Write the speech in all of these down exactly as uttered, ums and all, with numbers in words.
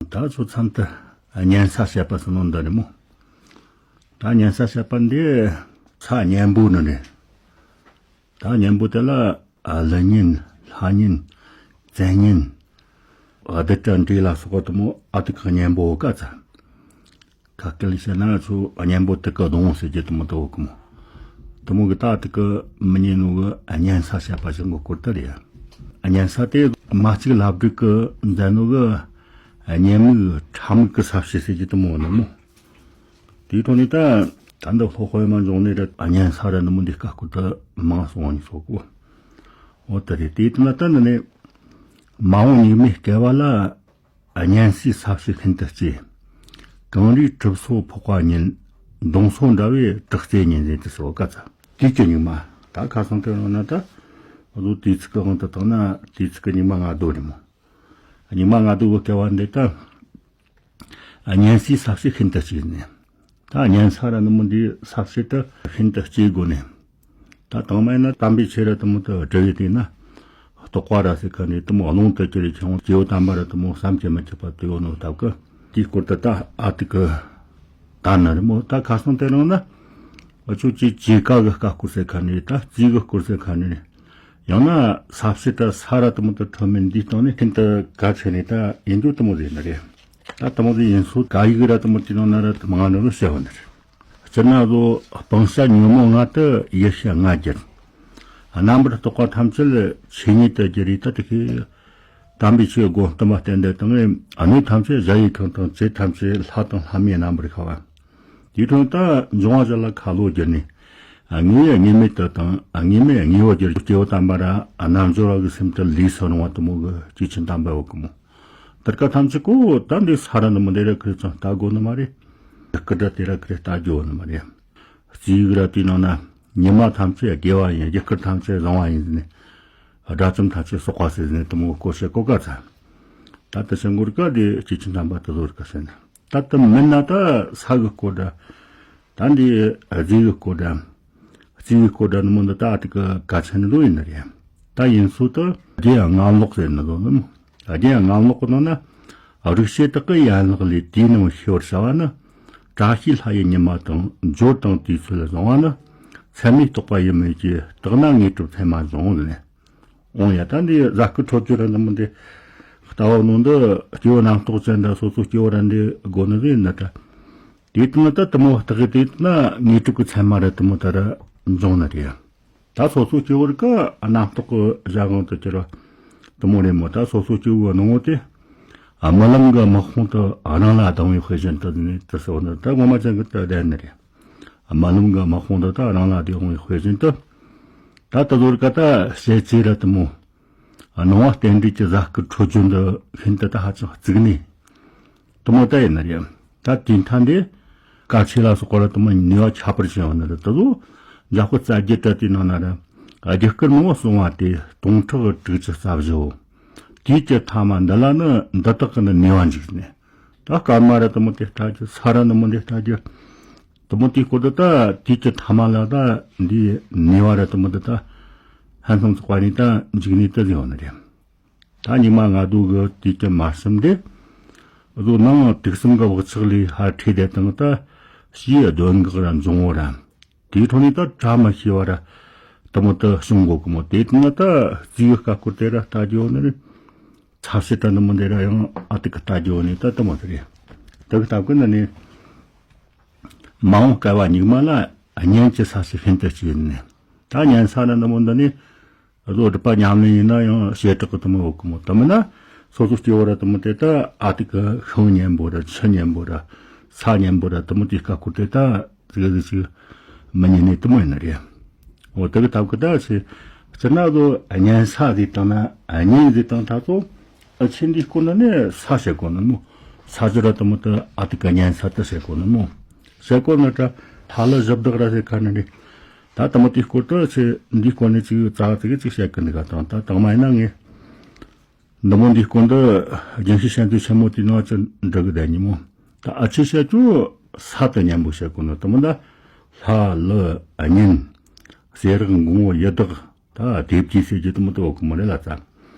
ད་ཚོ་མཚམས་དུ་གཉན་ས་བཤད་པ་ཟེར་ནོ་འདི་རེད་མོ། ད་གཉན་ས་བཤད་པ་འདི་ས་གཉན་པོ་ནི་རེད། ད་གཉན་པོ་དེ་ལ་ཀླུ་གཉན། ལྷ་གཉན། བཙན་གཉན། གདུལ་བྲལ་འབྲས་ལ་སོགས་པ་དེ་མོ་ཨ་ཏི་ཀ་གཉན་པོ་ག་ཚ། ཁ་སྐད་ལ་བཤད་ན་ང་ཚོ་གཉན་པོ་དེ་ཀ་གདོང་ཟེར་གྱི་དེ་མོ་དེ་འོ་གི་མོ། དེ་མོ་གི་ད་ཨ་ཏི་ཀ་མི་ཉན་ནོ་གི་གཉན་ས་བཤད་པ་ཞིག་གི་སྐོར་དེ་རེད། གཉན་ས་དེ་མ་གཅིག་ལྷ་བྲིས་གི་མཛད་ནོ་གི་གཉན་མིག་ཁྲ་མིག་གི་ས་བཤད་ཟེར་གྱི་དེ་མོ་ནི་མོ། དེའི་ཐོག་ནས་ད་ད་འདི་ལྷོ་དཔོན་མ་འབྱུང་གནས་ར་གཉན་ས་ར་ནི་མོ་འདི་ཀ་སྐོར་དེ་མང་སོང་བ་ནི་སོག་གོ། འོ་དེ་རེད། དེའི་ཐོག་ན་ད་འདི་ནས་མ་འོངས་སྙིགས་མའི་བསྐལ་བ་ལ། གཉན་སའི་ས་བྱི་ཤིན་ཏུ་གཅེས། གངས་རིའི་གྲིབ་སོ་ཕོག་པ་ཉིད། མདུང་སོ་འདྲ་བའི་དྲག་རྩལ་ཉིད་ཟེར་དུ་སོ་ག་ཚ། དུས་ཀྱི་སྙིགས་མ། ད་ཁ་སང་དེ་རིང་ན་ད་བློ་དུས་ཚིགས་ཀྱི་དབང་དུ་བཏང་ན་དུས་ཚིགས་ཀྱི་སྙིགས་མ་ལྔ་བདོ་རེད་མོ། སྙིགས་མ་ལྔ་བདོ་གི་བསྐལ་བ་འདི་ད་གཉན་སའི་ས་བྱི་ཤིན་ཏུ་གཅེས་ནས། ད་གཉན་ས་ར་ནི་མོ་འདིའི་ས་བྱི་ད་ཤིན་ཏུ་གཅེས་དགོས་ནས། ད་དང་མ་ཡིན་ན་དམ་པའི་ཆོས་ར་དེ་མོ་དེ་སྒྲུབ་ཡི་དེ་ན། རྟོགས་པ་ར་ཟེར་ཁ་ནས་དེ་མོ་རླུང་དུ་གྱུར་རེ་ཆུང་སྐྱེ་བོ་དམ་པ་ར་དེ་མོ་བསམ་གྱིས་མི་ཁྱབ་པ་དེ་ཡོད་ནོ་སྟབས་ཀྱི་དེའི་སྐོར་དུ་ད་ཨ་ཏི་ཀི་ད་ན་རི་མོ། ད་ཁ་སང་དེ་རིང་ན་འུ་ཆོ་ཅི་ཇི་ཀ་གི་ཀ་སྐོར་ཟེར་ཁ་ནས། ད་རྩིས་གི་སྐོར་ཟེར་ཁ་ནས། ཡང་ན་ས་བྱི་ད་ས་ར་དེ་མོ་དེ་ཁྲོད་མིན་འདིའི་སྟེང་ནས་ཤིན་ཏུ་གལ་ཆེ་ནས་ད་ཡིན་རྒྱུ་དེ་མོ་ཟེར་ནི་རེད། ད་དེ་མོ་ཟིག་ཡིན་སོ་ག་ཡིག་ར་དེ་མོ་དེ་ནང་ན་ར་དེ་མང་ནོ་རུ་བཤད་བ་ནི་རེད། སྤྱིར་ན་བཟོ་སྤང་བྱ་ཉོན་མོངས་ལྔ་དུ་ཡིད་ཤེས་ལྔ་བརྒྱད། རྣམ་པར་རྟོག་པ་ཐམས་ཅད་ཆོས་ཉིད་དུ་གྱུར་རེ་ད་དེ་ཤེས། དམ་པའི་ཆོས་སྒོམ་གཏམ་པ་བསྟན་དེ་དང་གནས་ཐམས་ཅད་གཞལ་ཡས་ཁང་དང་བཅས་ཐམས་ཅད་ལྷ་དང་ལྷ་མིན་རྣམ་པར་ཤར་བ། དེའི་དོན་དུ་འབྱུང་བ་བཞི་ལ་ཁ་ལོ་བསྒྱུར་ནས། དངོས་ཡོད་དངོས་མེད་དུ་དང་དངོས་མེད་དངོས་པོར་གྱུར་སྐྱེ་བོ་དམ་པ་ར་རྣལ་འབྱོར་བ་གི་སེམས་དེ་ལས་སུ་རུང་བ་དེ་མོ་གི་སྐྱེས་ཆེན་དམ་པ་འོ་གི་མོ། དེར་ཀ་ཐམས་ཅད་ཀོ་ད་འདི་ས་ར་ནི་མོ་འདི་ར་ཁིར་ཙང་ལྟ་དགོས་ནི་མ་རེད། སྐུ་དྲ་དེ་ར་ཁིར་ལྟ་རྒྱུ་ནི་མ་རེད། རྩིས་ཡིག་ར་དེའི་ནང་ན་ཉི་མ་ཐམས་ཅད་དགེ་བ་ཡིན། རྒྱུ་སྐར་ཐམས་ཅད་བཟང་བ་ཡིན་ཟེར་ནས། དགྲ་བཅོམ་ཐམས་ཅད་སོགས་པ་ཟེར་ནས་དེ་མོ་སྐོར་བཤད་གོ་ག་ཚ། ད་ལྟ་ཞིང་མགོར་ཀ་དེ་སྐྱེས་ཆེན་དམ་པ་དེ་ཚོ་རིག་ག་ཟེར་ན། ད་དེ་མིན་ན་ད་ས་གི་སྐོར་དྲ། ད་འདི་རྫས་གི་སྐོར་དྲ། རྩིས་གི་སྐོར་དྲ་ནི་མོ་འདི་ད་ཨ་ཏི་ཀི་ག་ཚ་ནི་ལོ་ཡིན་ནི་རེད། ད་ཡིན་སོ་ད་རྒྱན་ལྔ་ལོག་ཟེར་ནི་ལོ་ནི་མོ། རྒྱན་ལྔ་ལོག་གི་ནང་ན་རིག་བྱེད་དག་གི་ཡན་ལག་ལས་དེའི་ནང་ཤེས་པར་བྱ་བ་ནི། བཀྲ་ཤིས་ལྷ་ཡི་ཉི་མ་དང་། འབྱོར་དང་དུས་ཚོད་བཟང་བ་ནི། མཚན་མའི་རྟོག་པ་ཡིན་མོད་ཀྱི། དག་ན་དངོས་གྲུབ་མཚན་མ་འབྱུང་ཟེར་ནས། འོང་ཡ་ད་འདི་གཟའ་སྐར་འཕྲོད་སྦྱོར་ར་འདི་མོ་འདི་ལྟ་བ་ནང་འདི་སྐྱེ་བོ་རྣམ་རྟོག་ཅན་འདྲ་སོ་སོ་སྐྱེ་བོ་ར་འདི་དགོས་ནི་རེད་ན་ད། དེ་དང་ད་དེ་མོ་བརྟག་གི་དེ་ན་དངོས་གྲུབ་ཀྱི་མཚན་མ་ར་དེ་མོ་ད་ར་འབྱུང་ནི་རེད། ད་སོ་སོ་སྐྱེ་བོ་ར་ཀ་རྣམ་རྟོག་གི་གཞན་དབང་དུ་གྱུར་བ་དེ་མོ་རེད་མོ། ད་སོ་སོ་སྐྱེ་བོ་ནང་ངོ་དེ་རྨི་ལམ་གྱི་དམག་དཔུང་དུ་རང་ལ་སྡང་བའི་དཔེ་བཞིན་དུ་ནི་དེ་སོ་ནི་ད་ངོ་མ་ཅན་གྱི་ད་བསྡད་ནི་རེད། རྨི་ལམ་གྱི་དམག་དཔུང་དུ་ད་རང་ལ་སྡང་བའི་དཔེ་བཞིན་དུ། ད་ད་ལོར་ཀ་ད་ཞལ་ཚེ་ར་དེ་མོ། སྣང་བ་རྟེན་འབྲེལ་གྱི་གཟའ་སྐར་འཕྲོད་སྦྱོར་འདི་ཤིན་ཏུ་ད་ཧ་ཅང་གཙིགས་ནས། དེ་མོ་ད་ཡིན་ན་རེད། ད་དེའི་མཐའ་འདི་དཀའ་ཆེ་ལ་སོགས་པ་ར་དེ་མོ་ནུས་པ་ཁྱད་པར་ཅན་ཡོད་ན་ར་ད་ལོ་འཇམ་དཔལ་རྩ་རྒྱུད་དྲ་དེའི་ནང་ན་ར་རྒྱུ་སྐར་མང་བོ་གསུང་བ་སྟེ་སྟོང་ཕྲག་དྲུག་ཅུ་རྩ་བཞིའོ། དུས་ཀྱི་ཐ་མ་འདི་ལ་ནི་འདི་དག་གི་ནི་ནུས་པ་འཇུག་ནས། ད་སྐར་མ་ར་དེ་མོ་དེ་ལྟ་རྒྱུ། ས་ར་ནི་མོ་དེ་ལྟ་རྒྱུ། དེ་མོ་དེའི་སྐོར་དུ་ད་དུས་ཀྱི་ཐ་མ་ལ་ད་འདིའི་ནུས་པ་ར་དེ་མོ་དེ་ད་ཧན་སང་ཚོགས་པ་ནི་ད་འཇིག་ནས་དུ་ཡོང་ནི་རེད། ད་སྙིགས་མ་ལྔ་བདོ་གི་དུས་ཀྱི་མ་གསུམ་དེ་བཟོ་ནང་དུག་གསུམ་གྱི་བག་ཆགས་ལས་ཧ་ཁྲེ་དེ་དང་ད་ཕྱིའི་གདོན་འགག་ར་འབྱུང་བོ་ར། དེའི་ཐོག་ནས་ད་བཀྲ་མི་ཤིས་པ་ར་དེ་མོ་དུ་བྱུང་གོ་གི་མོ། དེ་དུས་ན་ད་རྩིས་གི་ཀ་སྐོར་དེ་ར་ལྟ་རྒྱུ་ནི་རེད། ཚ་ཕྱི་དྲ་ནི་མོ་འདི་ར་ཡང་ཨ་ཏི་ཀི་ལྟ་རྒྱུ་ནི་ད་དེ་མོ་དེ་རེད། དེ་གི་སྟབས་ཀྱིས་ནི་ནི་མ་འོངས་བསྐལ་བ་སྙིགས་མ་ལ་གཉན་གྱི་ས་བྱི་ཤིན་ཏུ་གཅེས་ནས། ད་གཉན་ས་ནི་ནི་མོ་འདི་ནི་བཟོ་སྒྲུབ་པ་ཉམས་ལེན་ཡིན་ན་ཡང་བྱེ་བྲག་གི་དེ་མོ་ཡོད་གི་མོ། དེ་མིན་ན་སོ་སོ་སྐྱེ་བོ་ར་དེ་མོ་དེ་ད་ཨ་ཏི་ཀི་ཤིང་གཉན་པོ་ར་ཆུ་གཉན་པོ་ར་ས་གཉན་པོ་ར་དེ་མོ་དེའི་ཀ་སྐོར་དེ་ད་ཟིག་ཟིག་ཅིག་མི་ཉན་ནས་དེ་མོ་ཡིན་ནི་རེད། འོ་དེ་གི་སྟབས་ཀྱིས་ད་ཆི་སྤྱིར་ན་བཟོ་གཉན་ས་ཟིག་དང་ན་གཉན་ཟིག་དང་ད་ཚོ་ཨ་ཆི་འདིའི་སྐོར་ན་ནི་ས་བཤད་གོ་ནི་མོ། ས་བཅུ་ར་དེ་མོ་དེ་ཨ་ཏི་ཀི་གཉན་ས་དེ་བཤད་གོ་ནི་མོ། བཤད་གོ་ནི་ད་ཐ་ལི་བཞི་བདག་ར་ཟེར་ཁ་ནི་རེད། ད་དེ་མོ་དེའི་སྐོར་དུ་ཆི་འདིའི་སྐོར་ནས་ཅིག་ཙག་ཙིག་ཅིག་བཤད་གི་འདུག་ག་དང་ད་དང་མ་ཡིན་ན་ངས། འདི་མོ་འདིའི་སྐོར་འདི་རྒྱང་ཤེལ་ཤན་ཏུ་ཆེན་མོ་དེའི་ནང་ཅི་འབྲི་གི་བསྡད་ཉིན་མོ། ད་ཨ་ཆི་བཤད་རྒྱུ་ས་དེ་མཉམ་པོ་བཤད་གོ་ནོ་དེ་མོ་ད་ལྷ་ཀླུ་གཉན་ཟས་རག་འགོང་བོ་ཡི་དྭགས་ད་སྡེ་བརྒྱད་ཟེར་རྒྱུ་དེ་མོ་དེ་འོ་གི་མོ་རེད་ལ་ཙ།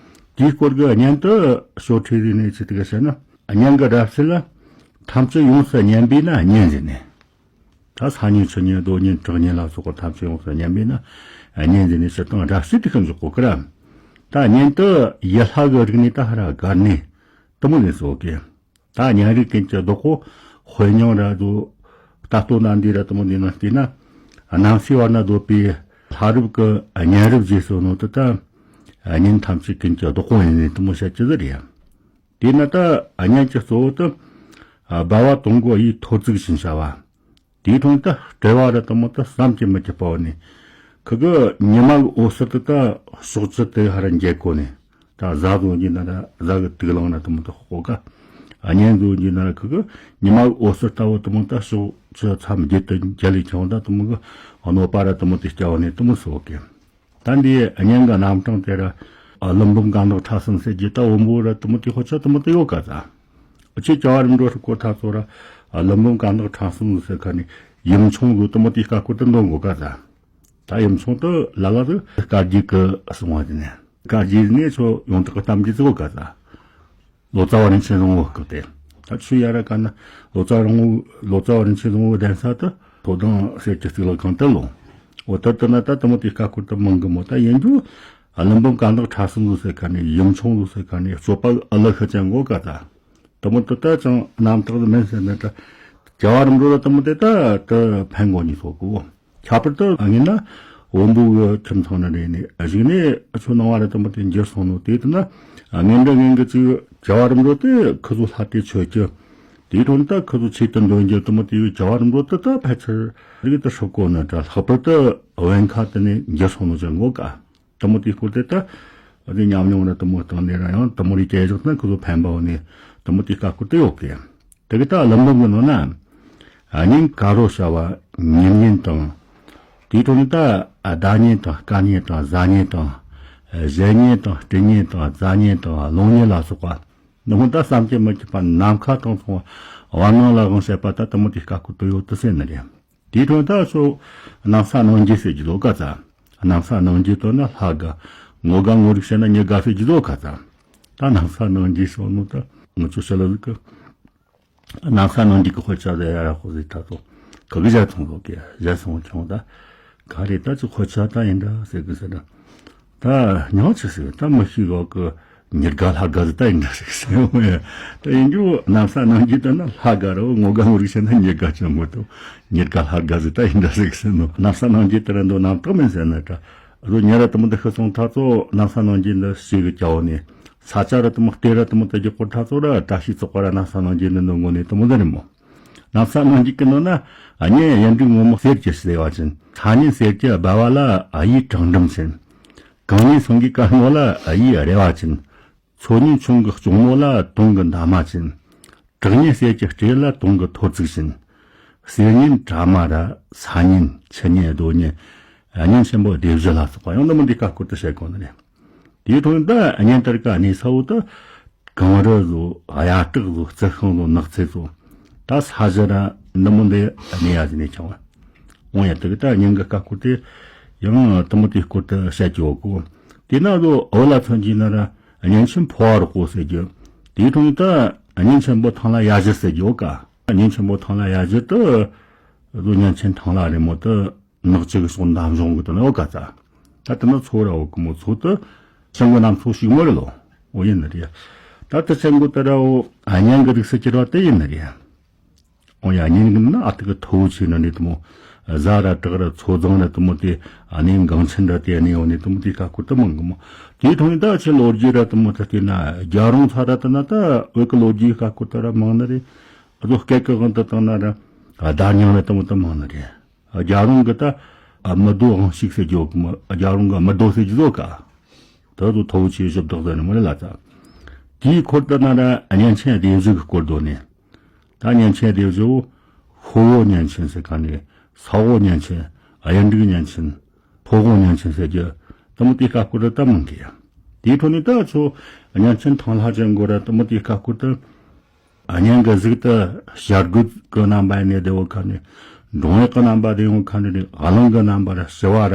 དེའི་སྐོར་གི་གཉན་དུ་ཞོ་ཁྲེ་རི་ནས་ཅི་དེ་ག་བཤད་ན། གཉེན་གྱི་སྒྲ་ཚད་ལ་ཐམས་ཅད་ཡོངས་སུ་བསྙེན་པས་ན་གཉེན་ཟེར་ནས། ད་ས་གཉེན་ཆུ་གཉེན་རྡོ་གཉེན་བྲག་གཉེན་ལ་སོགས་པ་ཐམས་ཅད་ཡོངས་སུ་བསྙེན་པས་ན་གཉེན་ཟེར་ནས། སྤྱིར་བཏང་སྒྲ་ཚད་དེ་ཤིན་ཏུ་གོ་གི་ར། ད་གཉེན་དུ་ཡུལ་ལྷ་གི་རིགས་ནས་ད་ཧ་ར་སྒར་ནས་དེ་མོ་ལས་སོ་གི། ད་གཉེན་རིགས་ཀུན་གྱི་བདག་པོ་དཔོན་ཉང་ར་དུ་ད་ལྟོ་ན་འདི་ར་དེ་མོ་འདི་ན་བལྟས་ན། གནམ་སའི་བར་ན་སྡོད་པའི་ལྷ་རབས་ཀྱི་གཉེན་རབས་ཞེས་སོགས་ནོ་དེ་ད་གཉེན་ཐམས་ཅད་ཀུན་གྱི་བདག་པོ་ཡིན་ནས་དེ་མོ་བཤད་ཀྱི་ཟེར་ཡ། དེས་ན་ད་གཉེན་གྱི་གཙོ་བོ་དེ་སྦལ་བ་དང་པོ་ཡི་ཐོར་ཚུགས་ཤིང་བྱ་བ། དེའི་དོན་དུ་སྤྲེལ་བ་ར་དེ་མོ་དེ་བསམ་གྱིས་མི་ཁྱབ་པ་བ་ནི། ཁུ་གི་ཉི་མ་གི་འོད་ཟེར་དེ་ད་ཕྱོགས་བཅུ་དེ་ཧ་ར་འགྱེད་གོ་ནས། ད་གཟའ་བཟོ་རྒྱུ་ན་ར་གཟའ་གི་དུག་རླངས་ར་དེ་མོ་དེ་ཤོག་ག་གཉེན་བཟོ་རྒྱུ་ན་ར་ཁུ་གི་ཉི་མ་གི་འོད་ཟེར་ལྟ་བུ་དེ་མོ་ད་ཕྱོགས་བཅུ་མཚམས་བརྒྱད་དུ་འགྱེད་ལས་ཀྱང་ད་དེ་མོ་གི་གནོད་པ་ར་དེ་མོ་དེ་སྐྱེ་བ་ནི་དེ་མོ་སོགས་ཀྱི། ད་འདིའི་གཉེན་གྱི་རྣམ་གྲངས་དེ་ར་ཀླུ་འབུམ་དཀར་ནག་ཁྲ་གསུམ་ཟེར་རྒྱུ་ད་བོན་པོ་ར་དེ་མོ་དེ་ཧོ་ཆ་དེ་མོ་དེ་ཡོད་ག་ཙ། ཆེ་བྱ་བ་རིམ་གྲོ་སྐོར་ཐག་ཚོ་ར་ཀླུ་འབུམ་དཀར་ནག་ཁྲ་གསུམ་ཟེར་ཁ་ནས་ཡུམ་ཆུང་ལོ་དེ་མོ་དེ་ཀ་སྐོར་དུ་འདོན་དགོས་ག་ཙ། ད་ཡུམ་ཆུང་དུ་ལ་ལ་དུ་བཀའ་བརྒྱུད་ཀྱི་གསུང་བ་དེ་ནས་བཀའ་བརྒྱུད་ནས་ཚོ་ཡོངས་གྲགས་གཏམ་རྒྱུད་ཚོ་ག་ཙ། ལོ་ཙཱ་བ་རིན་ཆེན་བཟང་བོ་སྐབས་དེ། ད་ཆུ་ཡ་ར་ཀ་ན་ལོ་ཙཱ་རིན་བོ་ལོ་ཙཱ་བ་རིན་ཆེན་བཟང་བོའི་གདན་ས་དུ་ཐོ་དང་གསེར་གྱི་གཙུག་ལག་ཁང་དུ་ལོངས། འོ་དེར་དུ་ན་ད་དེ་མོ་དེ་ཀ་སྐོར་དུ་མང་གི་མོ། ད་ཡིན་རྒྱུ་ཀླུ་འབུམ་དཀར་ནག་ཁྲ་གསུམ་ལོ་ཟེར་ཁ་ནས་ཡུམ་ཆུང་ལོ་ཟེར་ཁ་ནས་སྤྱོད་པ་ཨ་ལ་ཤ་ཅན་གོ་ག་ད། དེ་མོ་དེ་ད་ཅང་རྣམ་དག་མིན་ཟེར་ན་ད། བྱ་བ་རིམ་གྲོ་ལ་དེ་མོ་དེ་ད་དེ་ཕན་གོ་ནི་སོག་གོ། ཁྱད་པར་དུ་ངེས་ན་བོན་པོ་གི་ཁྱིམ་ཚང་ན་རེ་ནས་གཞུག་ནས་ཆོས་ནང་བ་ར་དེ་མོ་དེ་འགྱུར་སོང་ནོ། དེ་དུ་ན་ངན་འདྲ་ངན་གི་ཅིག་བྱ་བ་རིམ་གྲོ་དེ་ཁུ་ཚོ་ལྷ་དེ་ཆོས་ཀྱི། དེའི་དོན་དུ་ཁུ་ཚོ་ཆེད་དུ་འདོན་རྒྱུ་དེ་མོ་དེ་བྱ་བ་རིམ་གྲོ་དེ་ད་ཕལ་ཆེར་རིགས་དུ་ཧྲིབ་གོ་ན་ད་ལྷག་པར་དུ་བན་ཁ་དེ་ནས་འགྱུར་སོང་ནོ་ཅན་གོ་ག་དེ་མོ་དེའི་སྐོར་དེ་ད་དེ་ཉམས་མྱོང་ར་དེ་མོ་སྟེང་ནས་ར་ཡང་དེ་མོ་རིགས་སྐྱེ་བཞག་ན་ཁུ་ཚོ་ཕན་པ་བ་ནས་དེ་མོ་དེའི་ཀ་སྐོར་དེ་ཡོད་གི། དེ་གི་ད་ཀླུ་འབུམ་གི་ནང་ན། གཉེན་ག་རོ་བྱ་བ་ཉེར་གཉིས་དང་། དེའི་ཐོག་ནས་ད་ཟླ་གཉེན་དང་སྐར་གཉེན་དང་གཟའ་གཉེན་དང་། གཞལ་གཉེན་དང་སྤྲིན་གཉེན་དང་རྩ་གཉེན་དང་ཀློང་གཉེན་ལ་སོགས་པ། ནི་མོ་ད་བསམ་གྱིས་མི་ཁྱབ་པ་ནམ་མཁའ་དང་མཚུངས་པ་བར་སྣང་ལ་དབང་བྱེད་པ་ད་དེ་མོ་དེ་ཀ་སྐོར་དུ་ཡོད་དུ་ཟེར་ནི་རེད། དེའི་ཐོག་ད་ཚོ་གནམ་ས་སྣང་བརྒྱུད་ཟེར་རྒྱུ་ལོ་ག་ཙ། གནམ་ས་སྣང་བརྒྱུད་དོ་ན་ལྷ་དགའ། ངོ་དགའ་ངོ་རིག་བྱས་ན་མྱི་དགའ་ཟེར་རྒྱུ་ལོ་ག་ཙ། ད་གནམ་ས་སྣང་བརྒྱུད་སོགས་ནོ་ད་ངུ་ཆོ་ཤ་ལ་ལུག་གི། གནམ་ས་ནང་འཇིག་གི་དཔེ་ཆ་ཟེར་ཡ་ར་ཁོ་ཟེར་ད་དོ། ག་གི་ཞལ་ཐུང་ལོ་གི་ཞལ་སོང་ཁྱོང་ད། ག་རེ་ད་ཅི་དཔེ་ཆ་ད་ཡིན་འདྲ་ཟེར་གི་ཟེར་ད། ད་ཉག་ཆི་ཟེར་ད་མི་ཤི་གོ་གི། ཉེར་དགའ་ལྷ་དགའ་ཟེར་ད་ཡིན་འདྲ་ཟེར་གི་ཟེར་ཡོང་ཡ། ད་ཡིན་རྒྱུ་གནམ་ས་ནང་འཇིག་ད་ན་ལྷ་དགའ་རོ་ངོ་དགའ་ངོ་རིག་བྱས་ན་ཉེར་དགའ་ཅན་མོ་དོ། ཉེར་དགའ་ལྷ་དགའ་ཟེར་ད་ཡིན་འདྲ་ཟེར་གི་ཟེར་ནོ། གནམ་ས་ནང་འཇིག་ད་ར་འདོ་རྣམ་དག་མིན་ཟེར་ན་ད། རོ་ཉེ་ར་དུ་མོ་འདི་ཤི་སོང་ཐ་ཚོ་གནམ་ས་ནང་འཇིག་འདི་ཤི་གི་ཀྱའོ་ནི། ས་ཆ་ར་དུ་མོ་སྟེ་ར་དུ་མོ་དེ་གི་སྐོར་ཐ་ཚོ་ར་བཀྲ་ཤིས་ཚོགས་པ་ར་གནམ་ས་ནང་འཇིག་འདི་ནི་ངོ་ནས་དུ་མོ་འདི་རེད་མོ། གནམ་ས་ནང་འཇིག་གི་ནང་ན་གཉེན་གཡུ་འབྲུག་སྔོན་མོ་གསེར་གྱི་སེ་བ་ཅན། ཚ་གཉེན་གསེར་གྱི་སྦལ་བ་ལ་གཡུའི་བྲག་འགྲམ་ཆེན། གང་གཉེན་སེང་གེའི་དཀར་མོ་ལ་གཡུའི་རེ་བ་ཅན། མཚོ་གཉེན་ཆུང་གི་གཅུང་མོ་ལ་དུང་གི་འདབ་མ་ཅན། བྲག་གཉེན་གསེར་གྱི་སྤྲེལ་ལ་དུང་གི་ཐོར་ཚུགས་ཅན། གསེར་གཉེན་གྲ་མ་ར་ས་གཉེན་ཆུ་གཉེན་རྡོ་གཉེན། གཉེན་ཆེན་པོ་སྡེ་བཞི་ལ་སོགས་པ་ཡང་འདི་མོ་འདི་ཀ་སྐོར་དུ་བཤད་དགོས་ནི་རེད། དེའི་ཐོག་ནས་ད་གཉེན་དར་ཀ་གནས་ས་བོ་དུ་གངས་རི་བཟོ་གཡའ་བྲག་བཟོ་རྩི་ཤིང་བཟོ་ནགས་ཚལ་བཟོ། ད་ས་གཞི་ར་འདི་མོ་འདི་གནས་ཡ་ཟིན་ནས་ཆང་བ། འོང་ཡ་དེ་གི་ད་གཉེན་གི་ཀ་སྐོར་དེ་ཡང་དུ་མོ་དེའི་སྐོར་དུ་བཤད་ཀྱི་ཡོད་གོ། དེ་ན་བཟོ་བོད་ལ་མཚོན་གྱི་ན་ར་གཉེན་ཆེན་ཕོ་བ་རོག་པོ་ཟེར་རྒྱུ། དེའི་ཐོག་ནས་ད་གཉེན་ཆེན་པོ་ཐང་ལ་ཡ་བཞི་ཟེར་རྒྱུ་ཡོད་ཀ། གཉེན་ཆེན་པོ་ཐང་ལ་ཡ་བཞི་དུ་བཟོ་གཉེན་ཆེན་ཐང་ལ་རེ་མོ་དུ་ནག་ཅིག་གི་སོང་འདམ་གཞུང་གི་དུ་ན་ཡོད་ཀ་ཙ། ད་དུ་ན་ཚོ་ར་འོ་གི་མོ་ཚོ་དུ་ཆེན་གོ་ནམ་ཚོ་ཞིག་མོ་རེ་ལོ། འོ་ཡིན་ནི་རེད། ད་དུ་ཆེན་གོ་དུ་ར་འོ་གཉེན་གི་རིགས་སུ་གྱུར་བ་དེ་ཡིན་ནི་རེད། འོ་ཡ་གཉེན་གི་ན་ཨ་ཏི་གི་ཐོ་བོ་ཆེ་ན་ནི་དུ་མོ། གཟའ་ར་བྲག་ར་མཚོ་རྫོང་ར་དུ་མོ་དེ་ཨ་ནི་འགངས་ཆེན་ར་དེ་ཨ་ནི་འོ་ནི་དུ་མོ་དེ་ཀ་སྐོར་དུ་མང་གི་མོ། དེའི་ཐོག་ནས་ད་ཆེ་ལོ་རྒྱུས་ར་དུ་མོ་ད་དེ་ན་རྒྱ་རོང་ཚ་ར་དུ་ན་ད་འོད་ཀི་ལོ་རྒྱུས་ཀ་སྐོར་དུ་ར་མང་ནི་རེད། ཨ་ཚོ་སྐད་ཀི་དབང་དུ་བཏང་ན་ར་ཨ་ད་ཉང་ར་དུ་མོ་དུ་མང་ནི་རེད། རྒྱ་རོང་གི་ད་ཨ་མི་རྡོ་དབང་ཞིག་ཟེར་རྒྱུ་གི་མོ། རྒྱ་རོང་གི་མི་རྡོ་ཟེར་རྒྱུ་ཟོ་ཀ། ད་དུ་ཐོ་བོ་ཆེ་ཞབས་བདག་ཟེར་ནི་མོ་རེད་ལ་ཙ། དེའི་འཁོར་དུ་ན་ར་གཉེན་ཆེན་སྡེ་བཞི་གི་སྐོར་དོ་ནས། ད་གཉེན་ཆེན་སྡེ་བཞི་བོ། ཤོ་བོ་གཉེན་ཆེན་ཟེར་ག་ནས། ས་བོ་གཉེན་ཆེན། གཡུ་འབྲུག་གཉེན་ཆེན། ཕོ་བོ་གཉེན་ཆེན་ཟེར་རྒྱུ། དུ་མོ་དེ་ཀ་སྐོར་དུ་ད་མང་གི་ཡ། དེའི་ཐོག་ནས་ད་ཚོ་གཉེན་ཆེན་ཐང་ལྷ་ཅན་གོ་ར་དུ་མོ་དེ་ཀ་སྐོར་དུ། གཉེན་གི་གཟུགས་དུ་བྱ་རྒོད་ཀྱི་རྣམ་པ་ཡིན་ནས་བདེ་བོ་ཁ་ནས། འབྲོང་གཡག་གི་རྣམ་པ་དེ་ཡོང་ཁ་ནས་རེད། གླང་གི་རྣམ་པ་ར་ཞི་བ་ར་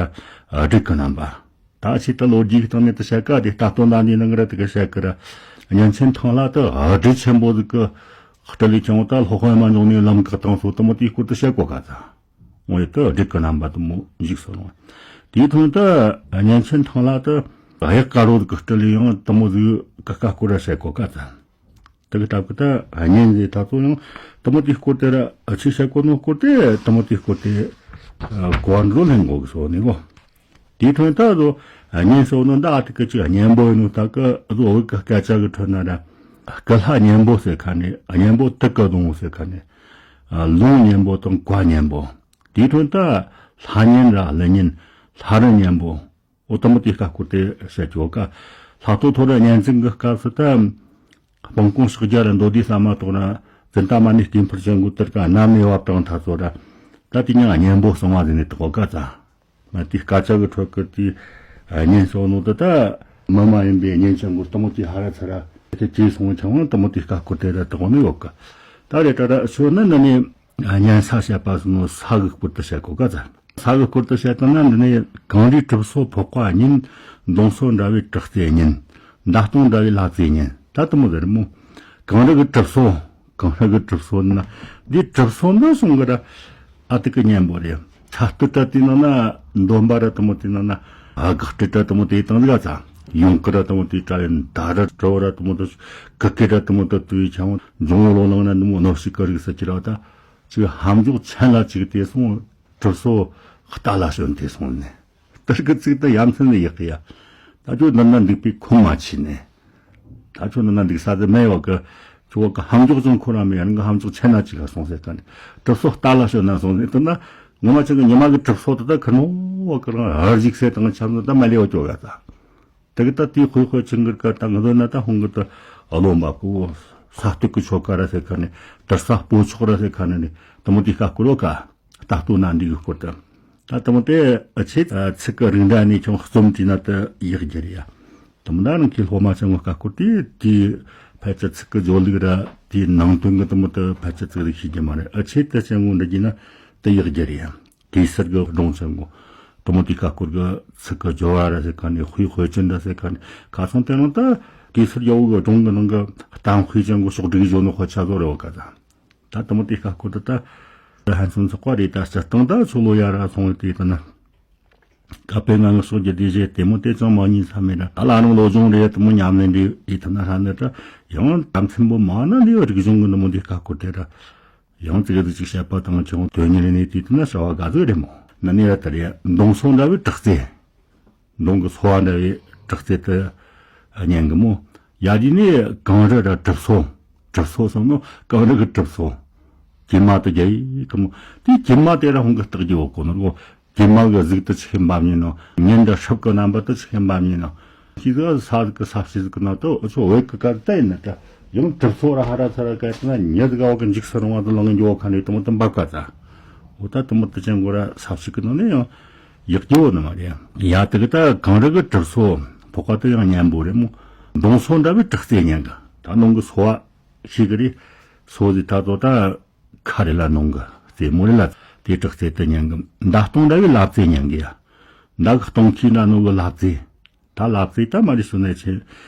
སྦྲུལ་གི་རྣམ་པ། ད་ཆེད་དུ་ལོ་རྒྱུས་ཀྱི་སྟེང་ནས་དུ་བཤད་ཀ་དེ་ལྟ་སྟོན་ན་འདི་ནང་ར་དུ་གི་བཤད་ཀི་ར། གཉན་ཆེན་ཐང་ལྷ་དེ་སྒྲིག་ཆེན་པོ་ཟིག་གི་སྤྲུལ་ལས་ཀྱང་ད་སློབ་དཔོན་མ་འབྱུང་གནས་ལམ་འགག་དང་སོགས་དེ་མོ་དེའི་སྐོར་དུ་བཤད་གོ་ག་ད། འོ་ཡ་དེ་སྒྲིག་གི་རྣམ་པ་དེ་མོ་འཇིག་སོང་བ། དེའི་དོན་དུ་གཉན་ཆེན་ཐང་ལྷ་དེ་གཡག་དཀར་པོ་ཟིག་གི་སྤྲུལ་ལས་ཡང་དེ་མོ་ཟིག་གི་བཀའ་སྐོར་ར་བཤད་གོ་ག་ད། དེ་གི་སྟབས་ཀྱིས་ད་གཉན་ཟེར་ད་ཚོ་ཡང་དེ་མོ་དེའི་སྐོར་དེ་ར་ཨ་ཆི་བཤད་གོ་ནོ་སྐོར་དེ་དེ་མོ་དེའི་སྐོར་དེ་གོ་བ་འགྲོ་ལེན་གོ་གི་སོ་ནི་གོ། དེའི་དོན་ད་ཚོ་གཉན་སོ་ནོ་ད་ཨ་ཏི་ཀི་ཅིག་གཉན་པོ་ཡིན་ནོ་ད་ཀི་ཨ་ཚོ་བོད་ཀྱི་སྐད་ཆ་གི་ཁྲོད་ན་ར་སྐུ་ལྷ་གཉན་པོ་ཟེར་ཁ་ནས་གཉན་པོ་དུ་ཀི་གདོང་ཟེར་ཁ་ནས་ལུང་གཉན་པོ་དང་བཀའ་གཉན་པོ། དེའི་དོན་ད་ལྷ་གཉན་ར་ཀླུ་གཉན་ལྷ་རི་གཉན་པོ། འོ་དེ་མོ་དེའི་བཀའ་སྐོར་དེ་བཤད་ཀྱི་ཡོད་ཀ། ལྷ་ཐོ་ཐོ་ར་གཉན་བཙན་གྱི་སྐབས་སུ་ད། སྤང་སྐོང་ཕྱག་རྒྱ་ར་མདོ་སྡེ་ཟ་མ་ཏོག་ན་ཙན་ད་མ་ཎི་སྐྱེས་འཕེལ་ཅན་གོ་དེར་ཀ་གནམ་ནས་བབས་དང་ཐ་ཚོ་ར། ད་དེ་ཉང་གཉན་པོ་གསང་བ་ཟེར་ནས་དག་ག་ཙ། མ་དེ་སྐད་ཆ་གི་ཁྲོད་ཀྱི་དེ་གཉན་སོ་ནོ་དེ་ད་མི་མ་ཡིན་པའི་གཉན་ཅན་གོ་དེ་མོ་དེ་ཧ་ར་ཚ་ར་དེ་དེ་སོང་ཆང་དེ་མོ་དེ་བཀའ་སྐོར་དེ་ར་དག་ནི་ཡོད་ཀ། ད་རེ་ད་ར་ཤོ་ན་ན་ནི། གཉན་ས་བཤད་པ་སོ་ནོ་ས་གི་སྐོར་དུ་བཤད་གོ་ག་ཙ། ས་གི་སྐོར་དུ་བཤད་དང་ན་འདི་ནི་གངས་རིའི་གྲིབ་སོ་ཕོག་པ་ཉིན། མདུང་སོ་འདྲ་བའི་དྲག་རྩེ་ཉིན། མདའ་སྟོང་འདྲ་བའི་ལབ་རྩེ་ཉིན། ད་དེ་མོ་ཟེར་མོ། གངས་རི་གི་གྲིབ་སོ། གངས་རི་གི་གྲིབ་སོ་ན། འདི་གྲིབ་སོ་འདི་སོང་གི་ར། ཨ་ཏི་ཀི་གཉན་པོ་རེད། ཚ་སྟོད་དྲ་དེ་ན་ན་འདོན་པ་ར་དེ་མོ་དེ་ན་ན། ཨ་གག་སྤྲི་དྲ་དེ་མོ་དེ་དང་ཟིག་ཙ། ཡུང་ཀི་ར་དེ་མོ་དེ་དྲ་ཡིན་ད་ར་གྲོ་ར་དེ་མོ་དེ། གི་ཀི་ར་དེ་མོ་དེ་དུ་ཡི་ཆང་འབྱུང་བོ་ལོ་ལང་ན་ནི་མོ་ནོ་ཤི་ཀ་རིག་ས་ཅི་ར་ད། ཅིག་ཧམ་འཇོག་ཆེན་ལ་ཅིག་དེ་སོང་། གྲིབ་སོ་རྟ་ལ་ཞོན་དེ་སོང་ནས། དེར་གི་ཚིག་དེ་ཡ་མཚན་ནས་ཡག་གི་ཡ། ད་ཁྱོད་འདི་ན་འདུག་པའི་ཁུངས་མ་ཆིས་ནས། ད་ཁྱོད་འདི་ན་འདུག་ས་དེ་མེད་བ་གི། ཁྱོད་གི་ཧམ་འཇོག་ཅུང་ཁོ་རང་མེད་ཡ་ནི་ཧམ་འཇོག་ཆེན་ན་ཅིག་ལ་སོང་ཟེར་ག་ནས། གྲིབ་སོ་རྟ་ལ་ཞོན་ན་སོང་ཟེར་དེ་ན། ངོ་མ་ཅན་གི་ཉི་མ་གི་གྲིབ་སོ་དེ་ད་ཁུར་མོ་བ་གི་རང་ཧར་ཞིག་སེ་དང་ཆབ་ནི་ད་མ་ལེ་བ་ཅོ་ཡ་ད། དེ་གི་ད་དེའི་དཔེ་དཔེ་ཆུང་གི་ཀ་ད་ང་ཚོ་ན་ད་ཧོང་གི་ད་ཨ་ལོ་མ་ཀུ་ས་སྟོད་ཀྱི་ཆོ་ག་ར་ཟེར་ཁ་ནས་དར་ས་སྤོ་ཆོག་ར་ཟེར་ཁ་ནས་ནི་དེ་མོ་དེ་ཁ་སྐོར་བ་ཀ་ད་ལྟོ་ན་འདི་གི་སྐོར་དུ་ད་དེ་མོ་དེ་ཨ་ཆེ་ཚིག་གི་རིགས་འདྲ་ནས་ཀྱང་རྩོམ་བྲིས་ན་དེ་ཡག་རྒྱུ་རེད་ཡ། དེ་མོ་ད་རང་གི་སློབ་མ་ཆེན་མོ་ཁ་སྐོར་དེ་དེའི་ཕལ་ཆེར་ཚིག་གི་བརྗོད་ལུགས་ར་དེའི་ནང་དོན་གི་དེ་མོ་དེ་ཕལ་ཆེར་ཚིག་རིགས་ཤེས་རྒྱུ་མ་རེད། ཨ་ཆེ་དེ་ཆེན་མོ་འདྲ་གྱིས་ན་དེ་ཡག་རྒྱུ་རེད་ཡ། གེ་སར་གྱི་སྒྲུང་ཆེན་མོ། དེ་མོ་དེ་ཁ་སྐོར་གྱི་ཚིག་གི་སྦྱོར་བ་ར་ཟེར་ཁ་ནས་དཔེ་དཔེ་ཅན་ར་ཟེར་ཁ་ནས་ཁ་སང་དེ་རིང་ད་གེ་སར་རྒྱལ་པོ་གི་སྒྲུང་གི་ནང་གི་གཏམ་དཔེ་ཅན་གྱི་ཕྱོགས་བསྒྲིགས་བཟོ་ནོ་ཁོ་ཆ་བཟོ་རེ་བ་ཀ་ད། ད་དེ་མོ་དེ་ཁ་སྐོར་དུ་ད་ད་ཧན་སུན་ཚོགས་པ་རེད། ད་སྤྱིར་བཏང་ད་ཆོ་ལོ་ཡ་ར་སོང་བའི་དེ་ད་ན་ཀ་པེ་ང་ངི་སོགས་ཀྱི་དེ་བཞེས་དེ་མོ་དེ་ཅང་མ་ཉིན་ས་མེད་ར་ད་ལ་ནང་ལོ་སྦྱོང་རེད། དེ་མོ་ཉམས་ལེན་རེད་ཨི་ཐ་ན་ཧ་ནི་ད་ཡང་དམ་ཚན་པོ་མ་ན་ལེ་བ་རིག་གཞུང་གི་དེ་མོ་དེ་ཁ་སྐོར་དེ་ར། ཡང་ཙི་གེ་ཟིག་ཅིག་བཤད་པ་དང་ཆུང་དོན་གཉེར་ནས་དུས་དུ་ན་བྱ་བ་དགའ་ཟིག་རེད་མོ། ན་ནི་ཡ་ད་རེད་མདུང་སོ་འདྲ་བའི་དྲག་རྩལ། མདུང་གི་སོ་བ་འདྲ་བའི་དྲག་རྩལ་དུ་ཉན་གི་མོ། ཡ་དེ་ནས་གངས་རི་ར་གྲིབ་སོ། གྲིབ་སོ་སོང་ནོ་གངས་རི་གི་གྲིབ་སོ། གྱེན་མ་དུ་རྒྱ་ཡི་དུ་མོ། དེ་གྱེན་མ་དེ་ར་ཧོང་གི་སྟག་རྒྱུ་བོ་གོ་ནོ་གོ། གྱེན་མ་གི་གཟུགས་དུ་ཆི་ཤེས་འབབ་ཉིན་ནོ། ཉིན་འདྲ་སྲིབ་གི་རྣམ་པ་དུ་ཆི་ཤེས་འབབ་ཉིན་ནོ། ཤི་ག་ས་གི་ས་ཤི་གི་ན་དུ་འུ་ཚོ་བོད་གི་གར་ད་ཡིན་ན་ད་ཡང་གྲིབ་སོ་ར་ཧ་ར་ཚ་ར་ག་ཡིན་ན་ཉི་ག་བ་གི་འཇིགས་སུ་རུང་བ་དུ་ལང་འགྱོ་ཁ་ནས་དུ་མོ་དུ་འབབ་ག་ད། འོ་ད་དུ་མོ་དུ་ཅན་གོ་ར་ས་ཤི་གི་ན་ནི་ཡང་ཡག་རྒྱུ་བོ་ནི་མ་རེད། ཡ་དུ་གི་ད་གངས་རི་གི་གྲིབ་སོ་ཕོག་པ་དུ་ཡང་ཉན་པོ་རེད་མོ། མདུང་སོ་འདྲ་བའི་དྲག་རྩལ་ཉན་གི་ད་ནང་གི་སོ་བ་ཤི་གི་རེད། སོ་ཟི་ད་དོ་ད། ཁ་རེ་ལ་ནོང་གི་རྩེ་མོ་རེ་ལ་དེ་དྲག་རྩེ་དུ་ཉན་གི། མདའ་སྟོང་འདྲ་བའི་ལབ་རྩེ་ཉན་གི་ཡ། མདའ་གི་སྟོང་ཁྱི་འདྲ་ནོ་གི་ལབ་རྩེ། ད་ལབ་རྩེ་ད་མ་རེ་སུ་ནས་ཆེ་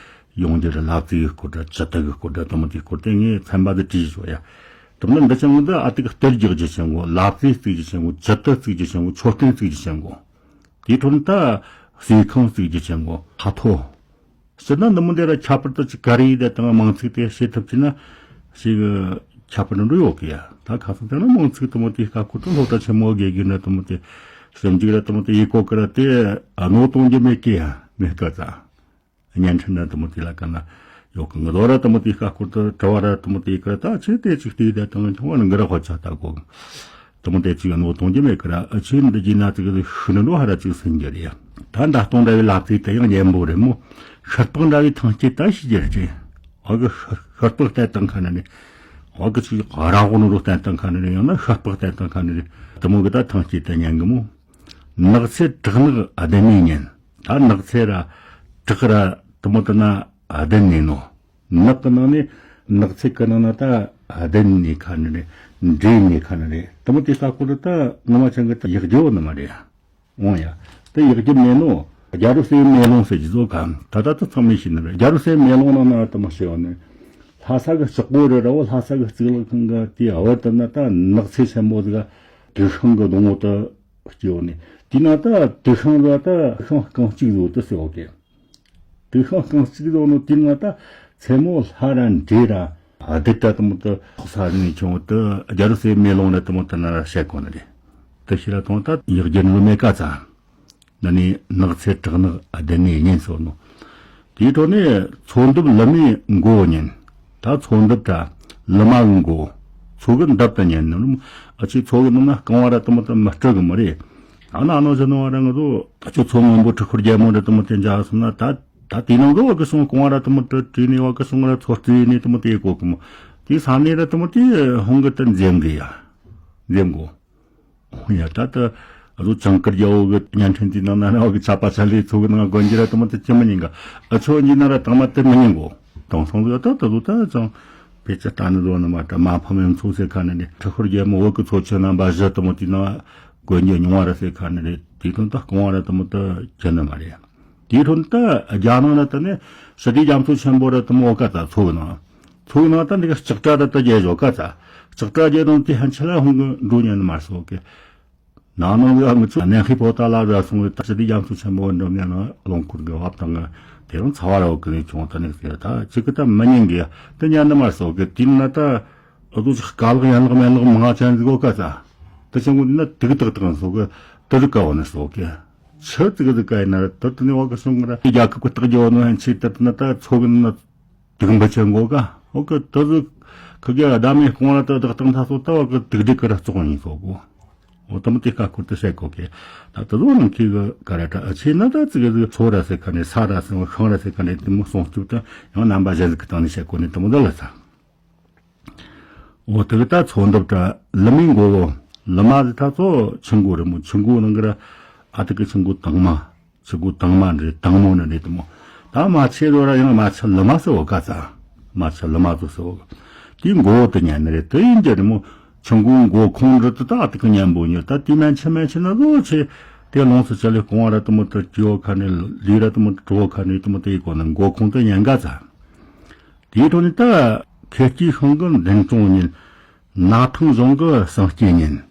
ཡོང་རྒྱུ་རེད། ལབ་རྩེ་གི་སྐོར་འདྲ་ཇི་ལྟ་གི་སྐོར་འདྲ་དུ་མོ་དེ་སྐོར་དེ་ངས་ཚན་པ་དུ་བྲིས་བཞོ་ཡ། དུ་མོ་འདི་ཅང་འདི་ཨ་ཏི་གི་གཏེར་རྒྱག་རྒྱུ་ཆེན་གོ། ལབ་རྩེ་བརྩིགས་རྒྱུ་ཆེན་གོ། ཇི་ལྟ་བརྩིགས་རྒྱུ་ཆེན་གོ། མཆོད་རྟེན་བརྩིགས་རྒྱུ་ཆེན་གོ། དེའི་ཁྲོད་ད་ཟས་ཁང་བརྩིགས་རྒྱུ་ཆེན་གོ། ཁ་ཐོ། སྤྱིར་ན་འདི་མོ་འདི་ར་ཁྱད་པར་དུ་ཅིག་ག་རེ་ཡིན་དེ་དང་མིང་ཚིག་དེ་ཤེས་ཐུབ་ཀྱི་ན་ཞིག་ཁྱད་པར་འགྲོ་ཡོད་གི་ཡ། ད་ཁ་སང་དེ་ན་མིང་ཚིག་དུ་མོ་དེ་ཁ་ཁུ་ཏུ་སློབ་གྲྭ་ཆེན་མོ་དགེ་རྒན་ར་དུ་མོ་དེ་ཞིབ་འཇུག་ར་དུ་མོ་དེ་ཡི་གོ་གི་ར་དེ་གནོད་གཏོང་རྒྱུ་མེད་གི་ཡ། མེད་ཀ་ཙ། བརྙན་འཕྲིན་ར་དུ་མོ་དེ་ལ་ཀ་ན་ཡོད་གི། ངི་ལོ་ར་དུ་མོ་དེ་ཁ་ཁུ་ཏུ་དྲི་བ་ར་དུ་མོ་དེ་ཡི་གི་ར་ད་ཆེ་དེ་ཅིག་དེ་དེ་དང་ཆུང་བ་ནི་འགི་ར་ཧོ་ཆ་ད་གོ་གི། དུ་མོ་དེ་ཅིག་གནོད་གཏོང་རྒྱུ་མེད་ཀི་ར། ཨ་ཆོས་འདི་གྱིས་ན་ཅིག་ཤི་ནི་འགྲོ་ཧ་ར་ཅིག་སེམས་རྒྱུ་རེད། ད་མདའ་སྟོང་འདྲ་བའི་ལབ་རྩེ་དེ་ཡང་ཉན་པོ་རེད་མོ། ཤུར་པགས་འདྲ་བའི་ཐང་སྐྱེས་ད་ཤི་རྒྱུ་རེད། འོ་གི་ཤུར་པགས་བསྟན་བཏང་ཁ་ནི་རེད། འོ་གི་ཅིག་ར་ཧོ་ནི་རུ་བསྟན་བཏང་ཁ་ནི་རེད། ཡང་ན་ཤུར་པགས་བསྟན་བཏང་ཁ་ནི་རེད། དུ་མོ་གི་ད་ཐང་སྐྱེས་དེ་ཉན་གི་མོ། ནགས་ཚལ་བྲག་ནག་གདན་ནས་ཉན། ད་ནགས་ཚལ་ར་བྲག་ར་དུ་མོ་དུ་ན་གདན་ནས་ནོ། ནགས་ཀྱི་ནང་ནས་ནགས་ཚལ་གྱི་ནང་ན་ད་གདན་ནས་ཁ་ནི་རེད། འདྲེ་ནས་ཁ་ནི་རེད། དེ་མོ་དེ་ལྟ་སྐོར་ད་ངོ་མ་ཅང་གི་ད་ཡག་རྒྱུ་ནི་མ་རེད། འོང་ཡ། དེ་ཡག་རྒྱུ་མེད་ནོ། རྒྱལ་རབས་སེ་མེ་ལོང་ཟེར་གྱི་བཟོ་གམ་ད་ལྟ་ད་ཚང་མས་ཤེས་ནི་རེད། རྒྱལ་རབས་སེ་མེ་ལོང་ནང་ན་ད་མ་ཤེས་བ་ནི། ལྷ་ས་གི་ལྕགས་པོ་རི་ར་བོ་ལྷ་ས་གི་གཙུག་ལག་ཁང་གི་དེའི་བར་དུ་ན་ད་ནགས་ཚལ་ཆེན་པོ་ཟིག་ག་དུག་ཤིང་གི་སྡོང་བོ་དུ་སྐྱེ་བ་ནི། དེ་ན་ད་དུག་ཤིང་ཟིག་ད་ཤིང་རྐང་གཅིག་ཟིག་དུ་ཟེར་བ་གི། དུག་ཤིང་རྐང་གཅིག་ཟིག་ནོ་དེ་ན་ད་མཚན་མོ་ལྷ་ར་འདྲེ་ར་བདུད་ར་དུ་མོ་དུ་ཐོག་ས་ནས་བྱུང་བ་དུ་རྒྱལ་རབས་སེ་མེ་ལོང་ར་དུ་མོ་དུ་ན་ར་བཤད་གོ་ནི་རེད། དུ་ཤི་ར་ཐོང་ད་ཡག་རྒྱུ་ནུ་མེ་ཀ་ཙ། ན་ནི་ནགས་ཚལ་བྲག་ནག་བདེན་ནི་ཉན་སོ་ནོ། དེའི་ཐོག་ནས་མཚོ་འདབ་ལི་མའི་མགོ་ཉན། ད་མཚོ་འདབ་དྲ་ལི་མ་གི་མགོ། མཚོ་གི་འདབ་ཏུ་ཉན་ནི། ཨ་ཆེ་མཚོ་གི་ནང་ན་རྐང་བ་ར་དུ་མོ་དུ་མི་སྤྲུ་གི་མི་རེད། ཨ་ན་ཨ་ནོ་ཟེར་ནོ་བ་ར་ང་ཚོ་ཨ་ཆོ་མཚོ་སྔོན་པོ་འཁྲུལ་འཁོར་རྒྱལ་མོ་ར་དུ་མོ་དེ་འཇག་སོང་ན་ད་ད་དེའི་ནང་གི་བ་གི་སོང་རྐང་བ་ར་དུ་མོ་དུ་བྲིས་ནས་བ་གི་སོང་ར་ཚོ་བྲིས་ནས་དུ་མོ་དེ་གོ་གི་མོ། དེ་ས་གནས་ར་དུ་མོ་དེ་ཧོང་གི་དུ་འཛེམ་གི་ཡ། འཛེམ་གོ། ཡ་ད་ད་རུ་ཅང་ཀར་རྒྱལ་བོ་གི་བརྙན་འཕྲིན་དེ་ནང་ན་ན་བ་གི་ཆ་པ་ཆ་ལེ་ཚོ་གི་ནང་དགོན་རྒྱུ་ར་དུ་མོ་དུ་ཅི་མི་ཉན་ག། ཨ་ཆོ་ཉིན་ན་ར་དང་མ་དུ་མི་ཉན་གོ། དང་སོང་གི་ད་ད་རུ་ད་ཅང་། ཕལ་ཆེར་ལྟ་ནི་རོ་ནི་མ་ད་མ་ཕམ་ཡང་ཚོགས་ཟེར་ཁ་ནི་ནི་ཁྲི་ཧོར་རྒྱལ་མོ་བོད་ཀྱི་ཚོ་ཆེན་རྣམ་པ་བཞི་དུ་མོ་དེ་ན་དགོན་རྒྱུ་ཉུང་བ་ར་ཟེར་ཁ་ནི་རེད། དེ་དོན་དུ་རྐང་བ་ར་དུ་མོ་དུ་གྱི་ནི་མ་རེད། དེ་དོན་དུ་རྒྱ་ནང་ལ་དུ་ནི་ཞི་བདེ་རྒྱ་མཚོ་ཆེན་པོ་ར་དུ་མོ་བོད་ཀ་ཙ་ཚོ་གི་ནང་། ཚོ་གི་ནང་ད་འདི་ག་ལྕགས་ཁྲ་ར་དུ་རྒྱལ་བཞོ་ཀ་ཙ། ལྕགས་ཁྲ་རྒྱལ་དང་དེ་ཧན་ཆེ་ལ་ཧོང་གི་འགྲོ་ཉན་ནི་མ་སོ་གི། ནང་ནང་གི་ཨ་ངུ་ཚོ་གནས་ཁའི་ཕོ་ཏ་ལ་ར་སོང་བའི་ད་ཞི་བདེ་རྒྱ་མཚོ་ཆེན་པོ་འགྲོ་ཉན་ནི་རླུང་འཁོར་གི་བབ་དང་དེ་རང་ཚ་བ་ར་བོ་ཀི་ནས་བྱུང་ད་ནི་ཟེར་ད་ཅི་གི་ད་མི་ཉན་གི་དུ་ཉན་ནི་མ་སོ་གི། དེ་ན་ད། ཨ་ཁུ་ཅིག་དཀའ་ལག་ཡན་ལག་མན་ལག་མང་ང་ཅན་ཟིག་གོ་ཀ་ཙ། དེ་ཆེན་གོ་འདི་ན་དུག་ཏག་ཏག་ཟོ་གི་དུ་རུ་ཀ་བ་ན་ཟོ་གི་ཆུ་ཙིག་ཟིག་ཀ་ཡིན་ན་ར་དུ་དུ་ནི་བ་གི་སོང་གི་ར་རྒྱལ་ཁབ་གི་སྟག་རྒྱ་བ་ནོ་ཧན་ཆི་དུ་དུ་ན་ད་ཚོ་གི་ན་དུག་འབུ་ཆེན་གོ་ཀ་འོ་གི་དུ་ཟིག་ཁི་གི་ཨ་ད་མི་ཁོང་ར་དུ་དག་དག་མཐའ་སོ་ད་བ་གི་དུག་སྒྲིག་གི་ར་བཙོག་ཡིན་ཟོ་གོ། འོ་དུ་མོ་དེ་ཀ་ཁུར་དུ་བཤད་གོ་གི་ད་དུ་ཟོ་རང་ཁི་གི་ཀ་ར་ད་ཨ་ཆི་ན་ད་ཙིག་ཟིག་ཚོ་ར་སེ་ཁ་ནི་ས་ར་སེ་ཤང་ར་སེ་ཁ་ནི་དུ་མོ་སོང་སྐྱུག་ད་ཡང་རྣམ་པ་གཞན་ཟིག་གི་སྟེང་ནས་བཤད་གོ་ནི་དུ་མོ་ད་ལ་ཚ། འོ་དེ་གི་ད་མཚོ་འདབ་དྲ་ལི་མའི་མགོ་བོ། ལི་མ་ཟི་ཐ་ཚོ་ཆུ་མགོ་རི་མོ་ཆུ་མགོ་ནང་གི་ར་ཨ་ཐི་གི་ཆུ་མགོ་དང་མ། ཆུ་མགོ་དང་མ་འདྲེ་དང་མོ་ནི་རེད་དུ་མོ། ད་མ་ཆེ་རོ་ར་ཡང་མ་ཆུ་ལི་མ་སི་འོ་ཀ་ཙ། མ་ཆུ་ལི་མ་ཚོ་སི་འོ། དེའི་མགོ་བོ་དུ་ཉན་ནི་རེད་དུ་ཡིན་རྒྱུ་རི་མོ། ཆུ་མགོའི་མགོ་ཁོང་འདྲི་དུ་ད་ཨ་ཐི་གི་ཉན་པོ་ཉོ་ད་དེ་མན་ཆུ་མན་ཆུ་ན་ལོ་ཆེ། དེ་ལོངས་སུ་ཆ་ལེ་གོང་བ་ར་དུ་མོ་དུ་སྐྱེ་བོ་ཁ་ནི་ལུས་ར་དུ་མོ་གྲོ་བོ་ཁ་ནི་དུ་མོ་དུ་ཡི་གོ་ནི་མགོ་ཁོང་དུ་ཉན་ག་ཙ། དེའི་ཐོག་ནས་ད་ཁེར་སྐྱེས་ཤིང་གི་མདུན་དྲུང་ཉིན། ན་ཐང་གཞུང་གི་སངས་རྒྱས་ཉིན།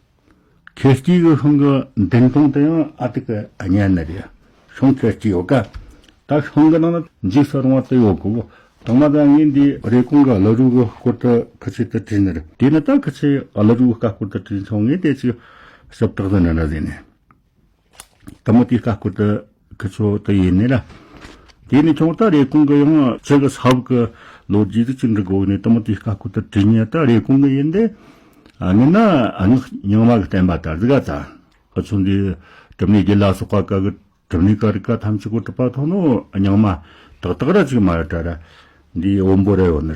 ཁེར་སྐྱེས་ཀྱི་ཤིང་གི་མདུན་དྲུང་དུ་ཡང་ཨ་ཏི་ཀི་གཉན་ནི་རེད། ཤིང་ཁེར་སྐྱེས་ཡོད་ཀ་ད་ཤིང་གི་ནང་ན་འཇིགས་སུ་རུང་བ་དུ་ཡོད་གི་དང་མ་ད་ངས་འདི་རེ་ཀུང་གི་ཀླུ་རུ་གི་སྐོར་དུ་ཁི་ཆེ་དུ་བྲིས་ནི་རེད། དེ་ནི་ད་ཁི་ཆེ་ཀླུ་རུ་གི་ཀ་སྐོར་དུ་བྲིས་སོང་ངས་དེ་ཅིག་ཞིབ་བཏགས་ཟིན་ནི་ར་ཟིན་ནི། དུ་མོ་དེའི་ཀ་སྐོར་དུ་ཁི་ཆོ་དུ་ཡིན་ནི་ར། དེ་ནི་ཁྱོང་ད་རེ་ཀུང་གི་ཡང་ཆེ་གི་ས་བབ་གི་ལོ་རྒྱུས་དུ་ཅི་འདྲི་དགོས་ནི་དུ་མོ་དེའི་ཀ་སྐོར་དུ་བྲིས་ཉེ་ད་རེ་ཀུང་གི་ཡིན་ཏེ། ཨ་ངི་ན་ཨ་ངག་རྙིང་མ་གི་བསྟན་པ་དར་ཟིག་ག་ད། ཨ་ཚོ་འདི་གྲུབ་གནས་རྒྱུད་ལ་སོགས་པ་ཀ་གི་གྲུབ་གནས་ཀ་རི་ཀ་ཐམས་ཅད་གོ་གྲུབ་པ་ཐོག་ནོ་རྙིང་མ་དག་དག་ར་ཅིག་མ་ར་ད་ར། འདི་བོན་པོ་རེ་ཡོད་ནི།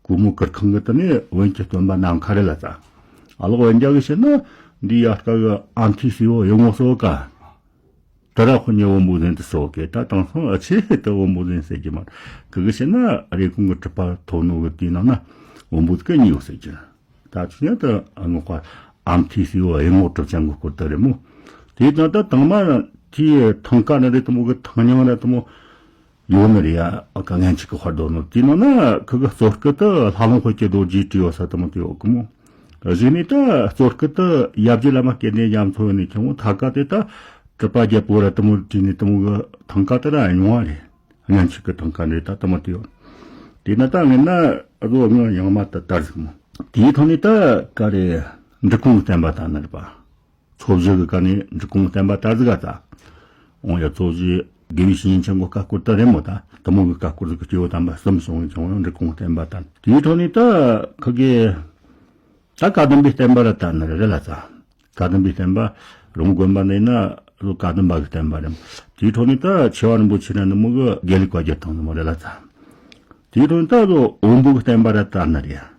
གུ་མུ་གུར་ཁང་གི་དུ་ནི་བོན་གྱི་སྟོན་པ་ནམ་མཁའ་རེ་ལ་ཙ། ཨ་ལོག་བན་རྒྱ་གི་ཤེ་ན། འདི་ཡ་ཀ་གི་ཨ་མཐི་སི་བོ་ཡོ་ངོ་སོ་ཀ་ད་ར་ཁོ་ཉེ་བོ་འབུ་ཟན་དུ་སོ་ཀེ་ད་དང་སོང་ཨ་ཆེ་ཧེ་ད་བོ་འབུ་ཟན་ཟེར་གྱི་མ། ཁི་གི་ཤེ་ན་རེ་ཀུང་གི་གྲུབ་པ་ཐོ་ནོ་གི་དུས་ནང་ན་བོ་འབུ་ཀ་ཉེ་བོ་ཟེར་གྱི། ད་ཆུ་ཡ་ད་ཨ་ངོ་ཁ་ཨ་མཐི་སི་བོ་ཡོ་ངོ་གྲུབ་ཅན་གི་སྐོར་ད་རེ་མོ། དེ་ད་ད་དང་མ་དེ་ཐང་ཀ་ན་རེ་དུ་མོ་གི་ཐང་ཉང་ར་དུ་མོ། ཡོད་ནི་རེད་ཡ། ཨ་ཀ་ངན་ཅིག་གི་དཔར་དོ་ནོ་དེ་ནང་ན་ཁི་གི་གཙོ་སྐུ་དུ་ལྷ་ལུང་དཔལ་གྱི་རྡོ་རྗེ་བྲིས་ཡོད་ས་དུ་མོ་དེ་ཡོད་གི་མོ། གཞི་ནས་ད་གཙོ་སྐུ་དུ་ཡབ་རྗེ་བླ་མ་སྐལ་ལྡན་རྒྱ་མཚོ་ཡོད་ནས་ཁྱོད་མོ་ཐ་ཀ་དེ་ད་གྲུབ་པ་རྒྱལ་པོ་ར་དུ་མོ་བྲིས་ནས་དུ་མོ་གི་ཐང་ཀ་དེ་ར་ཡོང་བ་རེད། ངན་ཅིག་གི་ཐང་ཀ་རེད་ད་དུ་མོ་དེ་ཡོད། དེ་ན་ད་ངན་ན་ཨ་རོ་ངོ་ཡང་མ་ད་དར་ཟིག་མོ། དེའི་ཐོག་ནས་ད་ཀ་རེ་འབྲི་གུང་བསྟན་པ་ད་ནི་རེད་པ། ཚོ་བཞི་གི་ཀ་ནས་འབྲི་གུང་བསྟན་པ་དར་ཟིག་ག་ད། འོང་ཡ་ཚོ་བཞི་དགེ་བའི་བཤེས་གཉེན་ཆེན་པོ་ཀ་སྐོར་ད་རེད་མོ་ད། དུ་མོ་གི་ཀ་སྐོར་ཟིག་གི་སྐྱེ་བོ་དམ་པ་གསུམ་སོང་བའི་ཆུང་བ་འབྲི་གུང་བསྟན་པ་དར། དེའི་ཐོག་ནས་ད་ཁི་གེ་ད་བཀའ་གདམས་པའི་བསྟན་པ་ར་དར་ནི་རེད་ལ་ཙ། བཀའ་གདམས་པའི་བསྟན་པ་རོང་དགོན་པ་ནས་ན་རོ་བཀའ་གདམས་པ་གི་བསྟན་པ་རེད། དེའི་ཐོག་ནས་ད་ཆེ་བ་རིན་པོ་ཆེ་ར་ནི་མོ་གི་དགེ་ལུགས་པ་རྒྱལ་ཐང་ནི་མོ་རེད་ལ་ཙ། དེའི་ཐོག་ནས་ད་རོ་བོན་པོ་གི་བསྟན་པ་ར་དར་ནི་རེད།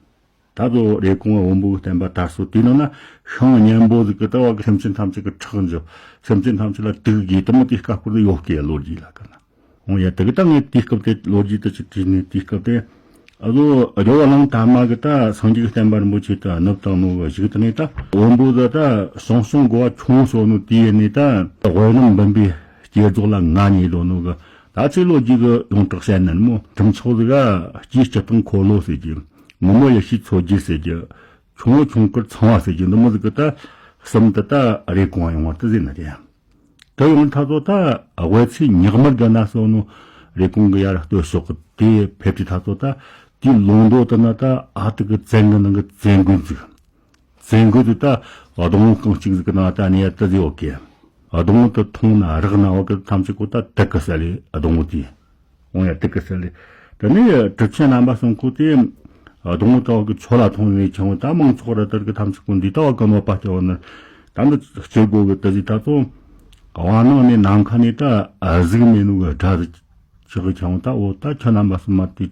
ད་གཟོད་རེ་ཀུང་བ་བོན་པོ་གི་བསྟན་པ་དར་སོ་དེ་ནང་ན་ཤིང་གཉན་པོ་ཟིག་གི་ད་བ་གི་སེམས་ཅན་ཐམས་ཅད་ཀྱི་ཁྲག་འཇོ། སེམས་ཅན་ཐམས་ཅད་ལ་དུག་དགོས་དུ་མོ་དེའི་ཀ་སྐོར་དུ་ཡོད་སྐད་ལོ་རྒྱུས་ལ་ཀ་ན། འོང་ཡ་དེ་གི་ད་ངས་དེའི་སྐབས་དེ་ལོ་རྒྱུས་དུ་ཅིག་བྲིས་ནས་དེའི་སྐབས་དེ་ཨ་གཟོད་ཨ་ཇོ་བ་ལང་ཐ་མ་གི་ད་སངས་རྒྱས་ཀྱི་བསྟན་པ་རིན་པོ་ཆེ་ད་ནུབ་དང་ནུབ་བ་ཞིག་ད་ནས་ད་བོན་པོ་ད་ད་ཞང་ཞུང་གོ་བ་ཆུང་སོ་ནུ་དེའི་ནས་ད་དབོན་རྣམ་འབུམ་པའི་ སྐྱེ་རྫོགས་ལ་ང་ཉེ་ལོ་ནོ་གི། ད་ཚེ་ལོ་རྒྱུས་གི་ཡོངས་གྲགས་བཤད་ན་མོ་གྲུབ་མཆོག་ཟིག་ག་སྐྱེས་སྤྱི་སྟེང་འཁོར་ལོ་ཟེར་གྱི། ངོ་མ་ཡེ་ཤེས་མཚོ་རྒྱལ་ཟེར་གྱི། ཁྱུང་བོ་ཁྱུང་དཀར་ཚངས་པ་ཟེར་གྱི་འདི་མོ་ཟིག་གི་ད་གསུམ་དུ་ད་རེ་སྐོང་ཡོང་བ་དུ་ཟེར་ནི་རེད། དུ་ཡོང་ཐ་ཚོ་ད་དབུས་ཚེ་ཉག་མར་གི་ན་སོ་ནོ་རེ་སྐོང་གི་ཡར་སྟོད་ཕྱོགས་གི་དེ་ཕེབས་ཏེ་ཐ་ཚོ་ད་དེའི་ལུང་མདོ་དུ་ན་ད་ཨ་ཏི་གི་བཙན་གི་ནང་གི་བཙན་དགོན་ཟིག་བཙན་དགོན་དུ་ད་སྡོང་བོ་རྐང་གཅིག་ཟིག་གི་ནང་ད་ནས་ཡ་དུ་ཟིག་ཡོད་གི། སྡོང་བོ་དུ་མཐོང་ན་རག་ན་བ་གི་ཐམས་ཅད་ཀོ་ད་དུ་གི་ས་ལེ་སྡོང་བོ་དེ། འོང་ཡ་དེ་གི་ཟེར་ལེ། དེ་ནས་གྲུབ་ཆེན་རྣམ་པ་གསུམ་ཁོ་དེ་སྡོང་བོ་དག་གི་ཆོ་ལ་ཐོང་ནས་ཆང་བོ་ད་མང་ཚོགས་ར་དར་གི་ཐམས་ཅད་ཀུན་འདི་ལྟ་བ་གི་གནོད་པ་སྐྱེལ་བ་ནི། ད་འདི་སྐྱེ་དགོས་གི་དེ་ཟིག་ད་ཚོ་བ་ནང་ནས་ནམ་མཁའ་ནས་ད་གཟུགས་མེད་ནོ་གི་སྒྲ་ཟིག་ཆགས་གི་ཆང་བོ་ད་འོ་ད་ཁྱོད་རྣམ་པ་གསུམ་མ་དེ་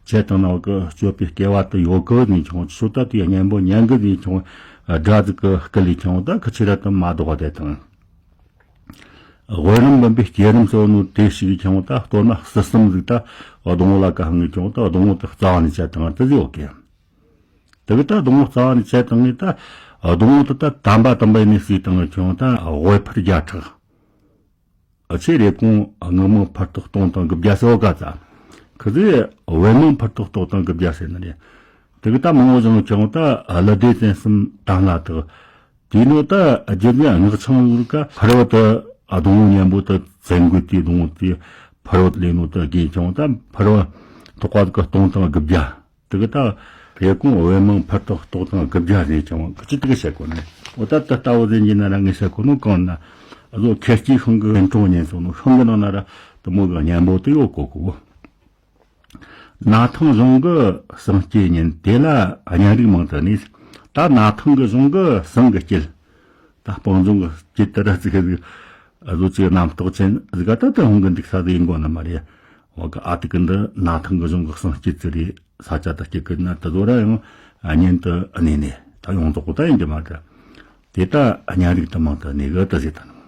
བྱས་དང་ན་བ་གི་སྤྱོད་པའི་སྐལ་བ་དུ་ཡོད་གི་ནས་ཆང་བོ་ཆོ་ད་དེ་གཉེན་པོ་ཉན་གི་ནས་ཆང་བོ་སྒྲ་ཟིག་གི་སྐུ་ལས་ཆང་བོ་ད་ཁི་ཆི་ར་དུ་མ་ལྡོག་བ་དེ་དང་། དབུས་རམ་འབུམ་པའི་སྐྱེ་རིམ་གཙོ་བོ་ནོ་དེ་ཞིག་གི་ཁྱོང་ད་གཏོར་མ་སྲིད་གསུམ་ཟིག་ད་སྡོང་བོ་ལ་ཀ་ཧང་གི་ཁྱོང་ད་སྡོང་བོ་དེ་རྩ་བ་ནས་བཅད་དང་དེ་ཟིག་ཡོད་གི། དེ་གི་ད་སྡོང་བོ་རྩ་བ་ནས་བཅད་དང་ངི་ད་སྡོང་བོ་དེ་ད་དམ་པ་དམ་པའི་ནས་སྲིད་དང་ངི་ཁྱོང་ད་དབུས་ཕར་བརྒྱ་ཕྲག་ཨ་ཆེ་རེ་ཀོང་དངུལ་མང་ཕར་ཐོག་སྟོང་དང་དགུ་བརྒྱ་སོ་ག་ཙ། ཁི་ཟི་དབུས་མང་ཕར་ཐོག་སྟོང་དང་དགུ་བརྒྱ་ཟེར་ནི་རེད། དེ་གི་ད་མང་བོ་ཞིག་ཁྱོང་ད་ཨ་ལ་སྡེ་ཚན་གསུམ་དང་ལ་དག་དེ་ནོ་ད་རྒྱུ་ནི་སྔགས་འཆང་ལུར་ཀ་ཕར་བ་དུ་ཨ་སྡོང་བོ་མཉམ་པོ་དུ་བཙན་དགོས་དེ་སྡོང་བོ་དེ་ཕར་བ་ལས་ནོ་དུ་དགེ་ཁྱོང་ད་ཕར་བ་ཐོག་པ་དུ་སྟོང་དང་དགུ་བརྒྱ། དེ་གི་ད་རེ་ཀོང་བོད་མང་ཕར་ཐོག་སྟོང་དང་དགུ་བརྒྱ་རེ་ཁྱོང་གི་ཅི་དེ་གི་བཤད་གོ་ནི། འོ་ད་ད་ལྟ་བོ་ཟིན་གྱི་ན་ར་ངས་བཤད་གོ་ནོ་གང་ན་ཨ་ཟོ་ཁེར་སྐྱེས་ཤིང་གི་ལན་གྲོང་ཉན་སོང་ནོ་ཤིང་གི་ནང་ན་ར་དུ་མོ་གི་མཉམ་པོ་དུ་ཡོད་གོ་གོ། ན་ཐང་གཞུང་གི་སངས་རྒྱས་ཉིན་དེ་ལ་གཉན་རིགས་མང་དུ་གནས། ད་ན་ཐང་གི་གཞུང་གི་སངས་གི་སྐྱེད། ད་སྤང་ལྗོངས་གི་སྐྱེད་དེ་ར་ཙི་གི་ཟིག་ཨ་ཟོ་ཅིག་རྣམ་རྟོག་ཅན་ཟིག་ག་ད་ད་ཧོང་གི་འདུག་ས་ཟིག་ཡིན་དགོ་ནི་མ་རེད། འོ་གི་ཨ་ཏི་གི་འདི་ན་ཐང་གི་གཞུང་གི་སངས་རྒྱས་ཙི་རེད། ས་ཆ་ད་སྐྱེད་གི་ན་ད་ཟོ་ར་ཡང་གཉན་དུ་གནས་ནས་ད་ཡོང་དོག་གོ་ད་ཡིན་གི་མ་རེད། དེ་ལྟ་གཉན་རིགས་དུ་མང་དུ་གནས་གི་དུ་ཟེར་དང་།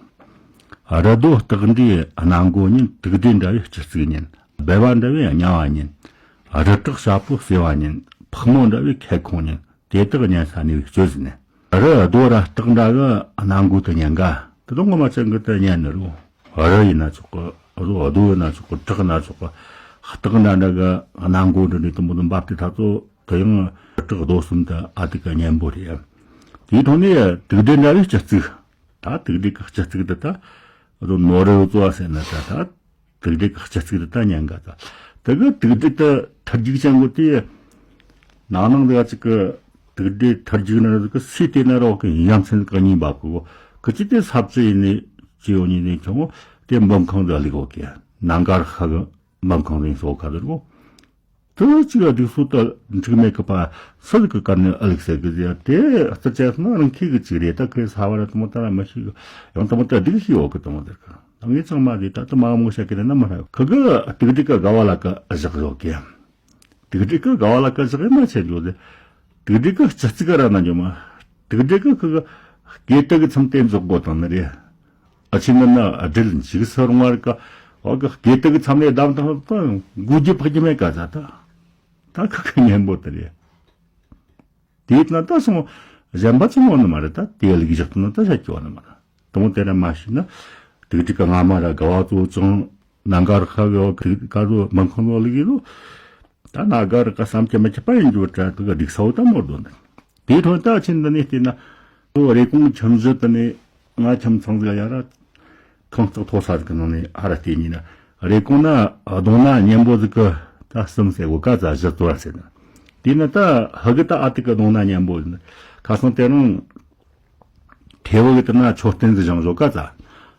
རི་རྡོ་སྟག་འདྲའི་སྣ་མགོ་ཉིན། དུག་སྦྲུལ་འདྲ་བའི་སྤྱི་གཙུག་ཉིན། སྦལ་བ་འདྲ་བའི་གཉའ་བ་ཉིན། རི་བྲག་ཞྭ་པོ་སེ་བ་ཉིན། ཕག་མོ་འདྲ་བའི་ཁལ་ཁོང་ཉིན། དེ་དག་ཉན་ས་གནས་པའི་སྤྱོད་ཟིན་ནས། རི་རྡོ་ར་སྟག་འདྲ་གི་སྣ་མགོ་དུ་ཉན་ག་དུ་དུ་ངོ་མ་ཅན་གི་དུ་ཉན་ནི་རུ། རི་ཡིན་ན་ཆོག་གི་རྡོ་རྡོ་ཡིན་ན་ཆོག་གི་བྲག་ཡིན་ན་ཆོག་གི་སྟག་འདྲ་འདྲ་གི་སྣ་མགོ་འདྲ་ནས་དུ་མོ་དུ་འབབ་དེ་ད་ཚོ་དུ་ཡང་བྲག་རྡོ་གསུམ་དུ་ཨ་དུ་གི་གཉན་པོ་རེད། དེའི་ཐོག་ནས་དུག་སྦྲུལ་འདྲ་བའི་སྤྱི་གཙུག་ད་དུག་སྦྲུལ་གི་སྤྱི་གཙུག་དུ་ད་རོ་ནོ་རི་བཙོ་བ་ཟེར་ན་ད་ད་དུག་སྦྲུལ་གི་སྤྱི་གཙུག་དུ་ད་ཉན་ག་ད་དུ་གི་དུག་སྦྲུལ་དུ་ཐར་རྒྱུག་ཅན་གོ་དེ་ནང་ནང་དེ་ག་ཅིག་གི་དུག་སྦྲུལ་ཐར་རྒྱུག་ན་དུ་གི་སུས་དེ་ན་རོག་གི་ཡ་མཚན་གི་གཉིས་འབབ་གོ་གི་ཅི་དེ་ས་བཅུ་ཡིན་ནི་ཅི་ཡོད་ཉིན་ནི་ཁྱོང་དེ་འབུམ་ཁང་དུ་ལི་གོ་གི་ནང་གར་ཁ་གི་འབུམ་ཁང་རིང་སོ་ཁ་དུ་རོ། དེ་གཅིག་ལ་སྡུག་སོ་ད་འཁྲིག་མེད་ཀི་པ་སུ་ཟིག་གི་བཀར་ནས་ཨ་ལིག་ཟེར་གི་ཟེར་དེ་རྩི་བྱས་སོང་ན་རང་ཁྱི་གི་ཅིག་རེད། ད་ཁོས་ས་བ་ར་དུ་མོ་ད་ར་མི་ཤེས་གི་ཡང་དུ་མོ་ད་སྡུག་ཤི་ཡོད་གི་དུ་མོ་ཟེར་གི་ད་ངས་ཚང་མ་ཟིག་ད་དུ་མ་མོ་བཤད་གི་རེད་ན་མ་ར་ཁི་གི་དུག་སྦྲུལ་གི་དགའ་བ་ལ་ཀ་བཞག་ཡོད་གི། དུག་སྦྲུལ་གི་དགའ་བ་ལ་ཀ་བཞག་ཡོད་མ་ཆད་འགྱོ་ཟེར། དུག་སྦྲུལ་གི་སྤྱི་གཙུག་ར་ན་འགྱོ་མ། དུག་སྦྲུལ་གི་ཁི་གི་སྐེ་དུ་གི་མཚམས་དེ་འཛུགས་དགོ་དང་ནི་རེད། ཨ་ཆེ་ནི་ན་སྦྲུལ་འཇིགས་སུ་རུང་བར་ཀ་བ་གི་སྐེ་དུ་གི་མཚམས་ནས་བསྡམས་དང་ད་མགོ་རྒྱུ་ཕག་རྒྱུ་མེད་ཀ་ཟ་ད། ད་ཁ་ཁ་སྙན་པོ་དེ་རེད། དེ་ཡིན་ན་ད་སོང་གཞན་པ་ཚོ་ངོ་ནི་མ་རེད། ད་དེ་ལུགས་བཞག་ན་ད་བཤད་ཀྱི་བ་ནི་མ་རེད། དུང་དེ་ར་མ་ཤེས་ན་དུག་སྦྲུལ་གི་རྔ་མ་ར་དགའ་བ་ཚོ་ཅང་ནང་གར་ཁ་གི་བ་གི་ཀ་རོ་མང་ཁང་ལོ་ལུགས་ཡིན་ནོ། ད་ན་ག་རི་ཀ་བསམ་གྱི་མི་ཁྱབ་པ་ཡིན་རྒྱུ་དྲ་དུ་ག་སྡིག་ས་བོ་ད་མོར་དོན་དུ། དེའི་ཐོག་ད་ཕྱིན་འདི་ནས་བལྟས་ན་ལོ་རེ་གོང་ཁྱིམ་གཞི་དུ་ནས་ང་ཁྱིམ་ཚང་ཟིག་ཡ་ར་ཁང་བརྩེགས་མཐོ་ས་ཟིག་གི་ནང་ནས་ཨ་ར་བལྟས་ཉིན་ན་རེ་གོང་ན་གདོང་ན་གཉན་པོ་ཟིག་གི་ད་གསུམ་ཟེར་གོ་ཀ་ཙ་བཞི་ཙོ་བ་ཟེར་ན། དེས་ན་ད་ཧ་གི་ད་ཨ་ཏི་གི་གདོང་ན་གཉན་པོ་ཟིག་ཁ་སང་དེ་རིང་ཐེ་བོ་གི་དེ་ན་མཆོད་རྟེན་ཟིག་བཞེངས་བཞོ་ཀ་ཙ།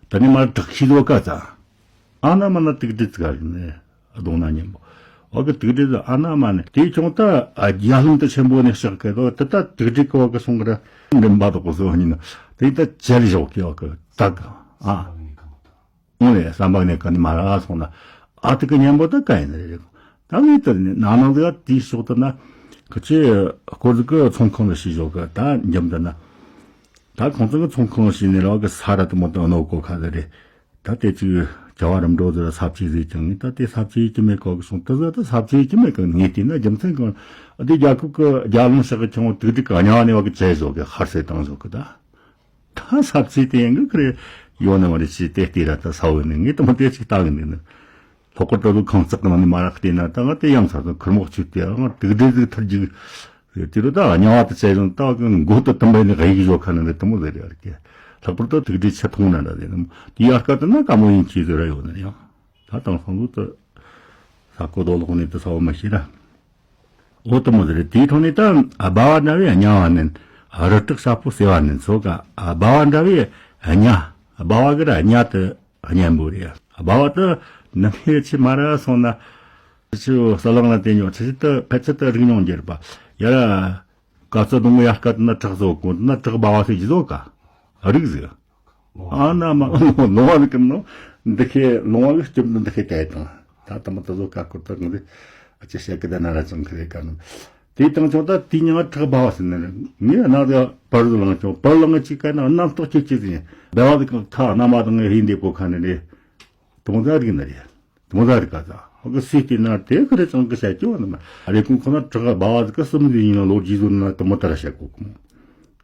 དེ་ནས་མར་བྲག་ཤིས་བཟོ་ཀ་ཙ། ཨ་ན་མ་ན་དུག་སྦྲུལ་ཙི་ག་རེད་ནས་གདོང་ན་གཉན་པོ། འོ་གི་དུག་སྦྲུལ་ཙི་ཨ་ན་མ་ནས་དེའི་ཁྱོང་ད་རྒྱ་ལུང་དུ་ཆེན་པོ་ནས་ཤག་གི་དོ་དེ་ད་དུག་སྦྲུལ་གི་འོ་གི་སོང་གི་ར་འདི་འབའ་དོག་གི་སོ་ཉིན་ནོ་དེ་ད་བཅལ་བཞག་གི་འོ་གི་དག་ཨ། འོ་ལས་བསམ་པ་ནས་ག་ནས་མ་ར་སོང་ན་ཨ་ཏི་གི་གཉན་པོ་ད་ག་ཡིན་ནི་རེད། ད་ངས་དེ་ནས་ནང་ནང་དུ་དེའི་ཕྱོགས་དུ་ན་གི་ཆེ་སྐོར་ཟིག་གི་ཚོང་ཁང་ལ་ཤི་བཞག་གི་ད་འཇམ་དུ་ན། ད་ཁོང་ཚང་གི་ཚོང་ཁང་ལ་ཤི་ནས་ར་གི་ས་ར་དུ་མོ་དུ་ནོ་གོ་ཁ་ཟེར་རེད། ད་དེ་ཅིག་བྱ་བ་རིམ་གྲོ་ཟེར་ས་བཅད་ཟིག་ཀྱང་ད་དེ་ས་བཅད་ཀྱི་མེད་གོ་གི་སོང་དུ་ཟ་ད་ས་བཅད་ཀྱི་མེད་གི་ངས་བལྟས་ན་རྒྱུ་མཚན་གང་དེ་རྒྱལ་ཁབ་ཀྱི་རྒྱ་ལུང་ཤག་གི་ཆུང་དུག་དུག་གི་གཉའ་ནས་བ་གི་བྱས་བཟོ་གི་ཧར་སེ་བཏང་བཟོ་གི་ད། ད་ས་བཅད་དེ་ཡང་གི་ཁི་རེ་ ཡོད་ནི་མ་རེད། ཅི་དེ་ལྟས་ར་ད་ས་བོ་ནི་ངས་དེ་མོ་དེ་ཅིག་ལྟ་གི་འདུག་ནི། ལྷག་པར་དུ་ཁང་བརྩེགས་གི་ནང་ནས་མ་ར་བལྟས་ན་ད་ང་དེ་ཡང་ཚ་ཚ་ཁུར་མོག་ཆུ་དེ་ང་དུག་སྦྲུལ་ཟིག་ཐར་རྒྱུ། དེ་རུ་ད་དམྱལ་བ་དུ་བྱས་རུང་ད་གི་མགོ་དུ་དུམ་པ་ནི་གཡུག་བཞོ་ཁ་ནི་རེད། དེ་མོ་ཟེར་རེད་ཨ་རེད་ཀྱི། ལྷག་པར་དུ་དུག་སྦྲུལ་ཆུ་འཐུང་ན་འདྲ་ཟེར་ནི་དེ་ཡར་སྐད་དུ་ན་དཀའ་མོ་ཡིན་གྱི་ཟེར་ར་ཡོད་ནི་རེད། ཡང་ད་དེང་སང་ལུགས་དུ་ས་རྐོ་རྡོ་སློག་ནས་དུ་ས་བོ་མ་ཤེས་ར། འོ་དེ་མོ་ཟེར་རེད། དེའི་ཐོག་ནས་ད་སྦ་བ་འདྲ་བའི་དམྱལ་བ་ནི་རི་བྲག་ཤ་ཕོ་ཟེ་བ་ནི་ཚོ་ག་སྦ་བ་འདྲ་བའི་དམྱལ། སྦ་བ་གི་ར་དམྱལ་དུ་གཉན་པོ་རེད། སྦ་བ་དུ་ནམ་ཧེ་ཆི་མ་ར་སོང་ན། ཆི་ས་ལང་ལ་དེ་ཉོ་ཆི་ཆི་དུ་ཕལ་ཆེར་དུ་རིག་མྱོང་རྒྱུ་རེད་པ། ཡ་ར་ག་ཚོད་དུང་ཡ་སྐད་ན་བྲག་བཟོ་གོ་ན་བྲག་སྦ་བ་ཟེར་གྱི་བཟོ་ག་རིག་ཟིག་ཨ་ན་མ་ལོང་བ་ནི་ཀི་ནོ་འདི་ཁའི་ལོང་བ་གི་སྐྱིབས་འདི་འདི་ཁའི་བལྟས་དང་། ད་ལྟ་མ་ད་བཟོ་ཀ་ཀོར་ད་ངི་ཨ་ཅེ་ཤེ་ཀི་ད་ན་ར་ཅང་ཁི་རེ་ཀ་ནོ། དེ་དང་ཆོག་ད་དེ་ཉང་ཁྲག་སྦ་བ་ཟེར་ནི་རེད། ངས་ན་ད་པར་ལང་ཆོག་པར་ལང་ཅིག་ཀ་ན་རྣམ་རྟོག་ཅིག་ཅིག་ཟིན་སྦ་བ་དེ་ཀ་ཁ་ན་མ་དང་ངས་ཧིན་དེ་གོ་ཁ་ནི་རེད། དུང་ཟ་རིག་ནི་རེད། དུང་ཟ་རིག་ག་ཟ་ཧོ་གི་སུས་བལྟས་ན་དེ་ཁི་རེ་ཅང་གི་བཤད་ཀྱི་བ་ནི་མ་རེ་ཀུན་ཁོ་ན་ཁྲག་སྦ་བ་ཟིག་ག་གསུམ་ཟིན་ཡིན་ན་ལོ་རྒྱུས་ཟོ་ན་དུ་མོ་ད་ར་བཤད་གོ་གི་མོ།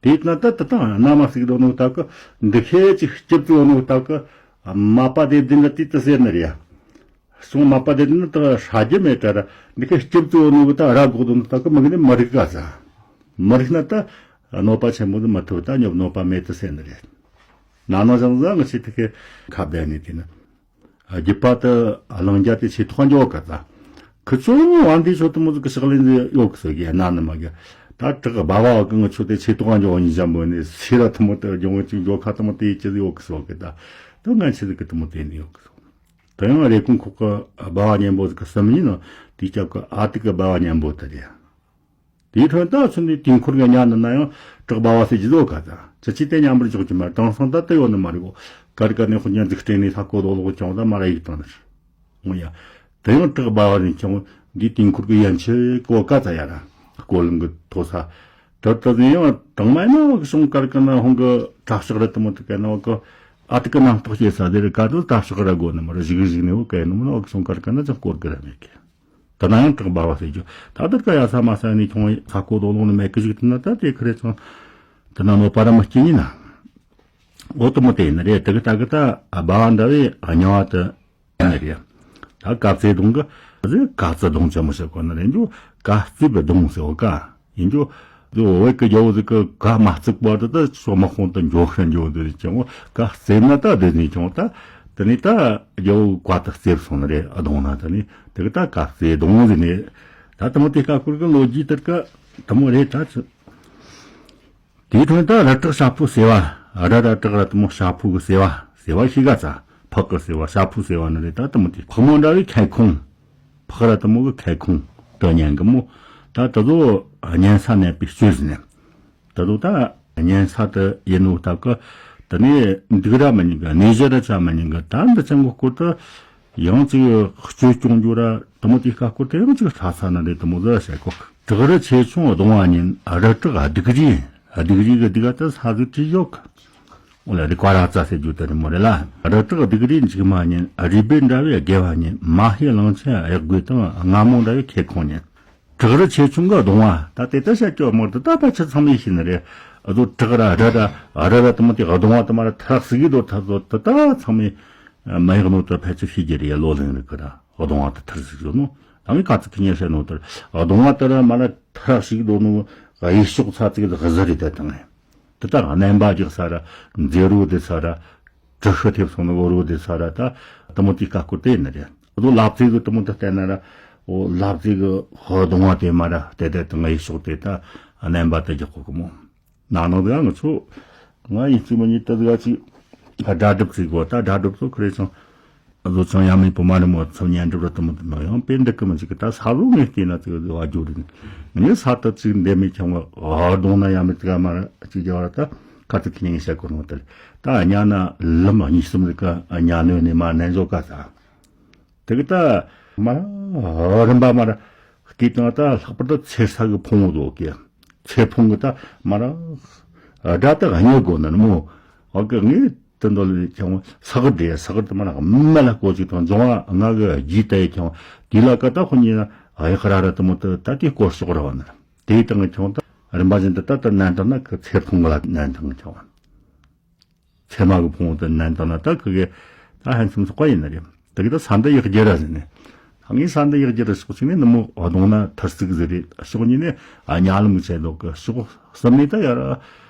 དེ་ན་ད་ད་ད་ན་མ་ཟིག་རོ་ནོ་ད་གི་འདི་ཁའི་ཅིག་སྐྱིབས་ཏུ་ནོ་ད་གི་མ་པ་དེ་འདི་འདྲ་དེ་ཏི་ཟེར་ནི་རེད། སོང་མ་པ་དེ་ནི་ད་ཧྲ་རྒྱུ་མེད་དྲ་ར་འདི་ཁའི་སྐྱིབས་ཏུ་ནོ་གི་ད་ར་གོ་དོ་ནོ་ད་གི་མི་གི་ནི་མི་རིག་ག་ཟ། མི་རིག་ན་ད་གནོད་པ་ཆེན་པོ་ནི་མི་ཐུབ། ད་ཉོབ་གནོད་པ་མེད་དུ་ཟེར་ནི་རེད། ན་ནོ་ཟང་ཟང་ངི་ཆེ་ཐི་ཁའི་ཁ་བདེ་ནི་དེ་ནི། རྒྱུད་པ་དུ་གླང་རྒྱ་དེ་ཆེ་ཐོག་འཇོག་ག་ད། ཁི་ཚོ་བ་འདི་ཚོ་དུ་མོ་ཟིག་གི་ཕྱག་ལེན་ཟིག་ཡོད་གི་ཟེར་གི་ན་ནི་མ་གི། ད་བྲག་སྦ་བ་གི་ངི་ཚོ་དེ་ཆེ་ཐོག་འཇོག་ཡིན་ཞམ་པོ་ནི་སི་ར་དུ་མོ་དུ་འཇོག་ཅིག་འཇོག་ཁ་དུ་མོ་དེ་ཅི་ཟིག་ཡོད་གི་ཟེར་གི་ད། དུ་ང་ཆི་ཟིག་གི་དུ་མོ་དེ་ནི་ཡོད་གི་ཟེར། དུ་ཡང་རེ་ཀུན་ཁོག་གི་སྦ་བ་གཉན་པོ་ཟིག་གི་སུམ་ཡིན་ནོ། དེ་སྐྱབས་གི་ཨ་ཏི་གི་སྦ་བ་གཉན་པོ་དུ་རེད། དེའི་ཐོག་ད་ཚུན་ནི་དུས་འཁོར་གི་ཉ་ནི་ན་ཡང་བྲག་སྦ་བ་ཟེར་གྱི་བཟོ་ག་ད་ཅི་ཅི་དེ་མཉམ་པར་འཇོག་གྱི་མ་དྲང་སང་ད་དེ་ཡོད་ནི་མ་རེད་གོ། ཀར་ཀ་ནས་ཁོ་ཉ་འཛུགས་སྐྲན་ནས་ལྷ་ཀོ་རྡོ་ལོག་ཀྱང་ད་མ་ར་ཡིག་དང་ནི་ངོ་ཡ། དེ་ཡང་བྲག་སྦ་བ་ནས་ཀྱང་འདི་དུས་འཁོར་གི་ཡན་ཆད་གོ་ག་ད་ཡ་ར་ཀོ་ལུང་གི་མཐོ་ས་ད་ད་དེ་ཡང་དང་མ་ཡིན་ན་བ་གི་སོང་ཀར་ཀ་ན་ཧོང་གི་གྲྭ་ཤག་ར་དུ་མོ་དུ་ཀ་ན་བ་གི་ཨ་ཏི་ཀ་ནང་རྟོག་བྱེད་ས་དེ་ར་ཀ་དུ་གྲྭ་ཤག་ར་གོ་ནི་མ་ར་ཞིག་ཞིག་ནས་བ་ཀ་ཡ་ནི་མ་ན་བ་གི་སོང་ཀར་ཀ་ན་ཅང་སྐོར་གི་ར་མེད་གི། ད་ན་ཡང་བྲག་སྦ་བ་ཟེར་རྒྱུ། ད་ལྟར་ཀ་ཡ་ས་མ་ས་ནས་ཁྱོང་ས་ཀོ་རྡོ་ལོང་ནི་མེད་ཀི་ཞིག་ཐུབ་ན་ད་དེ་ཁི་རེ་ཚང་། ད་ན་ནོ་པ་ར་མི་སྐྱིད་ཡིན་ན། འོ་དུ་མོ་དེ་ཡིན་རེད། དེ་གི་ད་གི་ད་སྦ་བ་འདྲ་བའི་དམྱལ་བ་དུ་ཡིན་རེད། ད་གབ་རྩེ་གདོང་གི་ཟེར་གབ་རྩེ་གདོང་ཅན་མོ་ཟེར་གོ་ནི་རེད་འཇུ། གབ་རྩེ་བའི་གདོང་ཟེར་བ་ཀ་ཡིན་འཇུ། དེ་བོད་ཀྱི་རྒྱལ་བོ་ཟིག་གི་གབ་མ་བརྩིགས་པ་དུ་ད་ཤོ་མ་ཁོང་དུ་འཇོག་ཤ་འཇོག་འདི་རེད་ཀྱང་གབ་རྩེ་ན་ད་དེ་ནས་ཀྱང་ད། དེ་ནས་ད་རྒྱལ་བོ་བཀའ་དུ་རྩེབ་སོང་ནི་རེད་གདོང་ན། དེ་ནས་དེ་གི་ད་གབ་རྩེ་གདོང་ཟེར་ནས་ད་དུ་མོ་དེ་ཀ་ཁུར་གི་ལོ་རྒྱུས་དེར་ཀ་དུ་མོ་རེད་ད་ཚུ། དེའི་ཐོག་ད་རི་བྲག་ཤ་ཕོ་ཟེ་བ། རི་ར་བྲག་ར་དུ་མོ་ཤ་ཕོ་གི་ཟེ་བ། ཟེ་བ་ཤི་ག་ཚ་ཕག་གི་ཟེ་བ་ཤ་ཕོ་ཟེ་བ་ནི་རེད། ད་དུ་མོ་དེ་ཕག་མོ་འདྲ་བའི་ཁལ་ཁོང་། ཕག་ར་དུ་མོ་གི་ཁལ་ཁོང་དུ་ཉན་གི་མོ། ད་དུ་ཟོ་ཉན་ས་ནས་པའི་སྤྱོད་ཟིན་ནས། ད་དུ་ད་ཉན་ས་དུ་ཡིན་ནོ་སྟབས་ཀི། དེ་ནས་འདུག་ར་མི་ཉན་གི་གནས་གཞི་ར་ཆ་མི་ཉན་གི། ད་འདི་ཚང་གི་སྐོར་དུ་ཡང་ཅིག་བཅོས་སྐྱོང་རྒྱུ་ར་དུ་མོ་དེ་ཀ་སྐོར་དུ་ཡང་ཅིག་ཧྲ་ས་ན་རེད་དུ་མོ་ཟ་བཤད་གོ། བྲག་རི་ཆེ་ཆུང་གདོང་བ་ཉིད་རི་བྲག་སྡིག་རི། སྡིག་རི་གི་སྡིག་ག་ད་ས་ཟིག་བྲིས་ཡོད་གི། འོ་ལ་རི་ཀ་ར་ཙ་ཟེར་རྒྱུ་དེ་རི་མོ་རེད་ལ། རི་བྲག་སྡིག་རིའི་མཇུག་མ་ཉིད་རུས་སྦལ་འདྲ་བའི་དགེ་བ་ཉིད་མ་ཧེ་གླང་ཆེན་གཡག་རྒོད་དང་རྔ་མོང་འདྲ་བའི་ཁལ་ཁོང་ཉིད། བྲག་རི་ཆེ་ཆུང་གི་གདོང་བ་ད་དེ་ལྟར་བཤད་ཀྱི་མོར་དུ་ད་ཕལ་ཆེར་ཚང་མས་ཤེས་ནི་རེད། ཨ་ཟོ་བྲག་ར་རི་ར་རི་ར་དུ་མོ་དེ་གདོང་བ་དུ་མ་ར་ཐག་ཟིག་གི་དོ་ཐག་ཟོ་དུ་ད་ཚང་མས་མ་ཡག་ནོ་དུ་ཕལ་ཆེར་ཤེས་ཀྱི་རེད། ལོ་ལྷན་རི་ཀི་ར་གདོང་བ་དུ་ཐག་ཟིག་ཟོ་ནོ་ད་མི་ག་ཚིག་ཁི་ཉེར་བཤད་ནོ་དུ་གདོང་བ་དུ་ར་མ་ར་ཐག་ཟིག་དོ་ནོ་གཡས་ཕྱོགས་ཚ་ཚིག་གི་གཟི་རེད་དེ་དང་ངས། དེ་ལྟར་རྣམ་པ་རྒྱག་ས་ར་མཛེས་རོ་དེ་ས་ར་དྲི་ཤི་ཐེབས་སོང་ནི་འོ་རོ་དེ་ས་ར་ད་དུ་མོ་དེ་ཀ་སྐོར་དེ་ནི་རེད། ཨ་ཟོ་ལབ་ཙེ་གི་དུ་མོ་དེ་བལྟས་ན་ར་འོ་ལབ་ཙེ་གི་ཧོ་གདོང་བ་དེ་མ་ར་དེ་དེ་དང་ངའི་ཕྱོགས་དེ་ད་རྣམ་པ་དེ་རྒྱག་གོ་གི་མོ། ན་ནོ་དེ་ང་ཚོ་ང་ཡིན་ཙི་མ་ཉིད་དེ་དགའ་ཅིག་སྒྲ་སྒྲུབ་ཙིག་གོ། ད་སྒྲ་སྒྲུབ་ཚོ་ཁི་རེ་ཚང་། བཟོ་ཚང་ཡ་མེད་པོ་མ་རེད་མོ། ཚོ་ཉན་སྒྲུབ་ར་དུ་མོ་དུ་མོ་ཡང་པེ་འདི་ཀི་མི་ཅིག་གི་ད་ས་ལུ་ངས་བལྟས་ན་ཅིག་བ་རྒྱུ་རེད། ངས་ས་ད་ཅིག་འདེ་མི་ཁྱང་བ་ཨ་གདོང་ན་ཡ་མེད་ཅིག་མ་ར་ཅིག་རྒྱ་བ་ར་ད་ཁ་ཏུ་ཁི་ཉིན་བཤད་གོ་ནོ་དེ་ད་ཉ་ན་ལམ་གཉིས་གསུམ་རིག་ག་ཉ་ནོ་ནས་མ་ནན་བཟོ་ག་ས་དེ་གི་ད་མ་ར་རིམ་པ་མ་ར་སྐད་དང་ད་ལྷག་པར་དུ་ཚེ་ས་གི་ཕུང་བོ་དོ་གི་ཚེ་ཕུང་གི་ད་མ་ར་སྒྲ་ད་ག་ཉོ་དགོ་ན་མོ་ཨ་གི་ངས། དེ་འདོད་ལས་ཀྱང་ས་གར་དེ་ས་གར་དུ་མ་ནག་མེ་ལ་ཀོ་ཅིག་དང་འབྱུང་བ་ང་གི་རྒྱུད་ལྟ་ཡི་ཀྱང་དེ་ལ་ཀ་ད་ཁོ་གཉིས་ན་གཡག་ར་ར་དུ་མོ་དུ་ད་དེ་སྐོར་ཤོག་ར་བ་ན་དེའི་སྟེང་གི་ཀྱང་ད་རིམ་པ་བཞིན་དུ་ད་ལྟར་ནན་དང་ན་གི་ཚེ་ཕུང་གི་ལ་ནན་དང་ཀྱང་ ཚེར་མ་གི་ཕུང་བོ་དེ་མནན་བཏང་ན་ད་ཁི་གེ་ད་ཕན་ཚུན་ཚོགས་པ་ཡིན་ནི་རེད། དེ་གི་ད་ས་འདི་ཡག་རྒྱུ་ར་ཟེར་ནས། ད་ངས་ས་འདི་ཡག་རྒྱུ་ར་ཕྱོགས་གཅིག་ནས་ནུབ་མོ་གདོང་ན་ཐར་ཚིག་ཟེར་རེད། ཕྱོགས་གཉིས་ནས་ཨ་ཉ་ལ་མི་བྱེད་འདུག་གི། ཕྱོགས་གསུམ་ནས་ད་ཡར་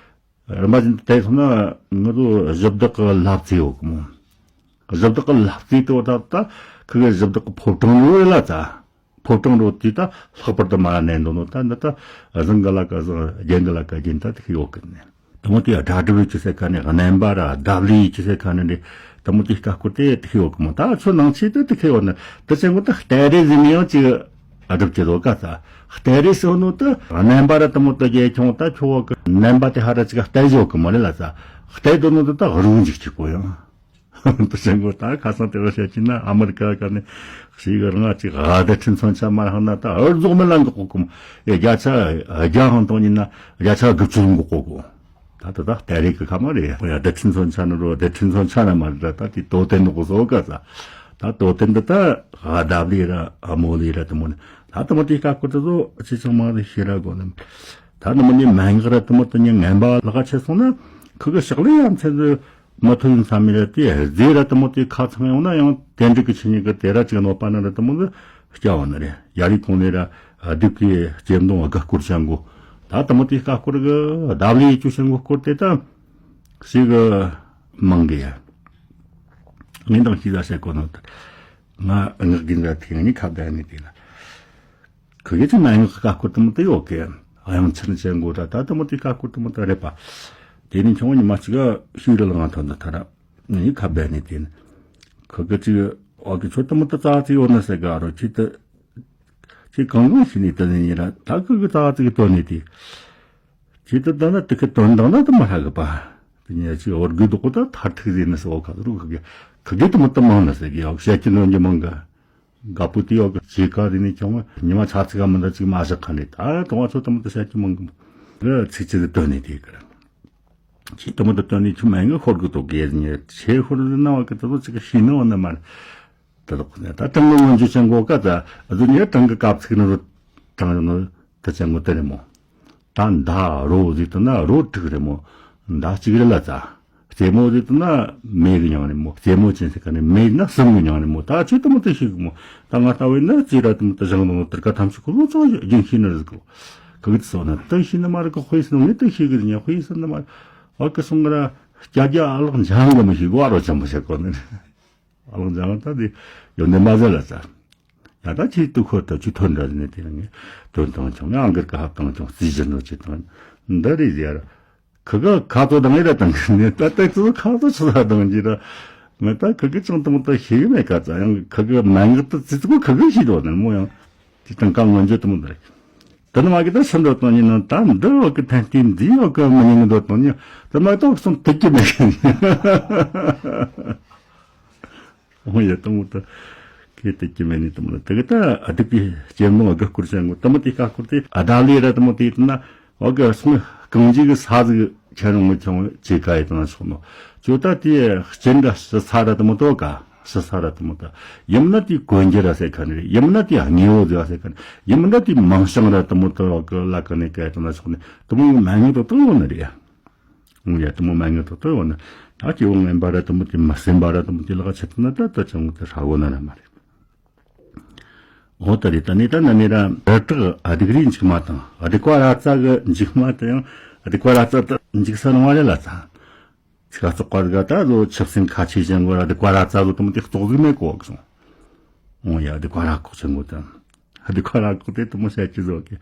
རིམ་པ་བཞིན་དུ་བལྟས་སོང་ན་ང་ཚོ་གཞི་བདག་གི་ལབ་ཙེ་ཡོད་གི་མོ། གཞི་བདག་གི་ལབ་ཙེ་དེ་བ་ད་ད་ཁི་གེ་གཞི་བདག་གི་ཕོ་བྲང་རེད་ལ་ད། ཕོ་བྲང་རོ་དེ་ད་ལྷག་པར་དུ་མ་གནས་འདུག་ནོ། ད་འདི་ད་བཟང་གི་ལ་ཀ་བཟང་རྒྱན་གི་ལ་ཀ་རྒྱན་ད་དེ་ཤི་ཡོད་གི་ནས། དེ་མོ་དེ་སྒྲ་སྒྲུབ་ཡོད་ཅི་ཟེར་ཁ་ནས་རྣམ་པ་ར་གདབ་ལས་ཡོད་ཅི་ཟེར་ཁ་ནས་རེད། དེ་མོ་དེ་ཀ་སྐོར་དེ་དེ་ཤི་ཡོད་གི་མོ། ད་ཚོ་ནང་ཆེ་དེ་དེ་ཤི་ཡོད་ནི་དེ་ཅན་གོ་ད་སྟེ་རེ་ཟིན་ཡང་ཅི་ཨ་སྒྲུབ་ཅི་ལོ་ཀ་ད་སྟེ་རེ་སོ་ནོ་ད་རྣམ་པ་ར་དེ་མོ་ད་རྒྱལ་ཁྱོང་ད་ཁྱོ་གི་རྣམ་པ་དེ་ཧ་ར་ཅི་ག་སྟེ་ཡོད་གི་མོ་ལེ་ལ་ད་སྟེ་དོ་ནོ་ད་ད་རུང་འཇིག་ཅི་གོ་ཡང་། དུ་ཞེན་གོ། ད་ཁ་སང་དེ་བ་བཤད་ཀྱིན་ན་ཨ་མི་རི་ཀ་ག་ནས་ཞིག་རང་ཅིག་ཨ་བརྡ་འཕྲིན་མཚོན་ཆ་མ་རག་ན་ད་ཨར་རྫོགས་མི་ལང་གི་ཀོ་ཀོ་མོ། ཨེ་བརྒྱ་ཆ་བརྒྱ་ཧང་གཏོང་ཉིན་ན་བརྒྱ་ཆ་དགུ་བཅུ་ལོང་གི་ཀོ་ཀོ། ད་ད་ད་ལྟ་རེ་གི་ཁ་མ་རེད། ཨ་བརྡ་འཕྲིན་མཚོན་ཆ་ནི་རོ་བརྡ་འཕྲིན་མཚོན་ཆ་ན་མ་རེད། ད་དེ་དོ་དན་ནོ་གོ་བཟོ་ག་ད་ད་དོ་དན་འདི་ད་ཨ་ད་བླི་ར་ཨ་མོ་ལི་ར་དེ་མོ་ནི་ད་དེ་མོ་དེ་ཀ་ཀོ་དེ་ཚོ་ཅི་ཚང་མ་ལི་ཤེས་ར་གོ་ནི། ད་དེ་མོ་ནི་མན་ངག་ར་དེ་མོ་དེ་ཉིན་ངན་པ་ལག་ཆེ་སོང་ན་ཁུ་གི་ཕྱག་ལས་ཡ་མཚན་དུ། མ་ཐུབ་ཡིན་ས་མི་རེད་དེ། རྫས་ར་དེ་མོ་དེ་ཁ་ཚང་ཡོང་ན་ཡང་དེ་འགྲིག་གི་ཆི་ཉིད་ཀྱི་དེ་ར་ཅིག་གནོད་པ་ན་ར་དེ་མོ་དེ་སྐྱ་བ་ན་རེད། ཡ་རི་གོང་ནས་ར་སྡིག་གི་ལྕེ་མདུང་དགའ་སྐོར་བྱ་འགོ། ད་དེ་མོ་དེ་དཀའ་སྐོར་གི་ལྡབ་ལི་ཡི་ཅུ་བྱ་འགོ་སྐོར་དེ་ད་ཞིག་གི་མང་གི་ཡ། ངས་འདང་ཤི་ཟ་བྱེད་གོ་ནོ་ད་ང་ངག་གི་འདྲ་ཐེངས་ནི་ཁ་བརྡ་ནི་དེ་ལ། ཁོ་གི་ཚེ་ན་ཡང་ཁ་སྐོར་དུ་མི་དེ་ཡོད་གི། ཨ་ཡང་ཚུར་བྱེད་འགོ་ད་ད་དུ་མི་དེ་ཁ་སྐོར་དུ་མི་དེ་རེད་པ། དེ་ནི་ཆུང་ཉི་མ་གཅིག་ག་ཤུགས་རེ་ལ་ང་ཐོན་ད་ཐ་ར། ངའི་ཁ་བརྡ་ནས་དེ་ནི། ཁོ་གི་ཚེ་ཨོ་གི་ཚོད་དུ་མི་དེ་རྩ་ཚིག་ཡོད་ན་ཟེར་ག་རོ་ཁྱེད་དུ། ཁྱེད་གང་གང་ཤི་ནི་དེ་ནི་ཡིན་ར་ད་ཁོ་གི་རྩ་ཚིག་དོན་ནི་དེ། ཁྱེད་དུ་ད་ན་དེ་གི་དོན་དང་ན་དུ་མ་ཧྲ་གི་པ། དེ་ནི་ཅི་འོར་གི་དུ་ཁོ་ད་ཐར་ཐིག་ཟེར་ནི་ཟེར་ཨོ་ཁ་རུ་ཁོ་གི་ཁོ་གི་དུ་མི་དུ་མང་ན་ཟེར་གི་ཨོ་བཤད་ཀྱི་ནོན་གི་མང་ག་དགའ་པོ་དེ་ཡོད་གི་ཅི་ག་རེ་ནི་ཀྱང་ཉི་མ་ཆ་ཚིག་ག་མི་འདྲ་ཅིག་མ་བཞག་ག་ནི་ད་གྲོང་བ་ཚོ་དུ་མི་དུ་བཤད་ཀྱི་མང་གི་མོ། ཚིག་ཅི་དུ་དོན་ནི་དེ་གི་ར། ཅི་དུ་མི་དུ་དོན་ནི་ཆུ་མ་ཡིན་གི་ཧོར་གི་དོ་གི་ནི་ཆེ་ཧོར་ནི་ན་བ་གི་དུ་དོ་ཅིག་གི་ཤི་ནི་འོ་ན་མ་རེད། དུ་དོ་ནི་ད་གྲང་གི་སྔོན་འཇུ་ཅན་གོ་ག་ད་ཨ་དུ་ནི་གྲང་གི་སྐབས་ཚིག་ནི་རུ་གྲང་རུ་ནི་དུ་ཅན་གོ་དེ་རེད་མོ། ད་མདའ་རོ་ཟིག་ཏུ་ན་རོ་དྲུག་རེ་མོ། མདའ་གཅིག་རེ་ལ་ཙ། རྩེ་མོ་ཟིག་ཏུ་ན་མེ་གི་མྱང་རེ་མོ། རྩེ་མོ་ཅན་ཟེར་ག་ནི་མེ་ན་གསུམ་གི་མྱང་རེ་མོ། ད་ཆོས་དུ་མོ་དུ་ཤིག་མོ། ད་ང་ལྟ་བས་ན་རྩེ་ར་དུ་མོ་དུ་བཞེངས་དུ་མོ་དུར་ཀ་ཐམས་ཅད་ཁོ་ལོ་ཚོ་རྒྱུན་ཤེས་ནི་རེད་གོ། ག་གི་དུ་སོ་ན་དུ་ཤེས་ནི་མ་རེད་གོ། དཔེ་སོང་ངས་དུ་ཤེས་གི་ཉ་དཔེ་སོང་ནི་མ་རེད། ཨ་ཀི་སོང་ར་སྐྱ་རྒྱ་ཨ་ལག་འཇང་གི་མི་ཤེས་གོ། ཨ་རོ་ཆེན་པོ་ཤེས་གོ་ནི་རེད། ཨ་ལོང་ཅང་ད་དེ་ཡོན་ཏན་མ་ཟད་ལ་ཙ། ཡ་ད་ཁྱེད་དུ་ཁོ་ད་ཆུ་ཐོན་འདྲ་ནས་དེ་ངས་དོན་བཏང་བྱུང་། ངས་ཨང་གིར་ཀ་ཧབ་བཏང་བྱུང་། རྩིས་གཞི་འགྲོ་ཅི་བཏང་འདི་རེད་ཟེར། ཁི་ག་ཁ་ཚོ་དང་ཡིན་ར་བཏང་གི་ནས་ད་ཏག་ཚོ་ཁ་ཚོ་ཆུ་ས་བཏང་གི་ར། ངས་ད་ཁི་གི་ཅང་དུ་མོ་ད་ཤེས་གི་མེད་ཀ་ཙ། ཡང་ཁི་གི་མན་ངག་ད་ཙི་ཙི་གོ་ཁི་གི་ཤེས་དོ་ནས་མོ་ཡང་དེ་དང་ཀ་ངོ་འཇོ་དུ་མོ་ད་རེད། དེ་ནི་མ་གི་ད་སུ་འགྲོ་བཏང་ཉིན་ནང་ད་འདི་འོག་གི་ཐན་ཏིན་འདི་འོག་གི་མི་ཉིན་འགྲོ་བཏང་ཉིན་དེ་མ་གི་ད་གསུམ་དུ་ཀྱི་མེད་གི་ནི། འོ་ཡ་དང་པོ་ད་ཁྱེད་དེ་ཀྱི་མེད་ནི་དང་པོ་ད་གི་ད་ཨ་དུ་གི་ཇེ་མོ་དགའ་སྐོར་ཅན་གོ་དང་པོ་དེ་དཀའ་སྐོར་དེ་ཨ་ད་ལི་ར་དང་པོ་དེ་ན་འོ་གི་སོང་གང་ཅི་གི་ས་ཟིག་ཁྱེད་རང་ངོ་ཆུང་ཅེ་ཀ་ཡི་དང་ན་ཆོག་ནོ་ཅོ་ད་དེ་སྤྱིར་འདྲ་ས་ས་ར་དང་པོ་དོ་ག་ས་ས་ར་དང་པོ་ད་ཡིན་ན་དེ་གོན་རྒྱུ་ར་ཟེར་ཁ་ནི་རེད། ཡིན་ན་དེ་དངོས་པོ་ཟེར་བ་ཟེར་ཁ་ནི་ཡིན་ན་དེ་མིང་བྱང་ར་དང་པོ་དོ་ག་ལ་ཁ་ནི་ཀ་ཡི་དང་ན་ཆོག་ནི་དང་པོ་མ་ངེས་དོ་དང་པོ་ནི་རེད། འོང་ཡ་དེ་མོ་མ་ངེས་ཏོག་ཏོ་ཡོང་ན་ད་སྐྱེ་བོ་ངན་པ་ར་དེ་མོ་དེ་མ་སེམས་པ་ར་དེ་མོ་དེ་ལ་ཆེད་དུ་ན་ད་ད་ཅང་དེ་ཧྲ་གོ་ན་ར་མ་རེད། འོ་ད་རེད། ད་ནི་ད་ན་ནི་ར་རི་བྲག་ཨ་དིག་རིའི་འཇིགས་མ་དང་ཨ་དིག་པ་ར་ཙ་གི་འཇིགས་མ་དེ་ཡང་ཨ་དིག་པ་ར་ཙ་ད་འཇིགས་ས་ནང་བ་རེད་ལ་ཙ། ཚིག་ཨ་ཙོག་པ་ག་ད་ལོ་ཆབ་སྲིད་ཁ་ཆེ་ཅན་གོ་ར་ཨ་དིག་པ་ར་ཙ་ལོ་དེ་མོ་དེ་ཙོག་ཟིག་མེད་གོ་གི་སོང་། འོང་ཡ་ཨ་དིག་པ་ར་ཁོག་ཅན་གོ་དང་། ཨ་དེ་ཁོ་ར་ཁོ་དེ་དུ་མོ་བཤད་ཀྱི་བཟོ་གི།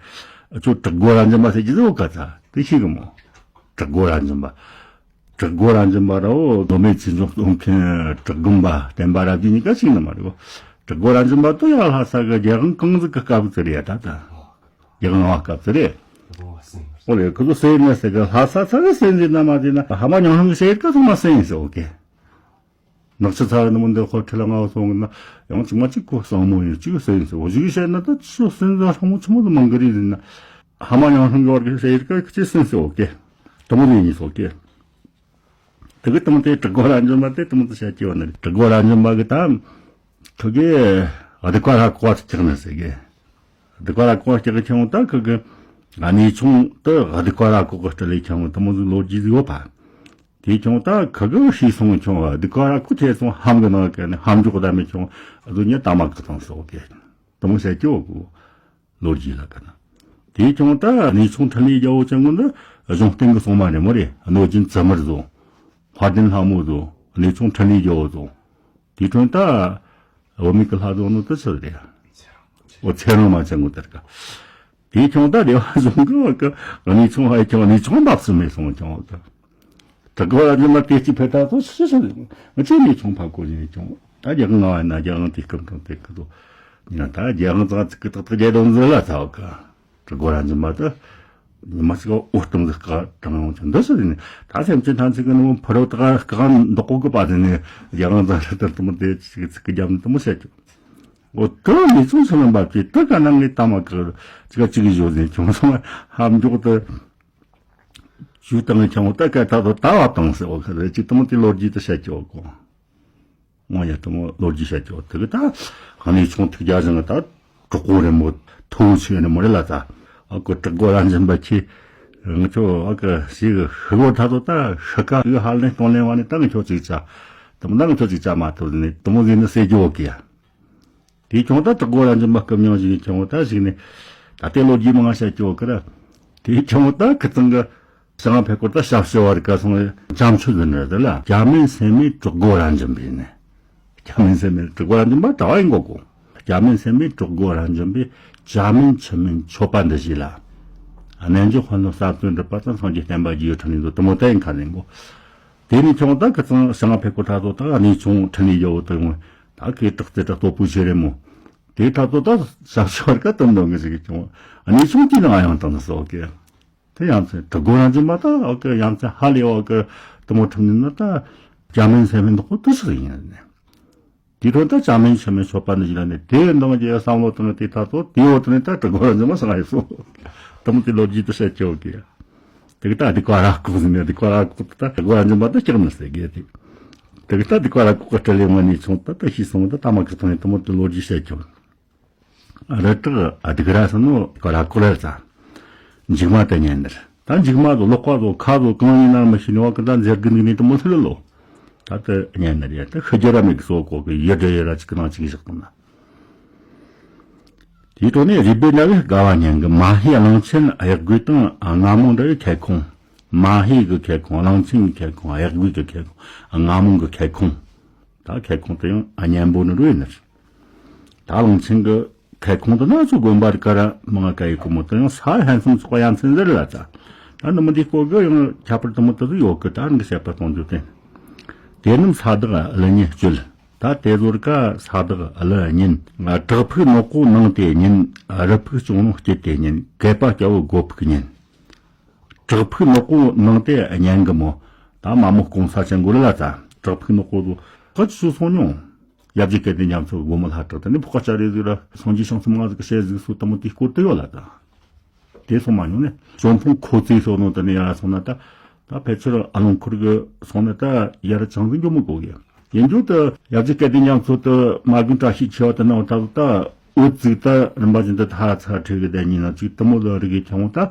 ཨ་ཅོ་བྲག་སྒོ་ར་འཛིན་པ་ཟེར་གྱི་བཟོ་ག་ཚ་དེ་ཤེས་གི་མོ། བྲག་སྒོ་ར་འཛིན་པ། བྲག་སྒོ་ར་འཛིན་པ་ར་འོ་མདོ་སྨད་ཆོས་འབྱུང་སྟོན་མཁན་བྲག་དགོན་པ་བསྟན་པ་རབ་རྒྱས་གཉིས་ཀ་ཞིག་ནི་མ་རེད་གོ། བྲག་སྒོ་ར་འཛིན་པ་དུ་ཡང་ལྷ་ས་གི་རྒྱལ་དབང་ཀོང་ཙི་གི་སྐབས་ཚེ་རེད་ཡ་ད་ད། རྒྱལ་དབང་བ་སྐབས་ཚེ་རེད། ཨོ་ལེ་ཁོ་ཚོ་སེ་ན་ཟེར་གི་ལྷ་ས་ཚ་གི་སེ་འཛིན་ན་མ་འཛིན་ན་ཧ་མ་ཉང་ཧང་གི་ཤེར་ཀ་ཚང་མ་སེ་ཡིན་ཟེར་ཨོ་ཀེ། ནག་ཆུ་ཚ་བའི་ནི་མོ་འདི་ཧོ་ཁྲི་ལ་ང་སོང་གི་ན་ཡང་གཅིག་མ་གཅིག་གོ་སང་མོ་ཡིན་གཅིག་སེ་ཡིན་ཟེར་འོ་གཅིག་བཤད་ན་ད་ཆུ་སེ་ཡིན་ཟེར་ཧྲ་མོ་ཆུ་མོ་དུ་མང་གི་རེད་ཟེར་ན་ཧ་མ་ཡང་ཧྲང་གི་བར་གི་སེ་ཡིན་ཀ་གཅིག་སེ་ཡིན་ཟེར་ཨོ་ཀེ། དུ་མོ་ལི་ཡིན་ཟེར་ཨོ་ཀེ། དེ་གི་དུ་མོ་དེ་གྲི་གོ་ར་འཇོན་པ་དེ་དུ་མོ་དུ་བཤད་ཀྱི་བ་ནི་རེད། གྲི་གོ་ར་འཇོན་པ་གི་ད་ཁོ་གི་ཨ་དི་ཀ་ར་ཀོ་ཅིག་ནི་ཟེར་གི། ཨ་དི་ཀ་ར་ཀོ་ཅིག་གི་ཁྱོང་ད་ཁོ་གི་ཨ་ནི་ཆུང་དུ་ཨ་དི་ཀ་ར་ཀོ་གི་སྤྲུལ་ལི་ཁྱོང་དུ་མོ་ཟིག་ལོ་རྒྱུས་ཟིག་ཡོད་པ། དེ་ཁྱོད་ད་ཁ་གི་ཤི་སོང་ཁྱོད་ཨ་དེ་ཀ་ར་ཁུ་ཐེ་སོང་ཧམ་གི་ནང་གི་ནི་ཧམ་འཇོག་ད་མི་ཁྱོད་ཨ་ཟོ་ཉ་ད་མ་གི་ཐང་སོག་གི་དུ་མོ་ཟེར་གྱི་འོ་གོ་ལོ་རྒྱུས་ལ་ག་ན་དེ་ཁྱོད་ད་གནས་ཆུང་འཕྲིན་ལས་རྒྱལ་པོ་ཅན་གོ་འདི་གཞུང་བསྟེན་གི་སོང་མ་རེད་མོ་རེད། གནོད་སྦྱིན་ཙི་མར་ཟོ་ཧ་ལྡན་ལྷ་མོ་ཟོ་གནས་ཆུང་འཕྲིན་ལས་རྒྱལ་པོ་ཟོ། དེ་ཁྱོད་ད་བུད་མེད་ཀྱི་ལྷ་ཟོ་ནོ་དུ་ཆི་རེད། འོ་ཚེ་རིང་མ་ཅན་གོ་དེར་ག་དེའི་ཁྱོད་ད་སྡེ་བ་གཞུང་གི་བ་གི་གནས་ཆུང་ཧའི་ཁྱོད་གནས་ཆུང་འབབ་སུ་མེད་སོང་ཁྱོད་ད། དྲི་གོ་ར་འཇིམ་པ་དེ་གཅིག་ཕེ་ད་ཚོ་ཤི་ཤི་ང་ཚོའི་གནས་ཆུང་ཕ་གོ་ཡིན་ཁྱོད་ད་རྒྱ་གང་ང་བ་ན་རྒྱ་གང་དེ་སྐམ་དང་དེ་ཁི་དོ་ཡིན་ན་ད་རྒྱ་གང་ཙང་ཚིག་གི་ཏག་ཏག་རྒྱ་དོན་ཟི་ལ་ཚ་བ་གི་དྲི་གོ་ར་འཇིམ་པ་ད་ཉི་མ་ཅིག་འོ་སྟོང་ཟི་ཀ་དྲང་ཡོང་ཁྱོད་འདི་ཤི་ཡིན་ད་སེམས་ཅན་ཐམས་ཅད་ཀྱི་ནུ་ཕ་རོ་ད་ག་གང་འདོག་གོ་གི་པ་དེ་ནས་རྒྱ་གང་ཙང་རི་ལྟར་དུ་མོ་དེ་ཅིག་ཚིག་གི་རྒྱབ་ནི་དུ་མོ་བཤད་ཁྱོད། འོ་དེ་ལ་མི་ཚོང་སོང་ལ་འབབ་ཀྱི་དེ་ག་ནང་གི་ལྟ་མ་གི་ཅི་ག་ཅི་གི་བཞོ་ཟིན་ཁྱོང་སོང་ཧབ་འཇོག་ཏུ་ཞུ་དང་ཁྱོང་ད་ག་ད་དོ་ལྟ་བ་དང་ཟེར་འོ་ཁ་ཟེར་ཅི་དུ་མོ་དེ་ལོ་རྒྱུས་དུ་བཤད་ཀྱི་འོ་གོ་ང་ཡ་དུ་མོ་ལོ་རྒྱུས་བཤད་ཀྱི་འོ་དེ་གི་ད་གནས་ཆུང་ཐུགས་རྒྱ་ཟིན་ད་གྲོགས་པོ་རེ་མོ་ཐུགས་ཆེ་ནི་མོ་རེ་ལ་ད་ཨ་ཀོ་དྲག་གོ་ར་འཇིམ་པ་ཁྱི་ང་ཚོ་ཨ་ཀ་ཞིག་ཧི་གོ་ད་དོ་ད་ཧི་ཀ་ཧི་ཧ་ལེན་གཏོང་ལེན་བ་ནི་ད་ང་ཁྱོད་ཅིག་ཅ་དུ་མོ་ད་ང་ཁྱོད་ཅིག་ཅ་མ་ཐུབ་ནི་དུ་མོ་ཟིན་ནི་སེ་རྒྱུ་འོ་ཀི་ཡ། དེའི་ཁྱོང་ད་དྲག་གོ་ར་འཇིམ་པ་སྐུ་མྱོང་ཞིག་ཁྱོང་ད་ཞིག་ནས་ད་ལྟའི་ལོ་རྒྱུས་མང་བཤད་ཀྱི་འོ་ཀི་ར། དེའི་ཁྱོང་ད་ཁི་ཚང་གི་ཞང་ཕེ་སྐོར་ད་ཞབས་ཞུ་བར་ག་སོང་བཅམ་ཆུ་ཟིན་ར་དེ་ལ་རྒྱ་མིན་སེ་མིན་དྲག་གོ་ར་འཇིམ་པས་ནས། རྒྱ་མིན་སེ་མིན་དྲག་གོ་ར་འཇིམ་པ་གྲྭ་བ་ཡིན་གོ་གོ། རྒྱ་མིན་སེ་མིན་དྲག་གོ་ར་འཇིམ་པས་རྒྱ་མིན་ཆུ་མིན་མཆོད་པ་འདི་བཞེས་ལ། རྣལ་འབྱོར་དཔོན་སློབ་ས་བཙུན་སྒྲུབ་པ་དང་སངས་རྒྱས་བསྟན་པ་རྒྱས་ཡོད་ཁྲིད་ནས་འདུག་དུ་མོ་ད་ཡིན་ཁ་ནས་གོ། དེ་ནས་ཁྱོང་ད་ཁི་ཚང་ཞང་ཕེ་སྐོར་ད་དོ་ད་གནས་ཆུང་ཁྲིད་ནས་ཡོད་དུ་ཡོང་། ད་ཁོས་དྲག་རྩལ་དྲག་སྟོབས་པོ་ཆེ་རེད་མོ། དེའི་ཐག་ཏུ་ད་ཞབས་ཞུ་བར་ཀ་དུམ་དུམ་གི་ཞིག་བྱུང་། གནས་ཆུང་དེའི་ནང་ཡང་དང་སོགས་ཀྱི། དེ་ཡང་ཚེ་དྲུག་སྒོ་རང་བྱོན་མ་ད་ཨོ་ཀི་ཡང་ཚེ་ཧ་ལས་ཨོ་ཀི་དུ་མོ་ཁྲིམས་ནི་ན་ད་ཅ་མིན་སེ་མིན་དུ་ཁོ་དུ་ཞིག་ཡིན་ནི། དེའི་ཐོག་ད་ཅ་མིན་ཆི་མིན་ཆོད་པ་ནི་ཞིག་ལ་ནི་དེ་འདང་རྒྱལ་བསམ་བློ་བཏང་དེའི་ཐག་ཏུ་དེའི་འོག་ཏུ་ནི་ད་དྲུག་སྒོ་རང་བྱོན་མ་སང་ཡི་སོ། དུ་མོ་དེ་ལོ་རྒྱུས་དུ་བཤད་ཀྱི་ཨོ་ཀི། དེ་གི་ད་དེ་ཀ་ར་ལྐོག་ཟིན་ནས་དེ་ཀ་ར་ལྐོག་ད་དེ་ཀ་ར་འཇོམས་པ་ད་སྐྱག་མི་ཟེར་གི་དེ། དེ་གི་ད་དེ་ཀ་ར་ལྐོག་གི་སྤྲེལ་ལེ་ངོ་ནས་ཆུང་ད་ད་ཤི་སོང་ད་ད་མ་གི་ཐོང་ནས་དུ་མོ་དེ་ལོ་རྒྱུས་བཤད་ཀྱང་། རི་བྲག་སྡིག་ར་སོ་ནོ་ཀ་ར་ལྐོག་ར་ཙ། མཇུག་མ་དེ་ཉན་ནར་ད་མཇུག་མ་དུ་ལོག་པ་དུ་ཁ་དུ་གང་ཡིན་ན་མི་ཤི་ནི་བ་གི་ད་འཛེར་གི་ནི་དུ་མོ་ལྷི་ལོ། ད་དེ་ཉན་ནར་ཡ་ད་ཤི་རྒྱུ་ར་མེད་གི་སོ་གོ་གི་ཡི་འདྲེ་ཡི་ར་ཅིག་གི་ནང་ཅིག་བཞག་དང་ན། དེའི་ཐོག་ནས་རུས་སྦལ་འདྲ་བའི་དགའ་བ་ཉན་གི་མ་ཧེ་གླང་ཆེན་གཡག་རྒོད་དང་རྔ་མོང་འདྲ་བའི་ཁལ་ཁོང་། མ་ཧེ་གི་ཁལ་ཁོང་། གླང་ཆེན་གི་ཁལ་ཁོང་། གཡག་རྒོད་གི་ཁལ་ཁོང་། རྔ་མོང་གི་ཁལ་ཁོང་། ད་ཁལ་ཁོང་དེ་ཡང་གཉན་པོ་ནི་རུ་ཡིན་ནི། ད་གླང་ཆེན་གི་ཁལ་ཁོང་དུ་ན་ཚོ་དགོན་པ་རི་ཀ་ར་མང་ང་ཀ་ཡི་ཀོ་མོ་དེ་ཡང་ས་ཧན་སུམ་ཚོགས་ཡང་ཚན་ཟེར་ལ་ཙ། ད་ནི་མི་འདི་ཀོ་གི་ཡང་ཁྱད་པར་དུ་མོ་དུ་ཡོད་གི་ད་ནི་བཤད་པ་གཏོང་རྒྱུ་དེ། དེ་རྣམས་ས་བདག་ཀླུ་གཉན་སྤྱོད། ད་དེ་ཟོར་ཀ་ས་བདག་ཀླུ་གཉན། བྲག་ཕུག་ནག་པོ་ནང་དེ་ཉིན། རི་ཕུག་གཅོང་རོང་སྐྱིད་དེ་ཉིན། བསྐལ་པ་སྐྱ་བོ་སྒོ་ཕུག་ཉིན། བྲག་ཕུག་ནག་པོ་ནང་དེ་ཉན་གི་མོ། ད་མ་མོ་སྐོང་ས་ཅན་གོ་ལ་ཙ། བྲག་ཕུག་ནག་པོ་དུ་ཧ་ཅི་ཆུ་སོང་མྱོང་། ཡབ་རྗེ་སྐལ་ལྡན་རྒྱ་མཚོ་གི་སྒོ་མོ་ལྷ་བྲག་དེ་ནི་ཕོ་ཁ་ཅ་རེ་ཟིག་ར་སངས་རྒྱས་བྱང་སེམས་ལྔ་ཟིག་གི་ཞལ་གཟིགས་སུ་ལྟ་མོ་དེའི་སྐོར་དུ་ཡོད་ལ་ད། དེ་སོང་མ་མྱོང་ནས་བྱོན་ཕུང་ཁོ་ཚོས་སོ་ནོ་དེ་ནས་ཡར་སོང་ན་ད། ད་ཕལ་ཆེར་ཨ་ལོང་ཁུར་གི་སོང་ན་ད་ཡར་ཆང་གི་འགྱོ་མི་དགོས་གི། ཡིན་རྒྱུ་ད་ཡབ་རྗེ་སྐལ་ལྡན་རྒྱ་མཚོ་ད་མ་དགོན་བཀྲ་ཤིས་ཆེ་བ་ད་ནང་ད་ད་འོད་ཙིག་ད་རིམ་པ་བཞིན་དུ་ཐ་ཚ་ཁྲི་གི་བསྡད་ཉིན་ན་ཅིག་དུ་མོ་ལ་རི་གི་ཆང་ད།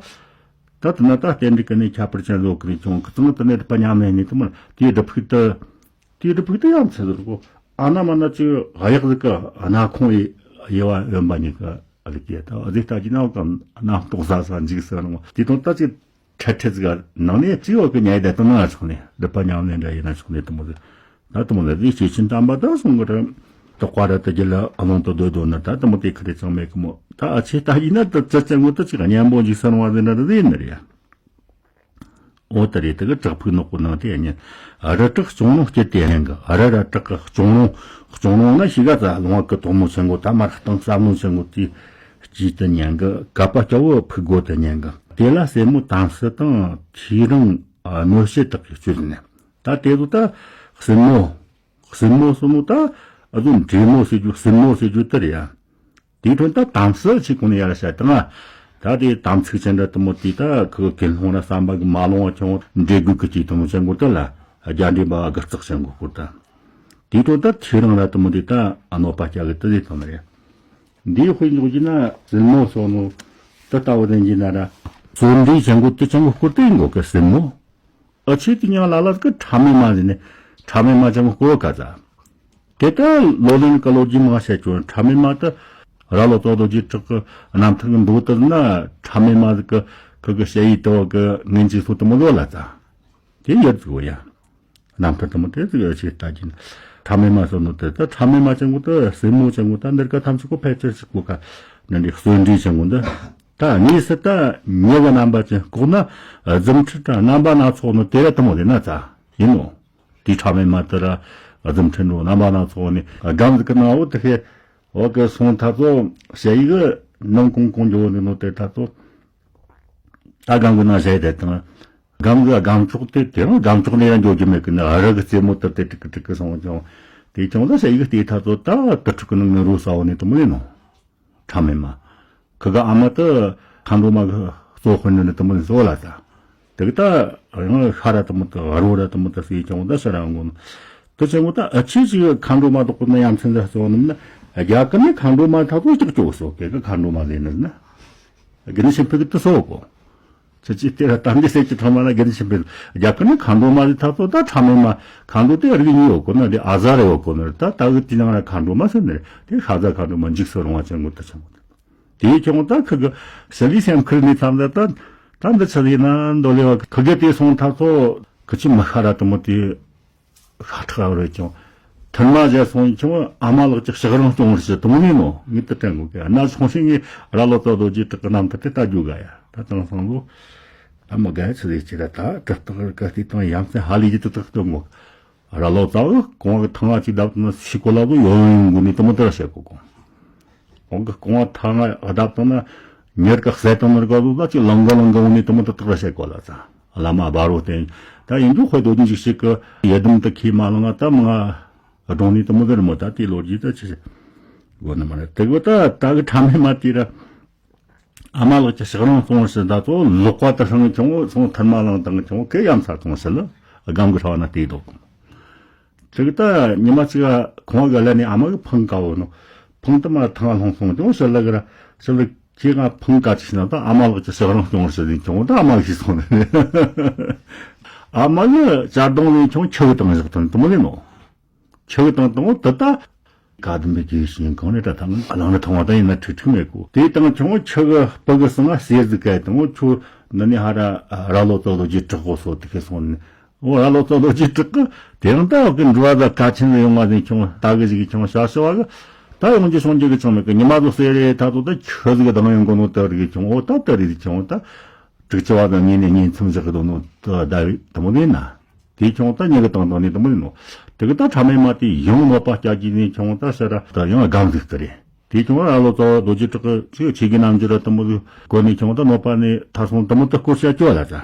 ད་དུ་ན་ད་རྟེན་འབྲེལ་གི་ནས་ཁྱད་པར་ཅན་བཟོ་གི་རེད་ཆུང་གི་ཚང་དུ་ནས་རི་པ་ཉམས་ལེན་ནས་དུ་མོ་དེའི་སྒྲུབ་ཕུག་ད། དེའི་སྒྲུབ་ཕུག་ད་ཡང་ཚེ་ཟུར་གོ་ཨ་ན་མ་ན་ཅིག་གཡག་ཟིག་གི་སྣ་ཁོང་ཡི་ཡི་བ་འོན་པ་ཉིད་གི། ཨ་རི་ཀེ་ད་ཨ་ཟི་ལྟ་ཅི་ན་ག་རྣམ་རྟོག་ཟ་ས་འཇིགས་ས་རུང་དེ་དང་ད་ཅི་ཁྲ་ཁྲ་ཟིག་ནང་ནས་ཅི་ཡོད་གི་ཉལ་བསྡད་དང་ན་ཆོག་ནས་སྒྲུབ་པ་ཉམས་ལེན་འདྲ་ཡིན་ན་ཆོག་ནས་དུ་མོ་ཟིག་ད་དུ་མོ་ཟིག་ཟིག་ཤེས་ཆེན་དམ་པ་ད་སོང་གི་རེད། དོགས་པ་ར་དུ་རྒྱུ་ལ་ཨ་ལོང་དུ་སྡོད་སྡོད་ན་ད་དུ་མོ་དེ་ཁ་རེ་ཅང་མེད་གི་མོ། ད་ཨ་ཆེ་ལྟ་ཡིན་ན་ད་ཙི་ཙི་ངོ་ད་ཅིག་གཉན་པོ་འཇིགས་ས་རུང་བ་ཟིག་འདྲ་དུ་ཟིག་ཡིན་ནི་རེད། འོ་ད་རེད་དེ་གི་བྲག་ཕུག་ནག་པོ་ནང་དེ་ཉིན། རི་བྲག་གཅོང་རོང་སྐྱིད་དེ་ཉིན་གི་རི་ར་བྲག་གི་གཅོང་རོང་། གཅོང་རོང་ན་ཤི་ག་ཙ་ལུང་བ་གི་དོག་མོ་ཆེན་གོ་ད་མར་གཏང་ས་མོ་ཆེན་གོ་དེ་སྐྱིད་དེ་ཉིན་གི་ག་པ་སྐྱ་བོ་ཕུག་གོ་དེ་ཉིན་གི་དེ་ལ་སྲས་མོ་དམ་སྲི་དང་ཐེའུ་རང་གནོད་བྱེད་དག་གི་སྤྱོད་ནས་ད་དེ་ཚོ་ད་སྲིན་མོ། སྲིན་མོ་སྲིན་མོ་ད་ཨ་ཚོ་འདྲེ་མོ་ཟེར་རྒྱུ་སྲིན་མོ་ཟེར་རྒྱུ་དེ་རེད་ཡ། དེའི་ཁྲོད་ད་དམ་སྲི་ཆེ་ཁོང་ནས་ཡར་བཤད་དང་། ད་དེ་དམ་ཚིག་ཅན་འདྲ་དུ་མོ་དེ་ད་ཁོ་གི་ལྷོང་ར་བསམ་པ་གི་མ་ལོང་བ་ཆུང་འདྲེ་རྒོད་གི་ཅིག་དུ་མོ་ཅན་གོ་ད་ལ་རྒྱ་འདྲེ་འབའ་གི་རྩག་ཅན་གོ་སྐོར་ད། དེའི་ཁྲོད་ད་ཐེའུ་རང་ར་དུ་མོ་དེ་ད་ཨ་ནོ་པ་སྐྱ་གི་དུ་དེ་དང་རེད། འདིའི་དཔེ་འཇོག་རྒྱུ་ན་སྲིན་མོ་སོགས་ནོ་དུ་ལྟ་བུ་ལྡན་གྱི་ན་ར་བཙོན་འདྲེ་ཅན་གོ་དུ་ཅན་གོ་སྐོར་དེ་ཡིན་གོ་གི་སྲིན་མོ། ཨ་ཆེ་དེ་ཉང་ལ་ལ་གི་ཕྲ་མེན་མ་ཟེར་ནས་ཕྲ་མེན་མ་ཅང་གོ་ག་ཟ། དེ་ལྟར་ལོ་ལོན་གི་ལོ་རྒྱུས་མང་བཤད་ཀྱང་ཕྲ་མེན་མ་དེ་ར་ལོ་ཙོ་རྡོ་རྗེ་བྲག་གི་རྣམ་ཐར་གི་མདོ་དེ་ན་ཕྲ་མེན་མ་གི་ཁུ་གི་ཞ་ཡི་དོ་གི་ངན་ཅིག་སོ་དེ་མོ་ལོ་ལ་ཙ། དེ་ཡོད་ཚུལ་ཡ། རྣམ་ཐར་དེ་མོ་དེ་ཚོ་ཡོད་ཆེ་ལྟ་གྱིན། ཕྲ་མེན་མ་སོ་ནོ་དེ་ད་ཕྲ་མེན་མ་ཅང་གོ་དེ་སེ་མོ་ཅང་གོ་ད་འདིར་ཀ་ཐམས་ཅད་གོ་ཕལ་ཆེར་ཞིག་གོ་ཀ་ནི་འདི་གསོན་འདྲེ་ཅང་གོ་འདི། ད་ངེས་སུ་ད་ཉེ་གི་རྣམ་པ་ཅན་ལྐོག་ན་རྫུ་འཕྲུལ་དྲ་རྣམ་པ་སྣ་ཚོགས་ནི་དེ་ར་དེ་མོ་དེ་ན་ཙ་ཡིན་ནོ། དེའི་ཕྲ་མེན་མ་དེ་ར་རྫུ་འཕྲུལ་འགྲོ་རྣམ་པ་སྣ་ཚོགས་ནི་སྒམ་ཟིག་གི་ནང་འོ་དེ་ཧེ་འོ་གི་སོང་ཐ་ཚོ་ཞ་ཡི་གི་ནང་ཀོང་ཀོང་འགྱོ་ནི་ནོ་དེ་ཐ་ཚོ་ད་སྒམ་གི་ནང་ཞ་ཡི་དེ་དང་སྒམ་གི་སྒམ་ཅོག་དེ་དེ་རང་སྒམ་ཅོག་ནས་ཡང་འགྱོ་རྒྱུ་མེད་གི་ནི་ཨ་རི་གི་རྩེ་མོ་དེ་དེ་ཀྲིག་ཀྲིག་གི་སོང་ཀྱང་དེ་ཀྱང་ད་ཞ་ཡི་གི་དེ་ཐ་ཚོ་ད་དུ་ཕྲུག་གི་ནང་ནས་རོ་ས་འོ་ནི་དེ་མོ་ཡིན་ནོ། ཕྲ་མེན་མ། ཁུ་ག་ཨ་མ་དེ་མཁའ་འགྲོ་མ་གི་གཙོ་དཔོན་ནི་དེ་མོ་བཟོ་ལ་ད། དེ་གི་ད་ཡང་ཤ་ར་དེ་མོ་དེ་རོ་ར་དེ་མོ་དེ་སི་ཀྱང་ད་ཤ་ར་འགོ་ནི། དེ་ཆེན་མོ་ད་ཨ་ཆེ་ཞིག་མཁའ་འགྲོ་མ་དོག་པོ་ན་ཡ་མཚན་ཟ་གཙོ་ནི་ན་རྒྱ་གར་ནི་མཁའ་འགྲོ་མ་ཐག་ཏུ་ལྕགས་ཀྱོག་སོ་གེ་གི་མཁའ་འགྲོ་མ་ལས་ནི་ན། དགེ་འདུན་ཆོས་འཕེལ་གི་དེ་སོ་གོ། ཁྱེད་ཀྱིས་དེ་ར་གཏམ་འདི་ཟེར་གྱི་ཁྲོམ་མ་ལ་དགེ་འདུན་ཆོས་འཕེལ་རྒྱ་གར་ནི་མཁའ་འགྲོ་མ་ལས་ཐག་ཏུ་ད་ཕྲ་མེན་མ་མཁའ་འགྲོ་དེ་རིགས་གཉིས་ཡོད་གོ་ན་དེ་ཨ་ཟ་རེ་ཡོད་གོ་ན་ད་ད་གི་དེ་ནང་ར་མཁའ་འགྲོ་མ་ཟེར་ནི་དེ་ཤ་ཟ་མཁའ་འགྲོ་མ་འཇིགས་སུ་རུང་བ་ཅན་གོ་དེ་ཆེན་མོ། དེའི་ཀྱང་ད་ཁུ་གི་ཞི་ལི་སེམས་ཁུར་ནས་ཐམ་ད་ད་ད་འདི་ཆ་ཡིན་ན་འདོ་ལེ་བ་ཁུ་གི་དེ་སོང་ཐག་ཚོ་ཁུ་ཆི་མི་ཤ་ར་དེ་མོ་དེ་ཤ་ཁྲག་རེ་ཀྱང་ཐུར་མ་བཞག་སོང་ཀྱང་ཨ་མ་ལགས་ཀྱི་ཕྱག་རང་སྐྱོང་བར་ཞུ་དུང་ནས་ནོ་ངས་དུ་དྲན་དགོས་གི་ན་སོང་ཞིག་ངས་ར་ལོ་ཙོ་རྡོ་རྗེ་བྲག་གི་རྣམ་ཐར་དེ་ལྟ་རྒྱུ་ག་ཡ་ད་དང་སང་ལོ་ད་མི་ག་ཚི་རེ་ཅི་ར་ད་གི་རྟགས་གི་དེ་དང་ཡ་མཚན་ཧ་ལས་ཀྱི་དུ་དག་སྟོན་དགོས། ར་ལོ་ཙཱ་བས་གོང་གི་ཐང་ང་ཅིག་བརྡབ་བཏང་ན་ཤི་གོ་ལ་བོ་ཡོང་ཡོང་གོ་ནི་དེ་མོ་དེ་ར་བཤད་གོ་གོང་། གོང་གི་གོང་ང་ཐང་ང་བརྡབ་བཏང་ན་མྱུར་གི་བསད་བཏང་ན་ར་ག་བོ་ད་ཅིག་ལང་ག་ལང་ག་འོང་ནི་དེ་མོ་དེ་དག་ར་བཤད་གོ་ལ་ཙ། བླ་མ་བ་རོ་བསྟེན་ད་ཡིན་འདུག་དཔེ་དོ་རྒྱུན་ཞིག་ཞིག་གི་ཡི་དམ་དུ་ཁས་མ་བླངས་ང་ད་མི་ང་གདོང་ནི་དེ་མོ་དེ་ར་མོ་ད་དེ་ལོ་རྒྱུས་ད་ཅི་ཞིག་གོ་ནི་མ་རེད་དེ་གོ་ད་ད་གི་ཕྲ་མེན་མ་དེ་ར། ཨ་མ་ལགས་ཀྱི་ཕྱག་རང་གཙོང་ཞིག་ད་ཚོ་ལོག་པ་དུ་སང་ཆུང་ངུ་སོང་ཐར་མ་ལང་དང་ཆུང་ངུ་གེ་ཡམ་ས་གཙོང་ཞིག་ལ་སྒམ་གི་ཧྲ་བ་ན་བལྟས་འདུག་དེ་གི་ད་ཉི་མ་གཅིག་ཁོང་གི་ལ་ནས་ཨ་མ་གི་ཕང་ཀ་བོ་ནོ་ཕང་དུ་མ་ཐང་ལྷུང་སོང་ཆུང་ཞིག་ལ་གི་ར་ཞིག་ལ་ཁྱེད་ང་ཕང་ཀ་ཅིག་ན་ད་ཨ་མ་ལགས་ཀྱི་ཕྱག་རང་གཙོང་ཞིག་ཡིན་ཆུང་ད་ཨ་མ་གི་སོང་ནས་ཨ་མ་གི་ཅར་དོང་ལས་ཆུང་ཆུ་གི་དང་བཞག་ཐོན་དུ་མ་ལས་ནོ། ཆུ་གི་དང་དང་བོ་དེ་ད་བཀའ་གདམས་པའི་རྒྱུད་ཞིག་གང་ནས་ད་ཐང་གླང་རི་ཐང་བ་ད་ཡིན་ན་ཁྲིག་ཁྲིག་མེད་གོ། དེ་དང་ཆུང་ཆུ་གི་སྤུ་གི་སང་ང་གསེར་ཟིག་ག་དང་བོ་ཆུ་འདི་ནས་ཧ་ར་ར་ལོ་ཙོ་ལོ་ཅི་དྲག་གོ་སོ་དེ་ཁེ་སོང་ནས་འོ་ར་ལོ་ཙོ་ལོ་ཅི་དྲག་གི་དེ་རང་ད་གི་འགྲོ་བ་ད་ཀ་ཆེན་ལ་ཡོང་བ་ནས་ཆུང་ད་གི་ཞིག་གི་ཆུང་ཤ་ཤ་བ་གི་ད་ཡོང་རྒྱུ་སོང་རྒྱུ་གི་ཆུང་མེད་གི་ཉི་མ་ཚོ་གསེར་རེ་ད་ཚོ་ད་ཆུ་ཟིག་གི་དང་ཡོང་གོ་ནོ་ད་རིག་གི་ཆུང་འོ་ད་ད་རིག་གི་ཆུང་ད་དྲུག་ཅུ་བ་དང་ངེད་ནས་ཉིན་མཚམས་བཞག་གི་དོ་ནོ་ད་ད་རིག་དེ་མོ་ཡིན་ན། དེ་ཁྱོང་ད་ཉེ་གི་དང་དང་ནི་དུ་མི་ནོ། དེ་གི་ད་ཕྲ་མེན་མ་དེ་ཡང་ནོ་པ་སྐྱ་གི་ནི་ཁྱོང་ད་ཤ་ར་ད་ཡང་སྒམ་ཟིག་ཏུ་རེད། དེ་ཁྱོང་ར་ལོ་ཙཱ་བ་རྡོ་རྗེ་གྲགས་ཀྱི་ཆེ་གི་རྣམ་འགྱུར་ར་དུ་མི་གོ་ནི་ཁྱོང་ད་ནོ་པ་ནི་ཐར་སོང་དུ་མི་ད་སྐོར་ཤ་ཅོ་ལ་ད།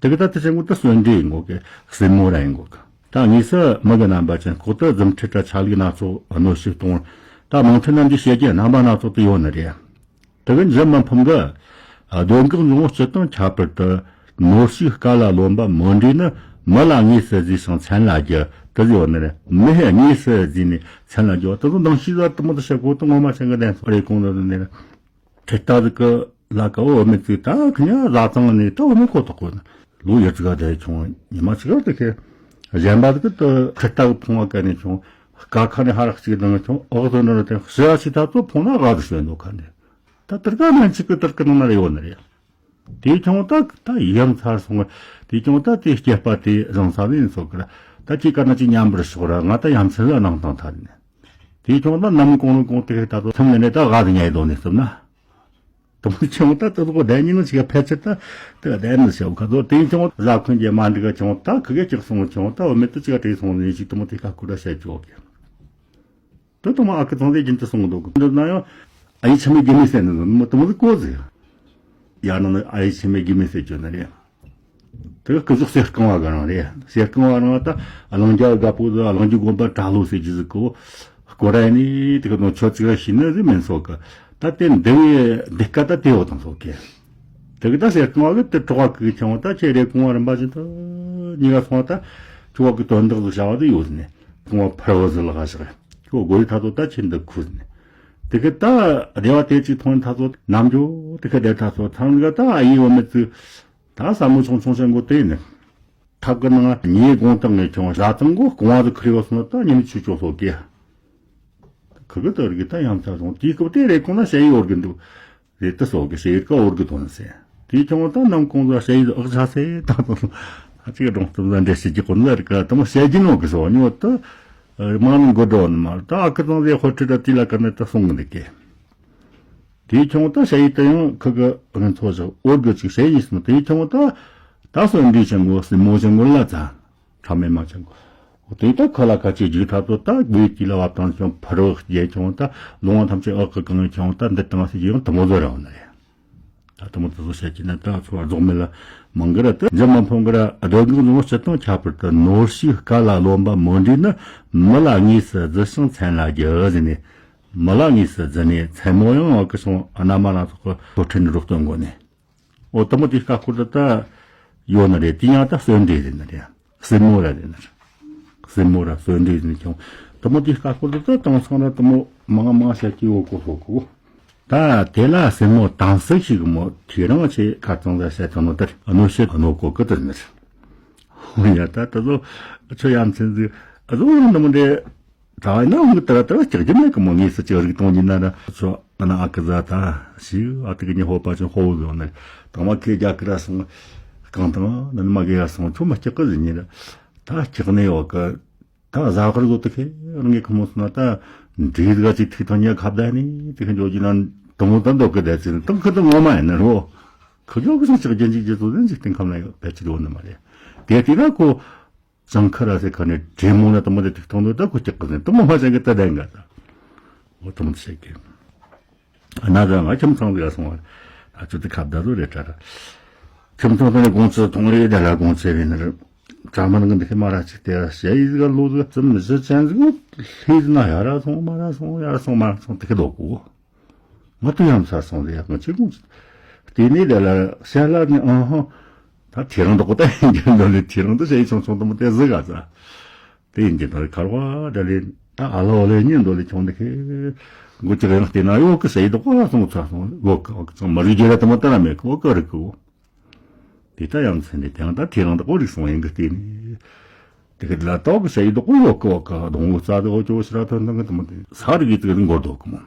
དེ་གི་ད་དེ་ཆེན་གོ་ད་གསོན་འདྲེ་ཡིན་གོ་གི་སྲིན་མོ་ར་ཡིན་གོ་གི། ད་དངོས་སུ་མི་གི་རྣམ་པ་ཅན་ལྐོག་ཏུ་རྫུ་འཕྲུལ་དྲ་ཆ་ལུགས་སྣ་ཚོགས་གནོད་ཤུགས་གཏོང་ད་མང་ཐོས་རྣམས་ཀྱི་བཤད་རྒྱུ་རྣམ་པ་སྣ་ཚོགས་དུ་ཡོད་ནི་རེད། དེ་གི་འཇུ་མི་ཕམ་གི། གདོན་བགེགས་འབྱུང་པོ་སྤྱི་དང་ཁྱད་པར་དུ། ནོར་ཕྱུགས་བཀའ་ལ་རློམ་པ་མོ་འདྲེ་ནི། མི་ལ་དངོས་སུ་བཟོས་ཤིང་མཚན་ལ་རྒྱུ། དེ་ཟེར་བ་ནི་རེད། མི་ཡི་དངོས་སུ་བཟོས་ནས་མཚན་ལ་རྒྱུ་བ་དེ་ཚོ་འདང་ཤེས་ཟ་དུ་མོ་དུ་བཤད་གོ་དུ་ངོ་མ་ཆེན་གི་གདན་ཚོ་རེ་གོང་དུ་ནི་རེད། ཁྲི་རྟ་ཟིག་གི་ལ་ཀ་འོ་མི་ཚིག་ད་ཁི་ཉ་ལ་ཙང་ནི་ད་འོ་མི་ཁོ་ཐོག་གོ་ནི། ལོ་ཡི་ཙི་ག་དེ་ཆུང་ཉི་མ་ཙི་ག་དེ་ཁེ། གཞན་པ་ཟིག་གི་དུ་ཁྲི་རྟ་གི་ཕུང་བ་ཀ་ནི་ཆུང་། སྐ་ཁ་ནི་ཧ་རག་ཅིག་དང་ཆུང་འོག་ཏུ་ནི་ར་དེ་ཤི་ཡ་ཤི་ད་ཚོ་ཕུང་ན་ག་དུ་ཤོད་འདུག་ཁ་ནི། ད་ཏིར་ཀ་མན་ཆི་ཀི་ཏིར་ཀི་ནང་ན་རེ་ཡོད་ནི་རེད། དེའི་ཆུང་ད་ད་ཡང་ཚར་སོང་། དེའི་ཆུང་ད་དེ་སྐྱེས་པ་དེ་བཟང་ས་ནས་ཡིན་སོགས་ཀི་ར། ད་ཅི་ཀ་ན་ཅི་མཉམ་པར་ཤོག་ར་ང་ད་ཡང་ཚར་ལ་ནང་དང་ཐར་ནས། དེའི་ཆུང་ད་ནམ་གོང་ནས་གོང་དེ་ད་ཚོ་ཐུམ་ནས་ནས་ད་ག་དུ་ཉལ་དོ་ནས་སོང་ན། དུམ་ཆུང་ད་དུ་གོ་བདེན་ཉིན་ནི་ཅི་ག་ཕལ་ཆེར་ད་དེ་བདེན་ནི་ཤེའུ་ཁ་ཚོ་དེའི་ཆུང་བཟའ་འཁོན་གྱི་མ་འགྲིག་ག་ཆུང་ད་ཁི་གེ་ཅིག་སོང་ཆུང་ད་འོ་མེད་དུ་ཅི་ག་བྲིས་སོང་ནས་ཅིག་དུ་མོ་དེ་ཁ་ཁུ་ར་བཤད་ཆོག་གི། དེ་དུ་མ་ཨ་ཁུ་ཚང་དེ་རྒྱུན་དུ་སོང་འདུག་འདི་ན་ཡང་ཨ་ཡེ་ཆི་མེ་གི་མི་ཟེར་ནི་མི་དུ་མོ་དེ་གོ་ཟིག་ཡ་ན་ནི་ཨ་ཡེ་ཆི་མེ་གི་མི་ཟེར་གྱོ་ནི་རེད། དེ་གི་སྐུ་གཟུགས་གསེར་རྐང་བ་གི་རང་རེད། གསེར་རྐང་བ་རང་ད་གླིང་རྒྱ་དགའ་པོ་དང་གླིང་རྒྱུ་དགོན་པ་གྲྭ་ལོ་ཟེར་རྒྱུ་ཟིག་གོ། སྐོར་ར་ནི་དེ་གི་ནོ་ཆོ་ཚིག་ར་ཤི་ནི་རི་མིན་སོག་གི། ད་དེ་འདི་བའི་འདི་ཀ་ད་དེ་བོ་དང་སོག་གི། དེ་གི་ད་གསེར་རྐང་བ་གི་དེ་གྲོགས་བ་གི་ཆང་བ་ད་ཁྱེད་རེ་རྐང་བ་རིམ་པ་བཞིན་དུ་གཉིས་ཀ་སོང་བ་ད་ཁྱོ་བ་གི་དོན་དག་ཟིག་བྱ་བ་དེ་ཡོད་ནི། རྐང་བ་ཕར་བ་ཟིག་ལ་ག་ཞག་ཁྱོ་སྒོ་ཡི་ཐ་ཚོ་ད་ཁྱེད་འདི་ཁུ་ནི། དེ་གི་ད་བདེ་བ་དེ་ཅིག་ཐོན་ཐ་ཚོ་ནམ་འགྱོ་དེ་གི་བདེ་ཐ་ཚོ་ཐང་གི་ད་ཨ་ཡི་བ་མི་ཚུ། ད་ས་མོ་ཆུང་ཆུང་ཆེན་གོ་དེ་ནི། ཐབ་ཀྱི་ནང་ཉེ་དགོང་དག་ངས་ཁྱོད་བཟའ་ཚང་གོ་རྐང་བ་དུ་ཁུར་ཡོད་སོང་ན་ད་ཉིན་ཆུ་ཅོག་སོག་གི། ཁུ་གི་དུ་རིག་ད་ཡང་ཚ་སོང་དེའི་སྐབས་དེ་རེ་གོང་ན་ཞ་ཡི་འོར་གི་འདུག་རེད་དུ་སོག་གི་ཞ་ཡི་ཀ་འོར་གི་དོན་ཟེར། དེའི་ཁྱོད་ད་ནམ་གོང་ཟ་ཞ་ཡི་ཨག་ཆ་སེ་ད་དོ་ད་ཅིག་སྒྲུང་གཏམ་ཟ་འདྲེ་ཞིག་གི་ཀུན་ཟ་རིག་ག་དུ་མ་ཞ་ཡི་ནོ་གི་སོ་ཉོ་དུ་མ་ནི་མགོ་སྒྲོ་ནི་མ་ད་ཨ་ཁུ་ཚང་ཟེ་ཧོ་ཁྲི་ད་དེ་ལ་ཀ་ནི་ད་སོང་གི་འདུག་གི། དེའི་ཁྱོད་ད་ཞ་ཡི་ད་ཡང་ཁུ་གི་ཨ་ཚོ་ཞིག་འོར་གི་ཅིག་ཞ་ཡི་སོང་དེའི་ཁྱོད་ད་ད་སོ་འདྲི་ཆེན་མོ་སྲིན་མོ་ཆེན་མོ་ལ་ཚ། ཁྲ་མེད་མ་ཅང་གོ། དེ་ལྟར་ཁ་ལ་ཁ་ཅིག་རྒྱུག་ཐབས་ཏོ་ད་དགོས་དུས་ལ་བབ་དང་ཅང་ཕ་རོགས་རྒྱལ་ཆུང་ད་ལུང་བ་ཐམས་ཅད་ཨག་གི་གང་ཆུང་ད་འདི་དང་སྲིད་ཀྱི་ཡང་དུ་མོ་བཟོ་ར་བ་ན་རེད། ད་དུ་མོ་དུ་བཟོ་བྱེད་ཀྱི་ན་ད་ཚོ་བ་རྫོགས་མེད་ལ་མང་གི་ར་ད་འཇམ་མ་ཕོང་གི་ར་སྡོད་དགོས་ནོ་སྤྱི་དང་ཁྱད་པར་དུ་ནོར་ཤུགས་དཀའ་ལ་རློམ་པ་མོ་འདྲེས་ནི་མི་ལ་དངོས་སུ་བརྫི་ཞིང་མཚན་ལ་རྒྱུ་ཟེར་ནས་མི་ལ་དངོས་སུ་བརྫི་ནས་མཚན་མོ་ཡང་ཨག་གི་སོང་ཨ་ན་མ་ན་ཚོགས་གི་ཐོ་ཁྲིད་ནི་རོགས་སྟོན་དགོས་ནས། འོ་དུ་མོ་དེ་ཀ་ཁུར་དུ་ད་ཡོད་ནི་རེད། དེ་ཡང་ད་གསོན་འདྲེ་རེད་ནི་རེད། སྲིན་མོ་ར་རེད་ནི་རེད། སྲིན་མོ་ར་གསོན་འདྲེ་རེད་ནི་ཀྱང་དུ་མོ་དེ་ཀ་ཁུར་དུ་ད་དང་སང་ར་དུ་མོ་མང་མང་བཤད་ཀྱི་ཡོད་གོ་ཧོ་གོ། ད་དེ་ལ་སྲིན་མོ་དང་སྲིད་ཞིག་མོ་དེ་རང་ཆེ་ཁ་ཚང་ད་བཤད་ཐོན་ནོ་ད་གནོད་བྱེད་གནོད་གོ་གི་དུ་ནི་རེད། ཧོ་ཡ་ད་ད་ལོ་ཆོ་ཡ་མཚན་ཟིག་ཨ་ཟོ་རང་དུ་མོ་འདྲེ། ད་ཡིན་ན་འུ་ཏི་ར་ཏི་ར་སྐྱག་རྒྱུ་མེད་གི་མོ། ངེས་སུ་ཅི་རིག་གཏོང་རྒྱུ་ན་ར་ཚོ་ཨ་ན་ཨ་ཀི་ཟ་ད་ཞིག་ཨ་ཏི་གི་ཉི་ཧོ་པ་ཅུང་ཧོ་བོ་ཡོང་ནས་དང་མ་ཁེ་རྒྱ་ཀི་ར་སོང་། རྐང་དང་ནན་མ་གི་ཡ་སོང་ཚོ་མ་སྐྱག་གི་ཟིན་ཉི་ར། ད་སྐྱག་ནས་ཡོད་གི། ད་ཟ་གར་བཟོ་ཏི་ཁེ་རང་གི་ཁོ་མོ་སོང་ན་ད་འདྲིས་ག་ཅིག་ཐིག་ཐང་ཉ་ཁ་བརྡ་ནི་ཏི་ཁེ་འཇོག་རྒྱུ་ན་དང་མོ་ད་འདོག་གི་བསྡད་ཚེ་དང་ཁི་ད་ངོ་མ་ཡིན་ན་རོ། ཁི་འཇོག་གི་སོང་སྐྱག་རྒྱན་ཅིག་རྒྱུ་ཚོ་ཟིན་ཅིག་སྟེང་ཁམས་ན་ཡོད་པའི་ཅི་རོ་ནི་མ་རེད། དེ་དེ་ན་ཁོ། ཙང་ཁ་ར་སེ་ཁ་ནས་དྲེད་མོང་ལ་དུ་མོ་དེ་ཐིག་ཐོང་ནོ་ད་ཁོ་སྐྱག་གི་ཟིན་དུ་མོ་མ་ཅང་གི་ད་ལྡན་ག་ད། འོ་དུ་མོ་དེ་བཤད་གི། ཨ་ན་ད་ང་ཁྱིམ་ཚང་གི་སོང་བ། ཨ་ཅོ་དེ་ཁ་བརྡ་རུ་རེ་ཏྲ་ར། ཁྱིམ་ཚང་དེ་ནས་དགོང་ཚུ་ཐོང་རེ་ད་ལ་དགོང་ཚེ་བའི་ནི་རུ། ཙ་མ་ནང་གི་འདི་ཁེ་མ་ར་ཅིག་དེ་ར་ཞེ་ཡི་ག་ལོ་ཟིག་ཙམ་མི་ཟི་ཅན་ཟིག་ལྷེ་ཟི་ན་ཡ་ར་སོང་མ་ར་སོང་ཡ་ར་སོང་མ་ར་སོང་དེ་ཁེ་ལོ་གོ། ང་དུ་ཡང་ཚར་སོང་རེད་ང་ཅི་དགོངས་ཚུལ། དེ་ནས་ལ་ལ་བཤད་ལ་ནི་ཨང་ཧང་། ད་ཁྱེད་རང་འདོག་ད་ཡིན་གྱི་འདོད་ལེ་ཁྱེད་རང་དུ་བཤད་ཡི་ཆུང་ཆུང་དུ་མོ་དེ་ཟི་ག་ཚ། དེ་ཡིན་གྱི་འདོད་ལེ་ཁར་བ་ད་ལེ་ད་ཨ་ལོ་ལེ་ཉིན་འདོད་ལེ་ཆུང་དེ་ཁེ། མགོ་ཅི་རེ་ཡང་བལྟས་ན་ཡོད་གི་ཟེར་ཡི་འདོག་ག་སོང་ཚ་སོང་ཡོད་གི་འོ་གི་ཚང་མ་རིག་རྒྱུ་ར་དུ་མོ་ད་ར་མེད་གི་འོ་གི་རིག་གི་འོ། དེ་ལྟ་ཡང་ཚེ་འདི་དེང་ད་ཁྱེད་རང་འདོག་གོ་རིག་སོང་ཡིན་གི་བལྟས་ནས། དེ་གི་ལ་ཏོག་གི་ཟེར་ཡི་འདོག་གོ་ཡོད་གི་འོ་གི་སྡོང་བོ་རྩ་དེ་འོ་ཅོ་ཞི་ར་ཐོན་ཐང་གི་དུ་མོ་དེ་ས་རིག་གི་ཙི་གི་འགོར་འདོག་གི་མོ།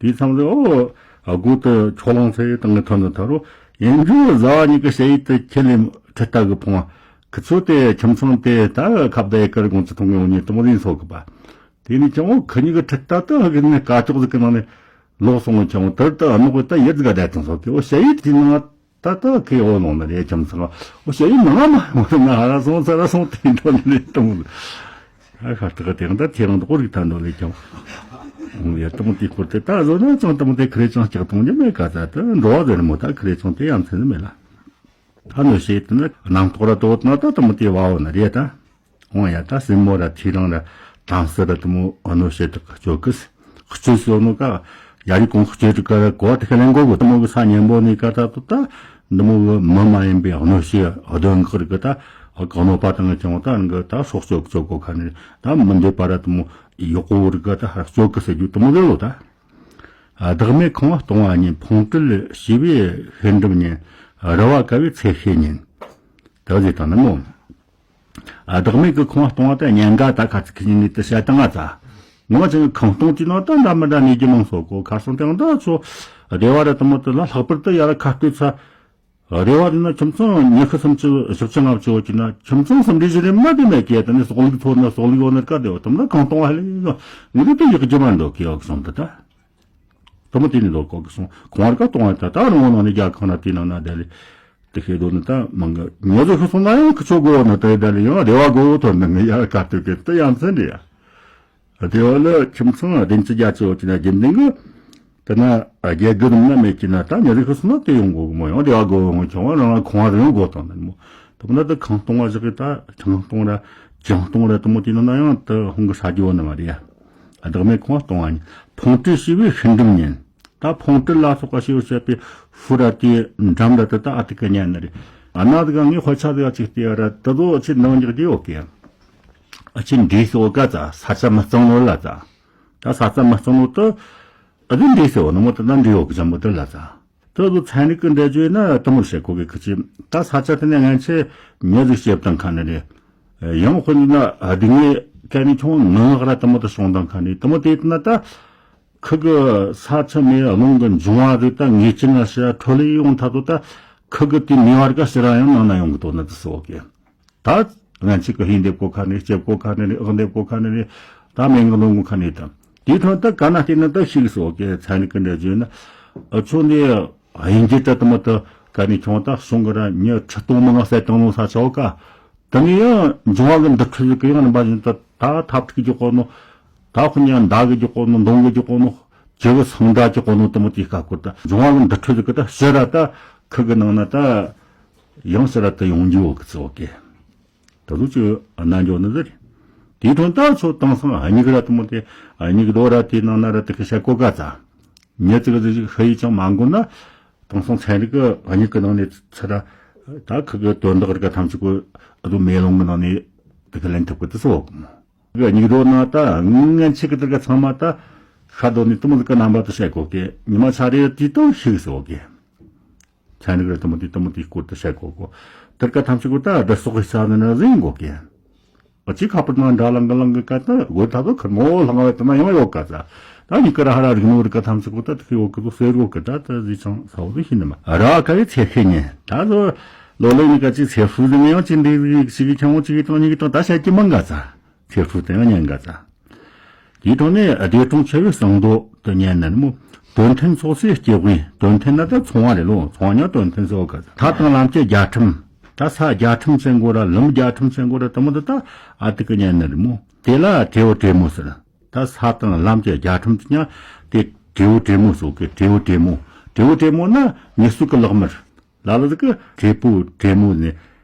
དེའི་མཚམས་སུ་ཨོ། ཨ་དགོ་དུ་ཆོ་ལོང་ཚེ་དང་གི་ཐོན་དུ་ཐ་རུ་ཡིན་རྒྱུ་བཟའ་བ་གཉིས་ཀྱི་ཞེ་ཡི་དུ་ཁྱེད་ལས་ཁྲི་ལྟ་གི་ཕུང་བ། ཁི་ཚོ་དེ་ཁྱིམ་ཚང་དེ་ད་ཁ་བརྡ་ཡི་ཀར་དགོང་ཚུ་ཐུང་གི་འོ་ཉིད་དུ་མོ་ཡིན་སོགས་གི་པ། དེ་ནས་ཀྱང་ཨོ་ཁི་གཉིས་ཀྱི་ཁྲི་ལྟ་དུ་ཧ་གི་ནས་ཀ་ཅོག་ཟིག་གི་ནང་ནས་ལོག་སོང་ངོ་ཁྱེད་དེར་དུ་ཨ་ནོ་གི་ད་ཡིད་ཟིག་ག་བསྡད་ཐང་སོགས་ཀྱི་ཨོ་ཞེ་ཡི་དེ་ནང་ད་ད་ཁེ་ཨོ་ལོང་ན་རེ་ཁྱིམ་ཚང་ཨོ་ཞེ་ཡི་ནང་མ་ཡོང་ན་ཧ་ར་སོང་ཚ་ར་སོང་དེ་འདྲ་ནས་དུ་མོ། ཨ་ཁ་ཏག་དེང་ད་ཁྱེད་རང་དུ་ཨོ་རིག་ཐ་འདོད་ལས་ཀྱང་། ཡ་དུ་མོ་དེ་སྐོར་དེ་ད་བཟོ་ན་ཅང་དུ་མོ་དེ་ཁི་རེ་ཅང་སྐྱག་གཏོང་རྒྱུ་མེད་ག་ད་ད་འགྲོ་བ་ཟེར་མོ་ད་ཁི་རེ་ཅང་དེ་ཡང་མཚན་ནི་མེད་ལ། ད་གནོད་བྱེད་དུ་ནི་རྣམ་རྟོག་ར་དོ་ན་ད་དུ་མོ་དེ་བ་འོ་ན་རེད་ད། འོང་ཡ་ད་སྲིན་མོ་ར་ཐེའུ་རང་ར་དྭངས་སི་ར་དུ་མོ་གནོད་བྱེད་དག་གཅོད་གི་སྤྱོད་སོ་ནོ་ཀ་ཡ་རི་གོང་གཅོད་དུ་ཀ་ར་གོ་དེ་ཁ་ལེན་གོ་གོ་དུ་མོ་གི་ས་ཉན་པོ་ནི་ཀ་ད་དུ་ད་འདི་མོ་གི་མི་མ་ཡིན་པའི་གནོད་བྱེད་གདོན་འགག་རི་ཀ་ད་ག་གནོད་པ་དང་ཀྱང་ད་གི་ད་སྲོག་གཅོད་གཅོད་གོ་ཁ་ནི་ད་མི་འདོད་པ་ར་དུ་མོ་ཡོག་གོ་རི་ཀ་ད་ཧ་གཅོད་གི་ཟེར་རྒྱུ་དུ་མོ་ལེ་ལོ་ད། བདག་མེད་ཁང་བ་སྟོང་བ་ཉིད་ཕུང་བཀྲུས་ཞི་བའི་ཤིང་སྒྲིབ་ཉིད། རུ་བ་བསྐལ་བའི་ཚེ་ཤེས་ཉིད། དེ་ཟེར་དང་ནི་མོ། བདག་མེད་ཀྱི་ཁང་བ་སྟོང་བ་དེ་ཉེན་ཁ་ད་ཁ་ཚིག་ཁི་ཉིན་ནི་དུ་བཤད་དང་ང་ཚ། ངོ་མ་ཅན་གྱི་ཁང་སྟོང་དེའི་ནང་ད་འདྲ་མི་འདྲ་ནས་རྒྱུ་མང་སོགས་གོ་ཁ་སང་དེང་ད་ཚོ་བདེ་བ་ར་དུ་མོ་དུ་ལ་ལྷག་པར་དུ་ཡ་ར་ཁ་སྐད་ཚ། བདེ་བ་དེ་ན་ཁྱིམ་ཚང་ཉི་ཤུ་སུམ་ཅུ་བཞི་བཅུ་ལྔ་བཅུ་ཡོད་ཀྱི་ན་ཁྱིམ་ཚང་སུམ་འདྲེས་བཞི་རེ་མ་དེ་མེད་ཀྱི་དེ་ནི་སོག་ལུག་ཚོ་ན་སོག་ལུག་ཡོད་ནི་ཀ་དེ་བ་དུ་མོ་ད་ཁང་སྟོང་བ་ཧ་ལས་ཡོད་ངི་དེ་དུ་ཡག་རྒྱུ་མ་འདོད་ཀྱི་ཡོད་གི་སོང་དུ་ད། དུ་མོ་དེ་ནི་ལོ་གོ་གི་སོང་ཁོང་བར་ག་གཏོང་བ་ད་ད་རུང་ནང་ནས་རྒྱ་ཁང་ན་དེ་ནང་ན་དེ་ལས་དེ་ཤེས་དོ་ནི་ད་མང་གི་ཉོ་ཟོ་ཤི་སོང་ན་ཡང་ཁི་ཆོ་གོ་ན་དེ་དེ་ལས་ཡང་རེ་བ་གོ་ཐོན་ནི་ངི་ཡ་ག་དུ་གི་ད་ཡང་ཚན་རེ་ཡ། དེ་བ་ལ་ཁྱིམ་ཚང་བདེན་ཚིག་རྒྱ་ཆེ་བ་ཅི་ན་རྒྱུན་ལྡན་གི་དེ་ན་རྒྱལ་སྒོ་རིམ་ན་མེད་ཀྱི་ན་ད་ཉོ་ཟོ་ཤི་སོང་ན་དེ་ཡོང་གོ་གི་མོ་ཡང་རེ་བ་གོ་ཡོང་ཆུང་བ་རང་ལ་ཁོང་བ་རེ་ཡོང་གོ་དང་ནི་མོ་དུ་མོ་ན་ད་ཁང་སྟོང་བ་ཞིག་གི་ད་ཁང་སྟོང་ར་གྱང་སྟོང་ར་དུ་མོ་དེ་ནང་ན་ཡང་ད་ཧུང་གི་ས་རྒྱུ་བ་ནི་མ་རེད་ཡ། བདག་མེད་ཁང་སྟོང་བ་ཉིད་ཕུང་བཀྲུས་ཞི་བའི་ཤིང་སྒྲིབ་ཉིད། ད་ཕུང་བཀྲུས་ལ་སོགས་པ་ཞེས་པ་བཤད་པའི་ཧྥུ་ར་དེའི་འགྲམ་ལ་དེ་ད་ཨ་ཏི་ཀ་ཉན་ནི་རེད། ཨ་ན་དེ་ག་ངའི་དཔེ་ཆ་དེ་ག་ཅིག་བལྟས་ར་དེ་ཚོ་ཨ་ཆི་འདང་རྒྱག་རྒྱུ་ཡོད་གི། ཨ་ཆི་འདྲིས་སོ་ག་ཙ་ས་ཆ་མི་གཙང་ནོ་ལ་ཙ། ད་ས་ཆ་མི་གཙང་ནོ་དེ་ཨ་དེ་འདྲིས་སོ་ནི་མོ་དེ་ན་འདྲིས་ཡོད་གི་ཅམ་པོ་དེ་ལ་ཙ། དེ་ཚོ་ཚན་རིག་གི་འགྲེལ་བརྗོད་ཡིན་ན་དེ་མོ་བྱེད་གོ་གི། ཁི་ཆི་ད་ས་ཆ་དེ་ནས་ང་ཚོས་མྱི་ཟིག་སྐྱེས་བཏང་ཁ་ནས་རེད། ཡང་དཔེར་ན་སྡུག་བསྔལ་ག་ནས་ཁྱོང་ནང་ལག་ར་དེ་མོ་དེ་བྱུང་བཏང་ཁ་ནས་དེ་མོ་དེ་ཡིན་ན་ད། ཁུ་གི་ས་ཆུ་མེ་རླུང་གི་འབྱུང་བ་རེད། ད་ངེས་ཅན་ན་ཕྱིར་འཕྲོ་ལས་ཡོང་ཐག་ཏུ་ད་ཁུ་གི་དེ་ནུས་པ་ག་ཕྱིར་ཡང་ནང་ན་ཡོང་གི་དོ་ན་དེ་སོགས་གི། ད་ང་ཚིག་གི་ཧིན་འདེབས་གོ་ཁ་ནས་སྐྱེབ་གོ་ཁ་ནས་ཨག་འདེབས་གོ་ཁ་ནས་ད་མེ་འགག་ལུང་གོ་ཁ་ནས་ད་དེ་ཐོན་ད་ག་ན་བལྟས་ན་ད་ཤིག་སོགས་གི་ཚན་རིག་གི་འགྲེལ་བརྗོད་ན་ཨ་ཆོ་འདི་ཧིན་གྱི་ད་དུ་མ་ད་ག་ནས་ཁྱོང་ད་གསུང་གི་ར་ཉི་ཁྲི་སྟོང་མི་ང་གསལ་བཏང་ལུང་ས་ཆ་འོ་ཀ། དེ་ནས་ཡང་འབྱུང་བ་གི་འདུ་འཕྲོད་ཀྱི་ཡང་རིམ་པ་བཞིན་དུ་ད་ཐབས་ཁྲིག་གི་གོ་ནོ། ད་ཁོ་ཉ་མདའ་གི་གི་གོ་ནོ། མདུང་གི་གི་གོ་ནོ། ཇི་གི་སང་འདྲ་གི་གོ་ནོ་དེ་མོ་དེ་ཁ་སྐོར་ད་འབྱུང་བ་གི་འདུ་འཕྲོད་ཀྱི་ད་ཕྱི་ར་ད་ཁུ་གི་ནང་ན་ད་ཡང་ཕྱི་ར་ད་ཡོང་རྒྱུ་ཡོད་གི་ཚོ་གི། ད་ལུ་ཅི་རྣལ་འབྱོར་ནི་ཟེར། དེའི་དོན་ད་ཚོ་དེང་སང་སྙིགས་ར་དེ་མོ་དེ་སྙིགས་རྡོ་ར་དེ་ནང་ན་ར་དེ་ཁ་བཤད་གོ་ག་ཙ། མྱི་ཙི་གི་ཧ་ཡི་ཅང་མ་འགོ་ན། དེང་སང་ཚན་རིག་གི་སྙིགས་ཀྱི་ནང་ནས་ཚུར་ད་ཁུ་གི་དོན་དག་རིག་ག་ཐམས་ཅད་གོ་ཨ་དུ་མེ་ལོང་གི་ནང་ནས་དེ་གི་ལེན་ཐུབ་གི་དུ་སོ། གི་སྙིགས་རྡོ་ན་ད་ངན་ཆེ་གི་དེ་ག་ཚང་མ་ད་ཤ་རྡོ་ནས་དུ་མོ་གི་རྣམ་པ་དུ་བཤད་གོ་གི། ཉི་མ་ཆ་རེ་དུས་དུ་ཤིག་སོ་གི། ཚན་རིག་ར་དུ་མོ་དུས་དུ་མོ་དུས་སྐོར་དུ་བཤད་གོ་གོ། དེར་ག་ཐམས་ཅད་གོ་ད་བསྡུ་སོགས་ཤ་ནི་ན་ཟིན་གོ་གི། ཨ་ཅི་ཁ་པར་ནང་འདྲ་ལང་གི་ལང་གི་ཀ་ད་གོ་ད་དོ་ཁར་མོ་ལྷང་བའི་དུ་མ་ཡང་ཡོད་ཀ་ཙ། ད་ཉི་ཀ་ར་ཧ་ར་རིག་ནོ་རིག་ག་ཐམས་ཅད་གོ་ད་དུ་ཡོད་གི་དུ་སེ་རོ་གི་ད་ད་ཟི་ཚང་ས་བོ་ཟི་ཤི་ནི་མ་ར་ཀ་ཡི་ཚེ་ཤེ་ཉེ་ད་ཟོ་ལོ་ལེ་ནི་ཀ་ཅི་ཚེ་ཧྥུ་ཟི་ངེ་ཡང་ཅི་འདི་ཟི་ཞི་གི་ཁྱང་བོ་ཅི་གི་དང་ཉི་གི་དང་ད་ཤ་ཅི་མང་ག་ཙ། ཚེ་ཧྥུ་དེ་ཡང་ཉན་ག་ཙ། དེའི་ཐོག་ནས་བདེ་སྲུང་ཆེ་བའི་གསང་རྡོ་དུ་ཉན་ནི་མོ། དོན་མཐུན་ཚོགས་སའི་སྐྱེ་དགུའི་དོན་མཐུན་ན་ད་ཚོང་བ་རེད་ལོ། ཚོང་བ་ཉག་དོན་མཐུན་ཚོགས་ག་ཙ། ཐ་དང་ལམ་གྱི་རྒྱ་ཁྲིམས། ད་ས་རྒྱ་ཁྲིམས་ཟེར་མགོ་ར་ལམ་རྒྱ་ཁྲིམས་ཟེར་མགོ་ར་དུ་མོ་དུ་ད་ཨ་ཏི་ཀི་ཉན་ནི་རེད་མོ། དེ་ལ་དྲེའུ་དྲེ་མོ་ཟེར། ད་ས་དང་ལམ་གྱི་རྒྱ་ཁྲིམས་དུ་ཉག་དེ་དྲེའུ་དྲེ་མོ་སོགས་ཀྱི་དྲེའུ་དྲེ་མོ། དྲེའུ་དྲེ་མོ་ན་མྱི་སུ་གི་ལག་དམར། ལ་ལ་ཟིག་གི་དྲེ་པོ་དྲེ་མོ་ནི།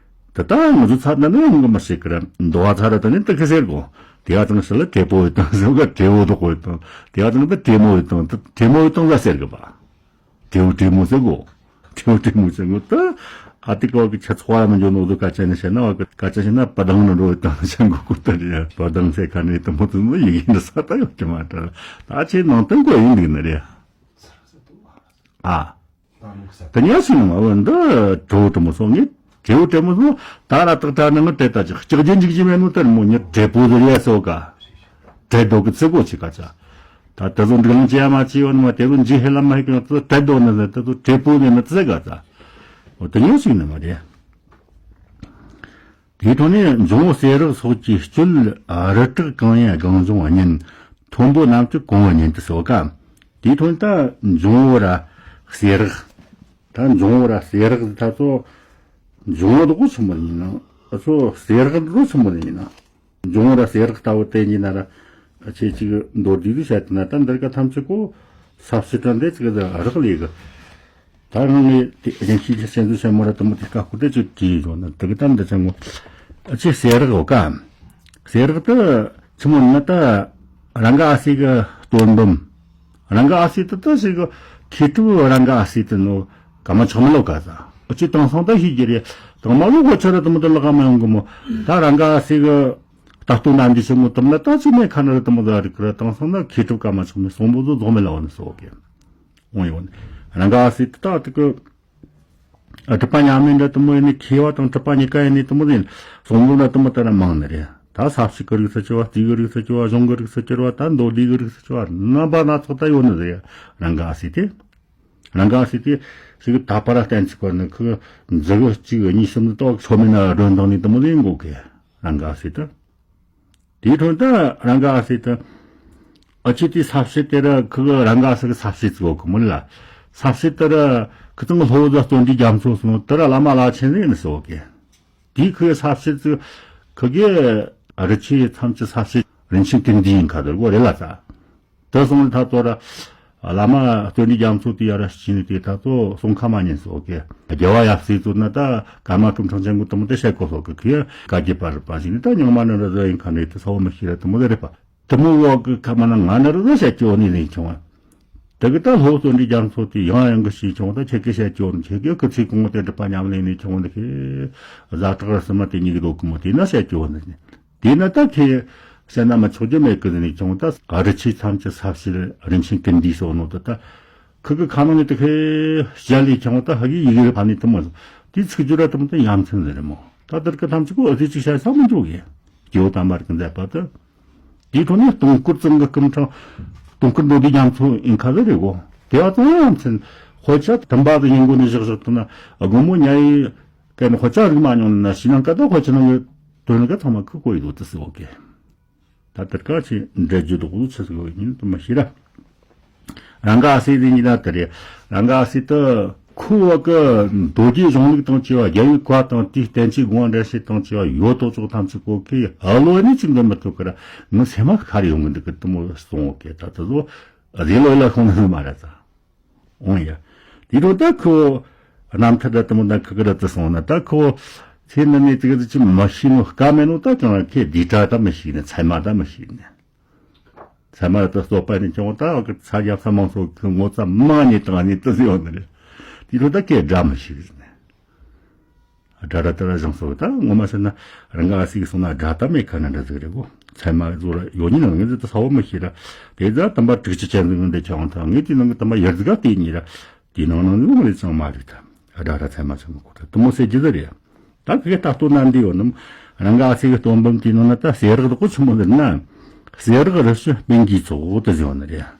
ད་ལྟ་ང་ཚོ་ཚ་ན་ནི་ཡོང་གི་མི་ཤེས་ཀི་ར་འདོ་བ་ཚ་ར་ད་ནི་ཏི་ཁི་ཟེར་གོ། དེ་ཡ་ཙང་ཤི་ལ་དྲེ་པོ་ཡོད་དང་ཟེར་ག་དྲེ་བོ་དོ་གོ་ཡོད་དང་། དེ་ཡ་ཙང་ད་དྲེ་མོ་ཡོད་དང་ད་དྲེ་མོ་ཡོད་དང་ཟ་ཟེར་གི་པ། དྲེ་བོ་དྲེ་མོ་ཟེར་གོ། དྲེ་བོ་དྲེ་མོ་ཟེར་གོ་ད། ཨ་ཏི་ཀ་བ་གི་ཆ་ཚོ་བ་མི་འཇོ་ནོ་དོ་ཀ་ཅན་ནི་ཤེ་ན་བ་ཀ་ཅན་ཤེ་ན་པ་དང་ནི་འགྲོ་ཡོད་དང་ཤང་གོ་གོ་ད་རེ་ཡ། པ་དང་ཟེར་ཁ་ནི་དུ་མོ་དུ་མོ་ཡི་གེ་འདི་ས་ད་ཡོད་ཀི་མ་ད། ད་ཆེ་ནང་དོན་གོ་ཡིན་འདུག་ནི་རེ། ཨ། ད་ཉག་ཞིག་ནི་མ་བུ་འདི་དྲེའུ་དྲེ་མོ་སོང་ངས། དྲེའུ་དྲེ་མོ་སོང་ད་ར་ཏག་ཏག་ནི་ངི་དྲེ་ད་ཅིག་ལྕགས་རྒྱུ་འཇིག་རྒྱུ་མེད་ནོ་དེར་མོ་ཉི་དྲེ་པོ་ཟེར་ཡ་སོ་ག། དྲེ་རྡོ་གི་ཚི་གོ་ཅི་ག་ཅ། ད་དེ་ཚོ་འབྲི་ལང་ཅི་ཡ་མ་ཅི་ཡོད་ནི་མ་དེ་ཚོ་འཇིག་ཧེ་ལ་མ་ཧེ་གི་ཡོད་དེ་ཚོ་དྲེ་རྡོ་ནི་ཟེར་དེ་ཚོ་དྲེ་པོ་ནི་ནི་ཙི་ག་ཙ། འོ་དེ་ཉག་ཞིག་ནི་མ་རེད། དེའི་ཐོག་ནས་འབྱུང་བོ་གསེར་རག་སོགས་ཀྱི་སྤྱོད་རི་དྲག་གང་ཡིན་གང་བྱུང་བ་ཉིད། མཐོན་པོ་རྣམས་ཀྱི་གོང་བུ་ཉིད་དུ་གསོལ་ཀ། དེའི་ཐོག་ནས་ད་འབྱུང་བོ་ར་གསེར་རག། ད་འབྱུང་བོ་ར་གསེར་རག་ད་ཚོ་འབྱུང་བོ་དག་ཆི་མོ་ཡིན་ན། ད་ཚོ་གསེར་རག་དག་ཆི་མོ་ཡིན་ན། འབྱུང་བོ་ར་གསེར་རག་ལྟ་བུ་དེ་ཡིན་ན་ར་ཆེ་ཅིག་མདོར་བསྡུས་དུ་བཤད་ན་ད་འདིར་ཀ་ཐམས་ཅད་གོ་ས་བྱི་དྲ་འདི་ཅིག་རག་ལས་གི། ད་རང་ངས་དེ་གཞན་ཤེས་ཀྱི་སེམས་གསོ་ཆེན་མོ་ར་དུ་མོ་དེ་ཀ་ཁུ་དེ་ཅིག་གིས་ཡོད་ན་དེ་གི་ད་འདི་ཅང་ངོ་ཨ་ཅེ་གསེར་རག་ཡོད་ཀ། གསེར་རག་དུ་ཆི་མོ་ན་ད་རང་ག་ཨ་སི་གི་སྟོན་འབུམ། རང་ག་ཨ་སི་དུ་ད་ཞིག་གི་ཁེ་ཏུ་རང་ག་ཨ་སི་དུ་ནོ་ག་མ་ཆག་མི་ལོ་ག་ས་ཨ་ཅེ་དེང་སང་ད་ཤེས་ཀྱི་རེད། དང་མ་ལོ་གོ་ཆ་ར་དུ་མོ་དུ་ལ་ག་མ་ཡོང་གི་མོ། ད་རང་ག་ཨ་སི་གི་ད་སྟོན་ན་འདི་ཆི་མོ་དུ་མོ་ད་ཅི་མེད་ཁ་ན་ར་དུ་མོ་ད་རིག་གི་ར་དེང་སང་ན་ཁེ་ཏུ་ག་མ་ཆག་མི་སོང་བོ་ཟོ་རྫོགས་མི་ལ་བ་ནི་སོ་གི། འོང་ཡོང་། རང་ག་ཨ་སི་ཏི་ཏག་ཏི་ཀི། ཨ་གྲུབ་པ་ཉམས་ལེན་འདྲ་དུ་མོ་ཡིན་ནི་མཁས་པ་དང་གྲུབ་པ་གཉིས་ཀ་ཡིན་ནི་དུ་མོ་ཡིན། གསུང་འབུམ་འདྲ་དུ་མོ་ལྟར་མང་ནི་རེད། ད་ས་བྱི་གི་རིགས་སུ་གྱུར་བ། རྩིས་གི་རིགས་སུ་གྱུར་བ། གཞུང་གི་རིགས་སུ་གྱུར་བ། ད་མདོ་སྡེ་གི་རིགས་སུ་གྱུར་བ། རྣམ་པ་སྣ་ཚོགས་ད་ཡོད་ནི་རེད། རང་ག་ཨ་སི་ཏི། རང་ག་ཨ་སི་ཏི་ཞིག་ད་པ་ར་བསྟན་ཚིག་པར་ནི་ཁུ་མཛུ་གུ་གཅིག་གཉིས་གསུམ་ཏོག་ཆོ་མེད་ན་སྒྲོན་དང་ནི་དུ་མོ་ཡིན་དགོས་གི། རང་ག་ཨ་སི་ཏི། དེའི་དོན་དུ་རང་ག་ཨ་སི་ཏི། ཨ་ཅི་དེ་ས་བྱི་དེ་ར་ཁུ་གི་རང་ག་ཨ་སི་གི་ས་བྱི་ཙི་གོ་གི་མོ་ལ། ས་བྱི་དེ་ར་ཁུ་ཚང་ལྷོ་བོ་ཟ་བརྩོན་འགྲུས་རྒྱ་མཚོ་སོང་དེ་ར་བླ་མ་བླ་ཆེན་ཟིག་ནི་སོ་གི། དེའི་ཁུ་གི་ས་བྱི་ཙི་ཁུ་གི་རི་ཆུ་མཚམས་ཀྱི་ས་བྱི་རིན་ཆེན་ཀུན་འདུས་ཡིན་ཁ་དོར་གོ་རེ་ལ་ས། དེ་སོང་ནས་ད་ཚོ་ར། བླ་མ་བརྩོན་འགྲུས་རྒྱ་མཚོ་དེ་ཡ་ར་ཤི་ནས་དེ་ད་ཚོ་གསུང་ཁ་མ་ཉན་སོ་གི། རྒྱལ་བ་ཡབ་སྲས་ཚོ་ན་ད་ཀརྨ་སྐུ་ཕྲེང་ཆེན་པོ་དུ་མོ་དེ་བཤད་གོ་སོ་གི་ཁུ་ཡ་བཀའ་བརྒྱུད་པ་རིག་པ་ཞིག་ནི་ད་རྙིང་མ་ནི་ར་ཟོ་ཡིན་ཁ་ནས་དེ་ས་བོ་མི་ཤེས་ར་དུ་མོ་ཟེར་རེད་པ། དུ་མོ་བོ་གི་ཁ་མ་ན་ང་ནི་ར་ཟོ་བཤད་ཀྱི་འོ་ནི་ནས་བྱུང་བ། དེ་གི་ད་ལྷོ་བརྩོན་འགྲུས་རྒྱ་མཚོ་དེ་ཡང་ཡང་གི་ཤི་བྱུང་བ། ད་ཁྱེད་ཀྱི་བཤད་ཀྱི་འོ་ནི་ཁྱེད་ཀྱི་སྐུ་ཚེ་གོང་དེ་སྒྲུབ་པ་ཉམས་ལེན་ནས་བྱུང་བ་འདི་ཁེ། ཟ་དྲག་ར་སི་མ་དེ་གཉིས་ཀྱི་ལོ་གི་མོ་དེ་ན་བཤད་ཀྱི་འོ་ནི། དེས་ན་ད་ཁྱེད་བཤད་ན་མི་ཆོག་རྒྱུ་མེད་གི་ཟེར་ནས་ཀྱང་ད་རི་ཆུ་མཚམས་ཀྱི་ས་བྱི་རིན་ཆེན་ཀུན་འདུས་སོགས་ནོ་དེ་ད་ ཁུ་གི་ཁ་ནང་ནས་དེ་ཁའི་ཞལ་ལས་ཁྱང་བ་ད་ཧ་གི་ཡི་གེ་རེ་ཕ་ནས་དུ་མ་སོང་། དེའི་ཚིག་སྦྱོར་ར་དུ་མ་ད་ཡ་མཚན་ཟེར་རེད་མོ། ད་དེར་གི་ཐམས་ཅད་ཀོ་ཨ་ཙི་ཅིག་བཤད་ས་མི་འཇོག་གི། སྐྱེ་བོ་དམ་པར་གི་མཛད་པ་དུ། དེའི་ཐོག་ནས་སྟོང་སྐུར་ཙམ་གི་སྐུ་ཕྲེང་། སྟོང་སྐུར་མདོ་སྡེའི་རྒྱ་མཚོ་ཡིན་ཁ་ཟེར་རེད་གོ། དེ་བ་ཙམ་ཡ་མཚན། དཔེ་ཆ་དུམ་པ་དུ་ཡིན་གོ་ནས་བཞག་བཞག་ཐུབ་ན་དགོང་མོ་ཉལ་ཡི། གན་དཔེ་ཆ་རིག་མ་མྱོང་ན་ཤི་ན་ཀ་ད་དཔེ་ཆ་ནང་གི་དོན་ག་ཚང་མ་ཁུ་གོ་ཡི་དོ་དུ་སི་འོ་གེ། ད་དེར་ཀ་ཆེ་འདྲ་རྒྱུ་དོག་ཆི་ཟིག་ཡིན་དུ་མ་ཤེས་ར། རང་ག་ཨ་སི་དེ་ཉིད་ལ་དེ་རེད། རང་ག་ཨ་སི་དུ་ཁུ་བ་གི་མདོ་རྒྱུད་གཞུང་ལུགས་དང་བཅས་པ། རྒྱལ་བའི་བཀའ་དང་དེའི་བསྟན་བཅོས་དགོངས་པ་འགྲེལ་བཤད་དང་བཅས་པ་ཡོད་དོ་ཅོག་ཐམས་ཅད་གོ་ཁི་ཨ་ལོ་ནི་ཅིག་འདོན་མི་ཐུབ་ཀི་ར། ངི་སེམས་མ་ཁར་ཡོང་གི་འདུག་གི་དུ་མོ་སོང་གི། ད་དུ་ཟོ་རེ་ལོ་ལ་ཤོང་ནི་མ་རེད་ད། འོང་ཡ། དེ་རུ་ད་ཁོ་རྣམ་ཐར་ད་དུ་མོ་ད་ཁུ་གི་ར་དུ་སོང་ན་ད་ཁོ་ཚེ་འདི་ནས་ཙི་གི་ཙི་ཅི་མ་ཤེས་ནོ་དཀའ་མེད་ནོ། ད་ཀྱང་ཁེ་འདི་གྲ་ད་མི་ཤེས་ནི། ཚད་མ་ད་མི་ཤེས་ནི། ཚད་མ་ད་སོ་པ་ནི་ཀྱང་ད་གི་ཚ་རྒྱ་ས་མང་སོ་གི་ངོ་ཚ་མ་ནི་དང་ནི་དུ་ཟེར་བ་ནི་རེད། དེ་རུ་ད་ཁེ་སྒྲ་མི་ཤེས་ནི། སྒྲ་ར་ད་ར་བཞེངས་སོ་ད་ངོ་མ་ཤེས་ན་རང་ག་ཨ་སི་གི་སོང་ན་སྒྲ་ད་མེད་ཁ་ན་འདྲ་ཟིག་རེད་གོ། ཚད་མ་ཟོ་ར་ཡོད་ཉིན་ནང་ངས་ད་ས་བོ་མི་ཤེས་ར། དེ་ད་དམ་པ་དྲུག་ཅུ་ཅན་ཟིག་འདི་ཆང་ཐང་ངས་དེ་ནང་གི་དམ་པ་ཡར་ཟིག་ག་དེ་ཉིན་ར། དེ་ནང་ནང་ནི་ངོ་ལས་ཚང་མ་རིག་ད། སྒྲ་ར་ཚད་མ་ཚང་མ་གོ་ད་དུ་མོ་ཟེར་རྒྱུ་ཟེར་རེད། ད་གི་ད་ལྟོ་ན་འདི་ཡོད་ནམ། རང་ག་ཨ་སི་གི་སྟོན་འབུམ་དེ་ནང་ན་ད་གསེར་རག་ད་གོ་ཆི་མོ་ཟེར་ན། གསེར་རག་རི་ཞུ་སྤུན་གྱི་ཚོགས་དུ་ཟེར་བ་ནི་རེད།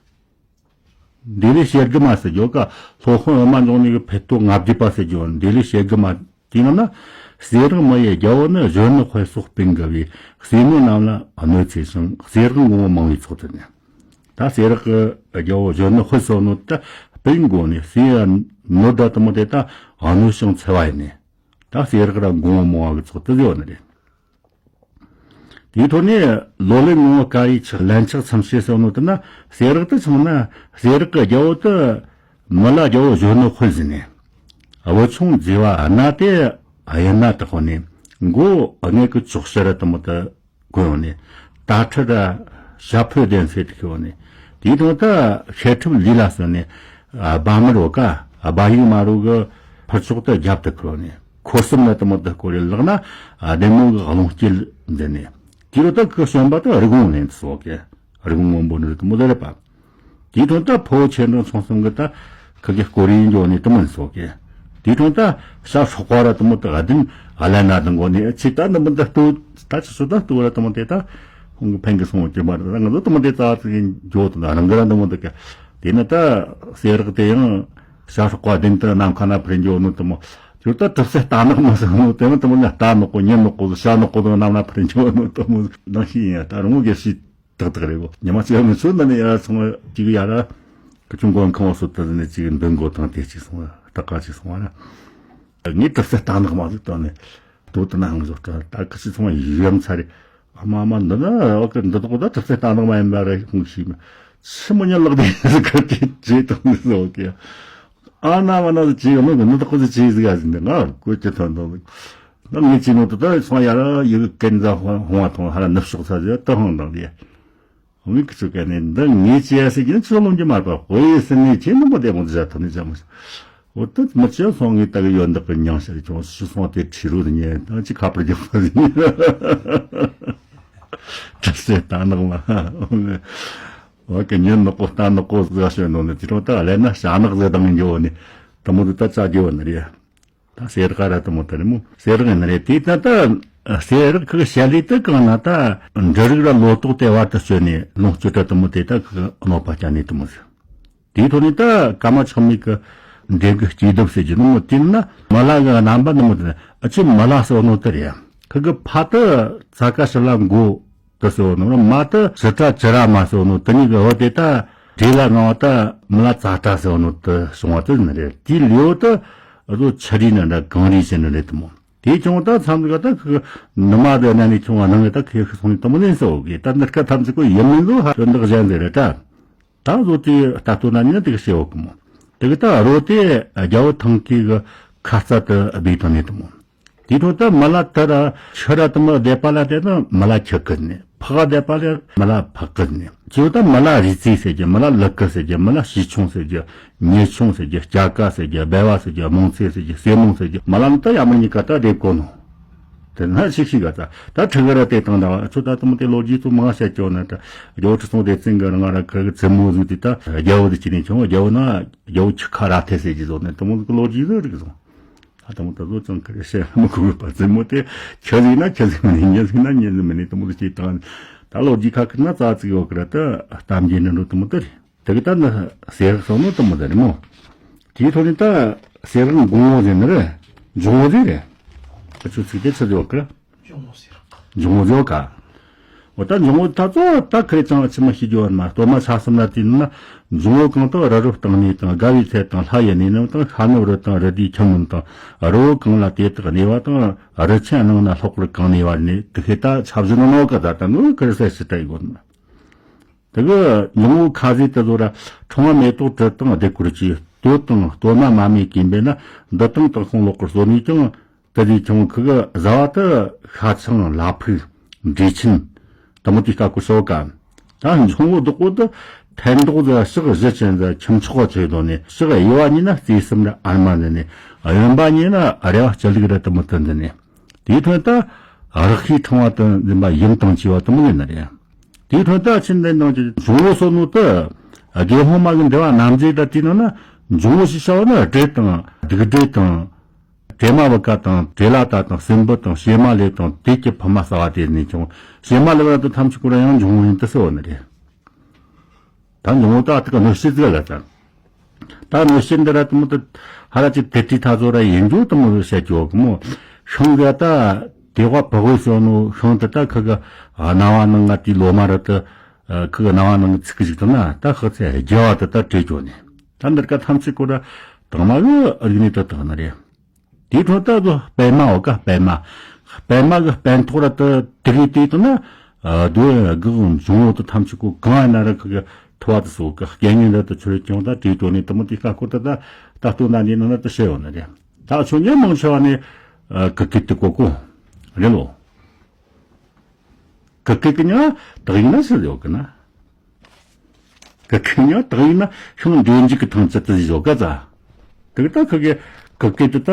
འདི་ལས་ཞེ་གི་མ་ཟེར་རྒྱུ་ག་སློབ་དཔོན་འོ་མ་འབྱུང་གནས་ཀྱི་ཕེ་ཏོ་ལྔ་བརྒྱ་པ་ཟེར་རྒྱུ་འདི་ལས་ཞེ་གི་མ། དེ་ནང་ན། གསེར་རག་མི་ཡི་རྒྱལ་པོ་ནི་གཞོན་ནུ་དཔལ་སོགས་སྤུན་དགའ་བའི། ཟས་ནོར་རྣམས་ལ་གནོད་འཚེ་ཞིང་གསེར་རག་འགོང་བོ་མང་བའི་ཚོགས་དུ་ནི། ད་གསེར་རག་གི་རྒྱལ་པོ་གཞོན་ནུ་དཔལ་སོགས་ནོ་ད་སྤུན་དགོ་ནི་ཟས་ནོར་ད་དུ་མོ་དེ་ད་གནོད་ཞིང་འཚེ་བ་ཡིན་ནི། ད་གསེར་རག་ར་འགོང་བོ་མང་བ་གི་ཚོགས་དུ་ཟེར་བ་ནི་རེད། དེའི་ཐོག་ནས་ལོ་ལེགས་ངོ་བོ་དཀར་ཡི་ཆགས། ལན་ཆགས་མཚམས་བྱེད་ཟེར་ནོ་དེ་ན་གསེར་རག་ཏུ་ཆུང་ན་གསེར་རག་གི་རྒྱལ་པོ་དུ་མི་ལ་རྒྱལ་པོ་གཞོན་ནུ་དཔལ་ཟིན་ནས། བུ་ཆུང་མཛེས་པ་གནའ་དེ་གཡུལ་ན་དུ་ཁོ་ནས་མགོ་སྔས་ཀྱི་ཅོག་ཤར་དུ་མོ་དུ་གོན་ཡོང་ནས། ད་ཁྲི་ར་ཞྭ་ཕོ་གདན་སེ་དུ་ཁྱོ་ནས། དེའི་ཐོག་ཏུ་ཤེ་ཁྲིབ་ལི་ལ་སོན་ནས། སྦ་མི་རོ་ཀ་སྦ་ཡིག་མ་རུ་གི་ཕར་ཕྱོགས་དུ་རྒྱབ་ཏུ་ཁོ་ནས། ཁོ་གསུམ་ལ་དུ་མོ་དུ་སྐོར་རེ་ལག་ན་བདེ་མོ་གི་རླུང་སྐྱེལ་མཛད་ནས། དེ་རུ་ད་ཁོ་གཞོན་པ་དུ་རི་གོང་ལེན་དུ་སོགས་ཀྱི་རི་གོང་སྔོན་པོ་ནི་དུ་མོ་དུ་རེད་པ། དེའི་ཐོག་ད་ཕོ་ཆེ་འབྲིང་ཆུང་གསུམ་གི་ད་ཁི་གི་སྐོར་རིན་འགྱོ་ནི་དུ་མོ་སོགས་ཀྱི། དེའི་ཐོག་ད་ཤ་སྲོག་པ་ར་དུ་མོ་དུ་བདུན་ཨ་ལ་ན་དུ་འགོ་ནི་ཆི་ད་དུ་མོ་དུ་ལྟོ་ད་ཆི་སུ་ད་ལྟོ་ར་དུ་མོ་དེ་ད་ཁོང་གི་ཕན་གི་སོང་གི་མ་རེད། ང་ཚོ་དུ་མོ་དེ་ཙག་ཙིག་འགྱོ་དུ་ན་རང་གི་ར་དུ་མོ་དུ་གི། དེ་ནི་ད་གསེར་རག་དེ་ཡང་ཤ་སྲོག་པ་བདུན་དུ་ནམ་མཁའ་ན་འཕུར་འགྱོ་ནི་དུ་མོ། ཁྱོད་ད་གྲིབ་སེ་རྟ་ནག་མ་སོང་ནོ་དེ་མོ་དུ་མོ་ན་རྟ་ནག་པོ་ཉི་ནག་པོ་ཤ་ནག་པོ་དུ་ནམ་ན་འཕུར་འགྱོ་ནོ་དུ་མོ་ནང་ཤི་ཡིན་ཡ། ད་རུང་གི་ཤི་ཏག་ཏག་རེད་གོ། ཉི་མ་གཅིག་ངུ་ཚོ་འདི་ནས་ཡར་སོང་བ་གཅིག་ཡར་ར་ཁུ་ཆུང་གོན་ཁང་བ་སོ་ཏི་ནས་གཅིག་འདོན་གོ་དང་དེ་གཅིག་སོང་བ་ཏག་ཀ་གཅིག་སོང་བ་ན། ངས་གྲིབ་སེ་རྟ་ནག་མ་ཟིག་བཏང་ནས་དོ་དུ་ན་ཧང་བཟོ་ལྟ་ད་ཁུ་ཆུ་ཚང་བ་ཡུ་ཡམ་ཚ་རེད། ཨ་མ་ཨ་མ་འདི་ན་ཨོ་ཀེ་འདི་དག་ད་གྲིབ་སེ་རྟ་ནག་མ་ཡིན་པ་རེད་ཁུངས་ཤིག་མ་ཆི་མོ་ཉལ་ལག་དེ་ཁ་ཅིག་བྱེད་དང་ཟོ་ཨོ་ཀེ། ཨ་ན་མ་ན་ཟིག་བྱེད་ཡོང་ནོ་འདི་དག་ཁོ་ཟིག་བྱེད་ཟིག་ཨ་ཟིག་འདི་ང་ཀོ་ཅི་ཐོན་དང་ཟིག་ད་ངས་ཅི་ནོ་དུ་ད་སོང་ཡ་ར་ཡི་གེ་ཀན་ཛ་ཧོང་ཧོང་བ་ཐོང་ཧ་ར་ནུབ་ཕྱོགས་ས་ཟེར་ཏི་ཧོང་དང་དེ། ཧོང་གི་ཚུ་ཀ་ནས་འདི་ངས་ཅི་ཡ་ཟེར་གྱི་ནི་ཚུ་ལོང་གྱི་མ་རེད་པ། ཧོ་ཡི་ཟེར་ནས་ཁྱེད་རྣམ་པ་བདེ་མོ་འདི་བཞག་ཐུབ་ནི་ཅང་མ་ཤེས། འོ་ད་མི་ཅི་སོང་ངས་ད་གི་ཡོད་འདི་གི་མྱང་ཤར་ཀྱང་ཤི་སོང་དེ་ཁྲི་རུ་ཉེ་ད་ཅི་ཁ་པར་རྒྱབ་པ་ཟིན། གྲིབ་སེ་རྟ་ནག་མ། འོ་གི་ཉིན་ནག་པོ་རྟ་ནག་པོ་ཟིག་ཤོད་ནོ་ནི་དེ་རུང་ད་ལས་ན་ཤ་ནག་ཟིག་དང་འགྱོ་ནི་དུ་མོ་དུ་ད་ཅག་རྒྱོ་ནི་རེད། ད་གསེར་རག་ར་དུ་མོ་དེ་རེད་མོ། གསེར་རག་ཡིན་ནི་རེད། དེ་ད་ད་གསེར་རག་ཁི་ཞལ་ལས་དུ་གང་ན་ད་འབྲུ་རིགས་ར་ལོ་ཏོག་དེ་བར་དུ་སྤྱོད་ནས་ལོངས་སྤྱོད་ར་དུ་མོ་དེ་ད་ཁི་གནོད་པ་བསྐྱལ་ནས་དུ་མོ་ཟིག་དེའི་ཐོག་ནས་ད་ཀརྨ་ཆགས་མེད་ཀྱི་འབྲས་བུ་སྐྱེས་སྡུག་ཟེར་གྱི་ནི་མོ་དེ་ན་མ་ལ་གི་རྣམ་པ་ནི་མོ་དེ་ན་ཨ་ཆི་མ་ལ་ཟེར་ནོ་དེ་རེད། ཁི་གི་ཕ་དུ་ཚ་ཀ་ཤི་ལ་མགོ་དུ་ཟེར་ནོ་མ་དུ་ཞི་དྲག་ཅི་ར་མ་ཟེར་ནོ་དེ་གཉིས་ཀྱི་འོ་དེ་ད་འབྲས་ལ་ངང་བ་ད་མི་ལ་ཙ་དྲག་ཟེར་ནོ་དུ་བྱུང་བ་དུ་ནི་རེད། དེའི་ལེའུ་དུ་རོ་ཆི་རི་ན་འདྲ་གང་རི་ཟེར་ནི་རེད་དུ་མོ། དེའི་ཀྱང་ད་མཚམས་འདི་ག་ད་ཁི་ནུ་མ་དུ་གནའ་ནས་ཁྱུང་བ་ནང་གི་ད་ཁི་ཁི་སོང་ནས་དུ་མོ་ལེན་ཟེར་འོ་གི་ད་འདི་སྐད་ཐམས་ཅད་ཀོ་ཡིན་མིན་ལོ་ཧ་དོན་དག་གཞན་ཟེར་རེད་ད། ད་བཟོ་དེ་ལྟ་སྟོན་ན་ནི་དེ་གི་བྱེད་འོག་གི་མོ། དེ་གི་ད་རོ་དེ་རྒྱལ་པོ་ཐང་གི་གི་ཁ་རྩ་དུ་སྦས་དོན་ནི་དུ་མོ། དེ་ཐོག་ད་མ་ལ་དུ་ར་ཆུ་ར་དུ་མོ་བསྡད་པ་ལ་དེ་ན་མ་ལ་ཆུ་ཀི་ནི། ཕག་བསྡད་པ་ལ་མ་ལ་ཕག་ཀི་ནི། ཆུ་ད་མ་ལ་རི་རྩེ་ཟེར་གྱི་མ་ལ་ལུ་ཀི་ཟེར་གྱི་མ་ལ་ཞི་ཆུང་ཟེར་གྱི་ཉེ་ཆུང་ཟེར་གྱི་སྐྱ་ཀ་ཟེར་གྱི་སྦལ་བ་ཟེར་གྱི་མོང་ཚེ་ཟེར་གྱི་སེ་མོང་ཟེར་གྱི་མ་ལ་ནི་ད་ཡ་མ་གཉིས་ཀ་ད་བསྡད་གོ་ནོ། དེ་ན་ཤིག་ཤིག་ག་ད་ད་ཁྲི་ག་ར་དེ་དང་འདྲ་བ་ཚོ་ད་དུང་དེ་ལོ་རྒྱུས་ཚོ་མང་བཤད་ཀྱོ་ན་ད་རྒྱལ་བོ་ཁྲི་སྲོང་ལྡེ་བཙན་གི་རང་ར་ཁ་གི་བཙུན་མོ་ཟིག་དེ་ད་རྒྱལ་བོ་དེ་ཅི་ནས་བྱུང་བ། རྒྱལ་བོ་ན་རྒྱལ་བོ་ཁྱི་ཁ་ར་ཐེ་ཟེར་གྱི་ཟོ་ནས་དུ་མོ་གི་ལོ་རྒྱུས་ཟིག་རིག་སོང་། ད་དུ་མོ་ད་ཟོ་ཙང་ཁ་རེ་བཤད་མི་དགོས་པ། བཙུན་མོ་དེ་ཁྱི་ཟིག་ན་ཁྱི་ཟིག་མིན་ནི་མྱི་ཟིག་ན་མྱི་ཟིག་མིན་ནི་དུ་མོ་དེ་ཅི་དང་ད་ལོ་རྒྱུས་ཁ་ཁི་ན་རྩ་ཚིག་ཡོད་གི་ར་ད་གཏམ་རྒྱུད་ནི་འགྲོ་དུ་མོ་དེ་རེད། དེ་གི་ད་ནི་གསེར་བཟོ་ནོ་དུ་མོ་དེ་རེད་མོ། དེའི་ཐོག་ནས་ད་གསེར་དངོས་པོ་ཟེར་ནི་རེད། འབྱུང་བོ་ཟིག་རེད། ཁྱོད་ཚིག་དེ་ཚིག་ཡོད་གི་འབྱུང་བོ་ཟེར། འབྱུང་བོ་ཟེར་ག་འོ་ད་འབྱུང་བོ་ད་གཙོ་བོ་ད་ཁ་རེ་ཅང་ཕྱི་མ་ཤེས་རྒྱུ་བ་མ་གཏོར་མ་ཆ་གསུམ་ལ་བལྟས་ན། འབྱུང་བོ་གང་དག་རི་རབ་སྟེང་གནས་དང་། དགའ་བའི་ཚལ་དང་ལྷ་ཡི་གནས་རྣམས་དང་། ཤར་ནུབ་རི་དང་རི་དེའི་ཁྱིམ་རྣམས་དང་། རི་བོ་གང་ལ་དེ་དག་གནས་པ་དང་། རི་ཆེན་རྣམས་ན་ལྷག་པར་གང་གནས་པ་ནི་དེ་ཤེས་ད་ཆ་བཞི་ནོ་ནོ་ག་ད་ད་ནོ་ཁ་རེ་ས་ཤི་ད་ཡི་གོ་ན། དེ་གི་འབྱུང་བོ་ཁ་ཟས་དེ་ཚོ་ར་ཕྲེང་བ་མེ་ཏོག་དྲི་དང་ལྡེ་གུར་གྱི་སྟོད་དང་སྟོད་མ་མ་སྨད་ཀྱིས་འབད་ན། འདི་དང་དག་ཤིང་ལོག་གི་སོ་ནས་ཀྱང་། དེ་དེ་ཀྱང་ཁུ་གི་བཟའ་བ་དེ་ཤ་ཆང་ལ་ཕུག་འབྲས་ཆན་དུ་མོ་དེ་ཀ་ཀུ་ཤོ་ག་ད་འབྱུང་བོ་བདག་པོ་དེ་ཕན་འདོགས་ཟེར་ཕྱག་བཞི་ཅན་ཟེར་ཁྱིམ་ཆོག་ཆོས་དོན་ནས་ཕྱག་གཡས་པ་གཉིས་ན་རྩེ་གསུམ་ར་ཨར་མ་འདི་ནས། གཡོན་པ་གཉིས་ན་རེ་བ་སྤྱི་ལུགས་ར་དུ་མོ་དུ་འདི་ནས། དེའི་ཐོན་ད་རག་ཤིའི་ཕྲེང་བ་དུ་འཛིན་པ་ཡུམ་དང་བཅས་པ་དུ་མོ་ཡིན་ནི་རེད། དེའི་ཐོན་ད་ཕྱིན་ཏེ་ནང་གི་འབྱུང་བོ་སོ་ནོ་དུ་དགེ་སློང་མ་གི་འདི་བ་རྣམ་འབྱེད་ད་དེའི་ནང་ན་འབྱུང་བོ་ཞིག་བྱ་བ་ན་འབྲས་དང་སྡིག་འབྲས་དང་། བྲེ་མ་བུ་ག་དང་བྲེ་ལ་ད་དང་སྲིན་བུ་དང་བྱེ་མ་ལེབ་དང་དེ་ཀྱི་ཕུ་མ་ཟ་བ་དེ་ནས་ཀྱང་བྱེ་མ་ལེབ་ར་དུ་ཐམས་ཅད་ཀུན་ཡང་འབྱུང་བོ་ཡིན་དུ་ཟེར་བ་ནི་རེད། ད་འབྱུང་བོ་ད་དེ་ག་གནོད་བྱེད་ཟིག་ལ་ད། ད་གནོད་བྱེད་འདི་ར་དུ་མོ་དུ་ཧ་ར་ཅིག་དེ་ཏི་ཐ་ཚོ་ར་ཡིན་རྒྱུ་དུ་མོ་བཤད་རྒྱུ་གི་མོ། ཤིང་ག་ད་དེ་བ་བག་བེ་སོ་ནོ་ཤིང་དུ་ད་ཁི་གི་སྣང་བ་ནང་ང་དེ་ལོ་མ་ར་དུ་ཁི་གི་སྣང་བ་ནང་ཚིག་གི་ཞིག་དུ་ན་ད་ཁི་ཚེ་རྒྱལ་བ་དུ་ད་བྲེ་རྒྱུ་ནི། ད་འདིར་ཀ་ཐམས་ཅད་ཀོ་ར་དང་མ་གི་རིག་གནས་དུ་དག་ནི་རེད། དེའི་ཁྲོད་ད་གཟོད་པད་མ་འོ་ཀ་པད་མ། པད་མ་གི་སྤན་ཐོག་ར་དུ་དེ་རིགས་དེ་དུ་ན། རྡོ་གི་འབྱུང་བོ་དུ་ཐམས་ཅད་ཀོ་གང་ཡིན་ན་ར་ཁི་གི་ཐུ་བ་དུ་སོ་གི་རྐྱེན་ངན་ར་དུ་ཆུ་རེ་ཀྱང་ད་དེའི་དོན་ནི་དུ་མོ་དེ་ཀ་ཀོ་ད་ད་ད་སྟོན་ད་འདི་ནང་ན་དུ་བཤད་ཡོད་ནི་རེད། ད་ཆོས་ཉན་མང་ཆེ་བ་ནི་གི་ཀི་དུ་གོ་གོ་རེད་ལོ། གི་ཀི་གི་ཉ་དག་ཡིན་ན་ཟེར་ཡོད་གི་ན། གི་ཀི་ཉ་དག་ཡིན་ན་ཤིང་འབྲས་འཇིག་གི་ཐང་ཅི་དུ་ཟེར་ཡོད་ག་ཙ། དེ་གི་ད་ཁི་གི་གི་ཀི་དུ་ད་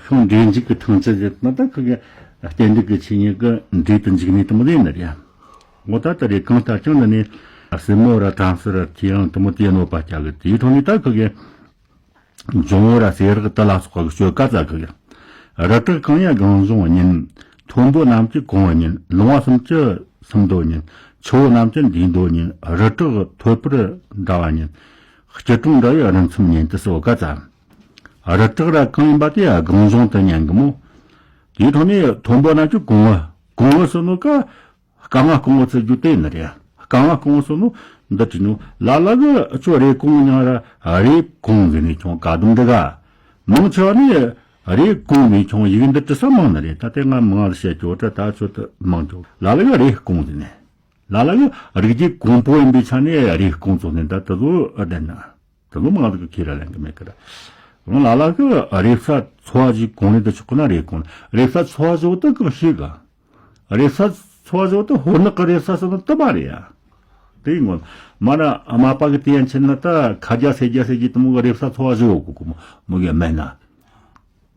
ཤིང་འབྲས་འཇིག་གི་ཐང་ཅི་ཟེར་ན་ད་ཁི་གི་རྟེན་འབྲེལ་གི་ཆོས་ཉིད་གི་འབྲས་དུ་འཇིག་ནི་དུ་མོ་ལེན་ནི་རེད། ངོ་ད་ད་རེ་གང་ལྟར་ཀྱང་འདི་ནི་སྲིན་མོ་ར་བྲམ་ཟེ་ར་ཁྱི་ཡང་དུ་མོ་དེ་གནོད་པ་བསྐྱལ་གི་དེའི་ཐོག་ནས་ད་ཁི་གི་འབྱུང་བོ་ར་ཟེར་རག་དུ་ལ་སོགས་པ་གི་སྤྱོད་ག་ཙ་གི། རི་བྲག་གང་ཡང་གངས་ལྗོངས་ཉིད། མཐོན་པོ་རྣམས་ཀྱི་གོང་བུ་ཉིད། ལུང་བ་གསུམ་གྱི་སུམ་མདོ་ཉིད། ཆུ་བོ་རྣམས་ཀྱི་འདུས་མདོ་ཉིད། རི་བྲག་ཐོད་པར་འདྲ་བ་ཉིད། སྐྱིལ་ཀྲུང་འདྲ་བའི་རི་མཚམས་ཉིད་དུ་གསོལ་ག་ཙ། རི་བྲག་ར་གང་ཡིན་པ་དེ་གངས་ལྗོངས་དུ་ཉན་གི་མོ། དེའི་ཐོག་ནས་མཐོན་པོ་རྣམས་ཀྱི་གོང་བུ། གོང་བུ་སོ་ནོ་ཀ་སྐ་ང་སྐོང་བུ་ཚུར་རྒྱུ་དེ་ནི་རེད། སྐ་ང་སྐོང་བུ་སོ་ནོ་འདི་བྲིས་ནོ་ལ་ལ་གི་ཨ་ཆོ་རེ་གོང་ཉང་ར་རེ་གོང་ཟེར་ནས་ཁྱོང་ག་དུམ་འདི་ག་མང་ཆེ་བ་ནི་རེ་གོང་ནས་ཁྱོང་ཡིག་འདི་བྲི་ས་མང་ནི་རེད། ད་དེ་ང་མང་ལ་བཤད་ཀྱོ་ད་ད་ཆོ་ད་མང་ཀྱོ་ལ་ལ་གི་རེ་གོང་ཟེར་ནས་ལ་ལ་གི་རིགས་རྒྱུད་གོང་པོ་ཡིན་པའི་ཆ་ནས་རེ་གོང་ཚོ་ནས་ད་ད་ལོ་ཨ་བདེན་ན། དེ་ལོ་མང་དུ་ཁྱེར་ར་ལེན་གི་མེད་ཀི་ར། ལ་ལ་གི་རེ་ས་ཚོ་བ་ཞིག་གོང་ནས་ད་ཆོག་གི་ན་རེ་གོང་རེ་ས་ཚོ་བ་ཞིག་ད་གི་ཤེས་ག་རེ་ས་ཚོ་བ་ཞིག་ད་ཧོར་ནག་གི་རེ་ས་ས་ན་ཏི་མ་རེ་ཡ། དེ་ཡིན་ངོ་། མ་ན་མ་པ་གི་དེ་ཡན་ཆད་ན་ད་ཁ་རྒྱ་སེ་རྒྱ་སེ་རྒྱ་དུ་མོ་གི་རེ་ས་ཚོ་བ་ཞིག་གོ་གོ་མོ་མོ་གི་མེད་ན།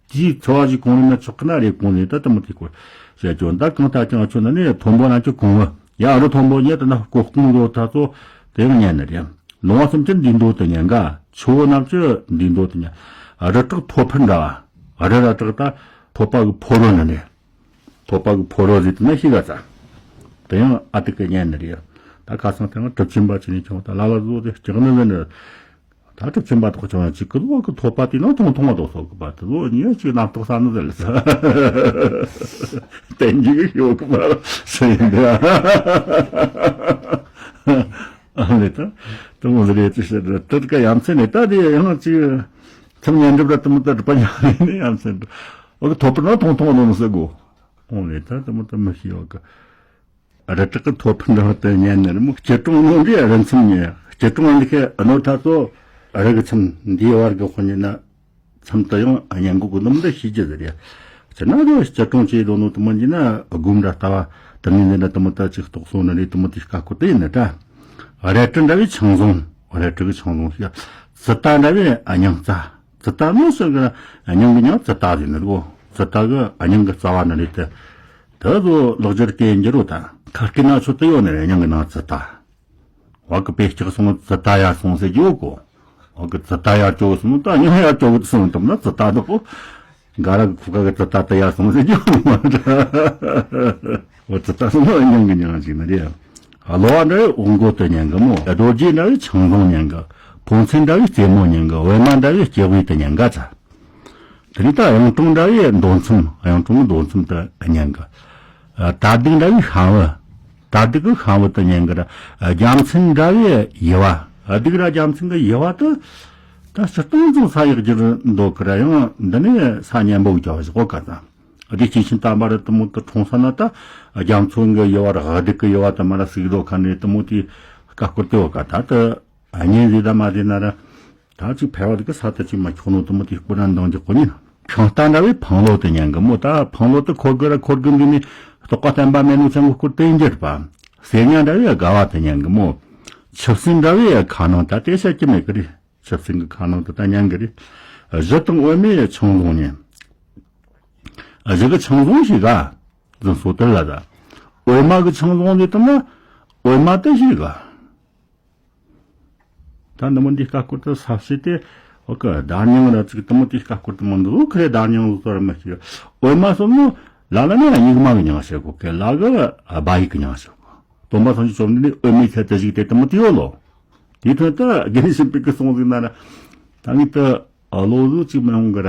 དེའི་ཚོ་བ་ཞིག་གོང་ནས་ན་ཆོག་གི་ན་རེ་གོང་ནས་ད་ཏི་མོ་དེ་གོ་བཤད་ཀྱོ་ད་གང་ལྟར་ཀྱང་ཆོ་ན་ནི་མཐོན་པོ་རྣམས་ཀྱི་གོང་བུ་ཡ་རི་མཐོན་པོ་ཉེ་ད་ན་ལྐོག་ཀོང་ལོ་ད་ཚོ་དེ་ཡང་ཉན་ནི་རེད། ལུང་བ་གསུམ་གྱི་འདུས་མདོ་དུ་ཉན་ག་ཆུ་བོ་རྣམས་ཀྱི་འདུས་མདོ་དུ་ཉན། རི་བྲག་ཐོད་ཕུར་འདྲ་བ། རི་ར་བྲག་ད་ཐོད་པ་གི་ཕོ་རོ་ནི་ནི། ཐོད་པ་གི་ཕོ་རོ་ཟེར་དུ་ན་ཤི་ག་ཚ། དེ་ཡང་ཨ་ཏི་ཀི་ཉན་ནི་རེད། ད་ཁ་སང་དེ་ཡང་གྲུབ་ཆེན་པ་ཅི་ནས་ཀྱང་ད་ལ་ལ་བཟོ་དེ་ལྕགས་ནི་ཟེར་ནི། ད་གྲུབ་ཆེན་པ་དག་ཀྱང་ཅིག་གི་ལོག་གི་ཐོད་པ་དེ་ནང་ཐུང་ཐུང་བ་དག་སོགས་གི་པ་དེ་ལོ་ཉེ་ཅིག་རྣམ་རྟོག་ས་ནི་ཟེར་ལ་ས། བསྟན་རྒྱུ་གི་ཡོད་གི་པ་ཟེར་ཡིན་ད། ཨ་ནི་ད་དུ་མོ་ཟེར་ཡས་ཅི་ཟེར་དུ་ཀ་ཡ་མཚན་ནི་ད་དེ་ཡང་ཅིག་མཚམས་ཉན་སྒྲུབ་ར་དུ་མོ་ད་སྒྲུབ་པ་ཉག་ནི་ཡ་མཚན་འགྲུབ་འོ་གི་ཐོད་པ་ན་ཐུང་ཐུང་བ་ནོ་ཟེར་གོ། འོ་ནི་ད་དུ་མོ་ད་མི་ཤེས་ཡོད་གི། རི་བྲག་གི་ཐོད་ཕུར་འདྲ་བ་དུ་ཉན་ནི་རི་མོ་སྐྱིལ་ཀྲུང་ནོ་འདི་རི་མཚམས་ཉེ་སྐྱིལ་ཀྲུང་འདི་ཁའི་ཨ་ནོ་ཐ་ཚོ་རི་གི་མཚམས་འདིའི་བར་གི་དཔོན་ཉི་ན་མཚམས་དུ་ཡང་ཉན་གོ་གི་ནོ་འདི་ཤེས་རྒྱུ་ཟེར་ཡ། ཅི་ན་རི་སྐྱིལ་ཀྲུང་ཅེས་ལོ་ནོ་དུ་མོ་འདི་ན་དགུམ་འདྲ་ལྟ་བ་དུ་ནི་འདི་འདྲ་དུ་མོ་ད་ཅིག་རྟོགས་སོང་ནི་རེད་དུ་མོ་དེ་ཀ་ཀོ་དེ་ཡིན་ན་ད། རལ་གྲི་འདྲ་བའི་ཆང་བཟང་རལ་གྲི་གི་ཆང་བཟང་ཞིག་ཙི་ཏ་འདྲ་བའི་ཨ་མྱང་རྩ། ཙི་ཏ་ནོ་སོ་གི་ཨ་མྱང་གི་མྱང་ཙི་ཏ་ཟེར་ནི་རེད་གོ། ཙི་ཏ་གི་ཨ་མྱང་གི་རྩ་བ་ནི་རེད་དེ། དེ་ཚོ་ལག་འཇུ་སྐད་འགྱུར་རོ་ད། ཁ་སྐད་ན་ཆོད་དུ་ཡོད་ནི་རེད། མྱིང་གི་ནང་ཙི་ཏ། བ་གི་པེ་སྐྱག་སོང་ཙི་ཏ་ཡར་སོང་ཟེར་རྒྱུ་གོ། བ་གི་ཙི་ཏ་ཡར་སྐྱོ་སོང་ད་མྱིང་ཡར་སྐྱོ་གི་སོང་དུམ་ན་ཙི་ཏ་འདུག་གོ། འགའ་ར་གི་ཁུ་ཁ་གི་ཙི་ཏ་ཏ་ཡར་སོང་ཟེར་རྒྱུ་མ་རེད། འོ་ཙི་ཏ་སོང་ན་མྱིང་གི་མྱིང་ཞིག་ནི་རེད། གློ་བ་འདྲ་བའི་འོག་མགོ་དུ་ཉན་གི་མོ། རྡོ་རྗེ་འདྲ་བའི་ཆང་བཟང་ཉན་གི། ཕོ་མཚན་འདྲ་བའི་རྩེ་མོ་ཉན་གི། པད་མ་འདྲ་བའི་སྐྱེ་དབུས་དུ་ཉན་ག་ཚ། དེ་ནས་ད་གཡུང་དྲུང་འདྲ་བའི་མདོ་མཚམས། གཡུང་དྲུང་གི་མདོ་མཚམས་དུ་ཉན་གི། ཨ། དར་སྡིག་འདྲ་བའི་ཤམ་བུ། དར་སྡིག་གི་ཤམ་བུ་དུ་ཉན་གི་ར། རྒྱལ་མཚན་འདྲ་བའི་དབྱེ་བ། སྡིག་ར་རྒྱལ་མཚན་གི་དབྱེ་བ་དུ། ད་སྤྱིར་བཏང་ཚོ་ས་ཡག་རྒྱུར་འདོད་གི་ར། ཡང་འདི་ནས་ས་ཉན་པོ་གི་བྱ་བ་ཞིག་གོ་ག་ད། སྡིག་ཅན་ཆེན་དམ་པ་ར་དུ་མོ་དུ་འཁྲུངས་ས་ན་ད་རྒྱལ་མཚན་གི་དབྱེ་བ་ར་སྡིག་གི་དབྱེ་བ་དུ་མ་ར་ཟིག་རྡོ་ཁ་ནས་དུ་མོ་དེ་ཀ་སྐོར་དེ་བ་ག་ད་དུ། ཨ། ཉིན་རེ་ད་མ་རེ་ན་ར། ད་ཅིག་ཕལ་བ་དེ་གི་ས་ད་ཅིག་མ་ཁྱོག་ནོ་དུ་མོ་དེ་སྐུ་ར་འདང་རྒྱག་གོ་ནི་ན། ཤིང་རྟ་འདྲ་བའི་འཕང་ལོ་དུ་ཉན་གི་མོ། ད་འཕང་ལོ་དུ་འཁོར་གི་ར་འཁོར་གི་འདི་ནི་རྟོགས་པ་བརྟན་པ་མེད་ནོ་ཚང་གི་སྐུར་དེ་འགྱུར་པ། གསེར་ཉ་འདྲ་བའི་དགའ་བ་དུ་ཉན་གི་མོ། ཆུ་སྲིན་འདྲ་བའི་ཁ་ནང་ད་དེ་བཤད་ཀྱི་མེད་གི་རེད། ཆུ་སྲིན་གི་ཁ་ནང་དུ་ད་ཉན་གི་རེད། གཞུ་དང་པད་མའི་ཆང་བཟང་ཉན། གཞུ་གི་ཆང་བཟང་ཞིག་ག་འཛིན་སོ་དར་ལ་ད། པད་མ་གི་ཆང་བཟང་འདི་དུ་ན་པད་མ་དུ་ཞིག་ག་ད་འདི་མོ་འདི་ཀ་སྐོར་དུ་ས་བྱས་ཏེ། འོ་ཀ་བརྡ་རྙིང་ར་ཅིག་དུ་མོ་དེ་ཀ་སྐོར་དུ་མོ་འདུག་ཁ་རེ་བརྡ་རྙིང་ལ་ཟོ་ར་མི་ཤེས། པད་མ་སོ་ནོ་ལ་ལ་ནི་སྙིགས་མ་གི་མྱིང་བྱེད་གོ་ཀེ་ལ་གི་སྦ་ཡིག་གི་མྱིང་བྱེད་གོ། སྟོན་པ་སངས་རྒྱས་བཅོམ་ལྡན་འདས་པད་མའི་ཚལ་དུ་བཞུགས་ཏེ་དུ་མོ་དེ་ཡོད་ལོ། དེ་ཐོན་ད་དགེ་འདུན་ཆོས་འཕེལ་གི་གསུང་ཟིག་ན་ར། ད་ངས་ད། ཨ། བློ་གཟུ་གཅིག་མི་ཡོང་གི་ར།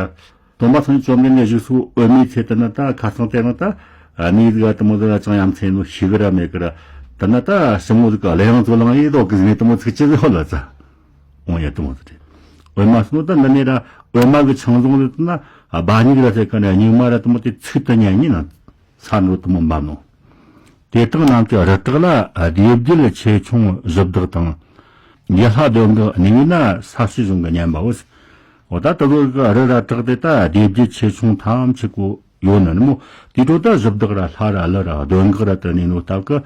སྟོན་པ་སངས་རྒྱས་བཅོམ་ལྡན་འདས་བཞུགས་སུ་པད་མའི་ཚལ་དུ་ན་ད་ཁ་སང་དེ་རིང་ད། ཨ། གནས་ཟིག་ཨ་དུ་མོ་ཟིག་ཨ་ཅང་ཡ་མཚན་ནོ་ཤི་གི་ར་མེད་གི་ར། དུ་ན་ད་ཞི་མོ་ཟིག་ག་གླུ་དབྱངས་ཚོ་ལང་ཡི་དོ་གི་ཟིག་ནས་དུ་མོ་ཚིག་ཅི་ཟིག་ཧོ་ལ་ཙ། འོང་ཡ་དུ་མོ་ཟིག་རེད། པད་མ་སོ་ནོ་ད་འདི་ནས་ར་པད་མ་གི་ཆང་བཟང་ཟིག་དུ་ན། ཨ། སྦ་སྙིགས་ར་ཟེར་ག་ནས་སྙིགས་མ་ར་དུ་མོ་དེ་ཚིག་ཏུ་ཉན་ཉིན་ན། ས་འགྲོ་དུ་མོ་འབབ་ནོ། དེ་དག་རྣམས་ཀྱི་རི་བྲག་ལ་སྡེ་བརྒྱད་ཆེ་ཆུང་བཞི་བདག་དང་། ཡུལ་ལྷ་གདོན་བགེགས་གནས་ཡུལ་ན་ས་བྱི་གཞུང་གི་བསྙེན་པའོ། འོ་ད་དུ་ཟོ་གི་རི་ར་བྲག་དེ་ད་སྡེ་བརྒྱད་ཆེ་ཆུང་ཐམས་ཅད་གོ་ཡོད་ནི་ནི་མོ། དེ་འཕྲོ་ད་གཞི་བདག་ར་ལྷ་ར་ཀླུ་ར་གདོན་བགེགས་ར་དུ་གནས་ནོ་སྟབས་ཀི།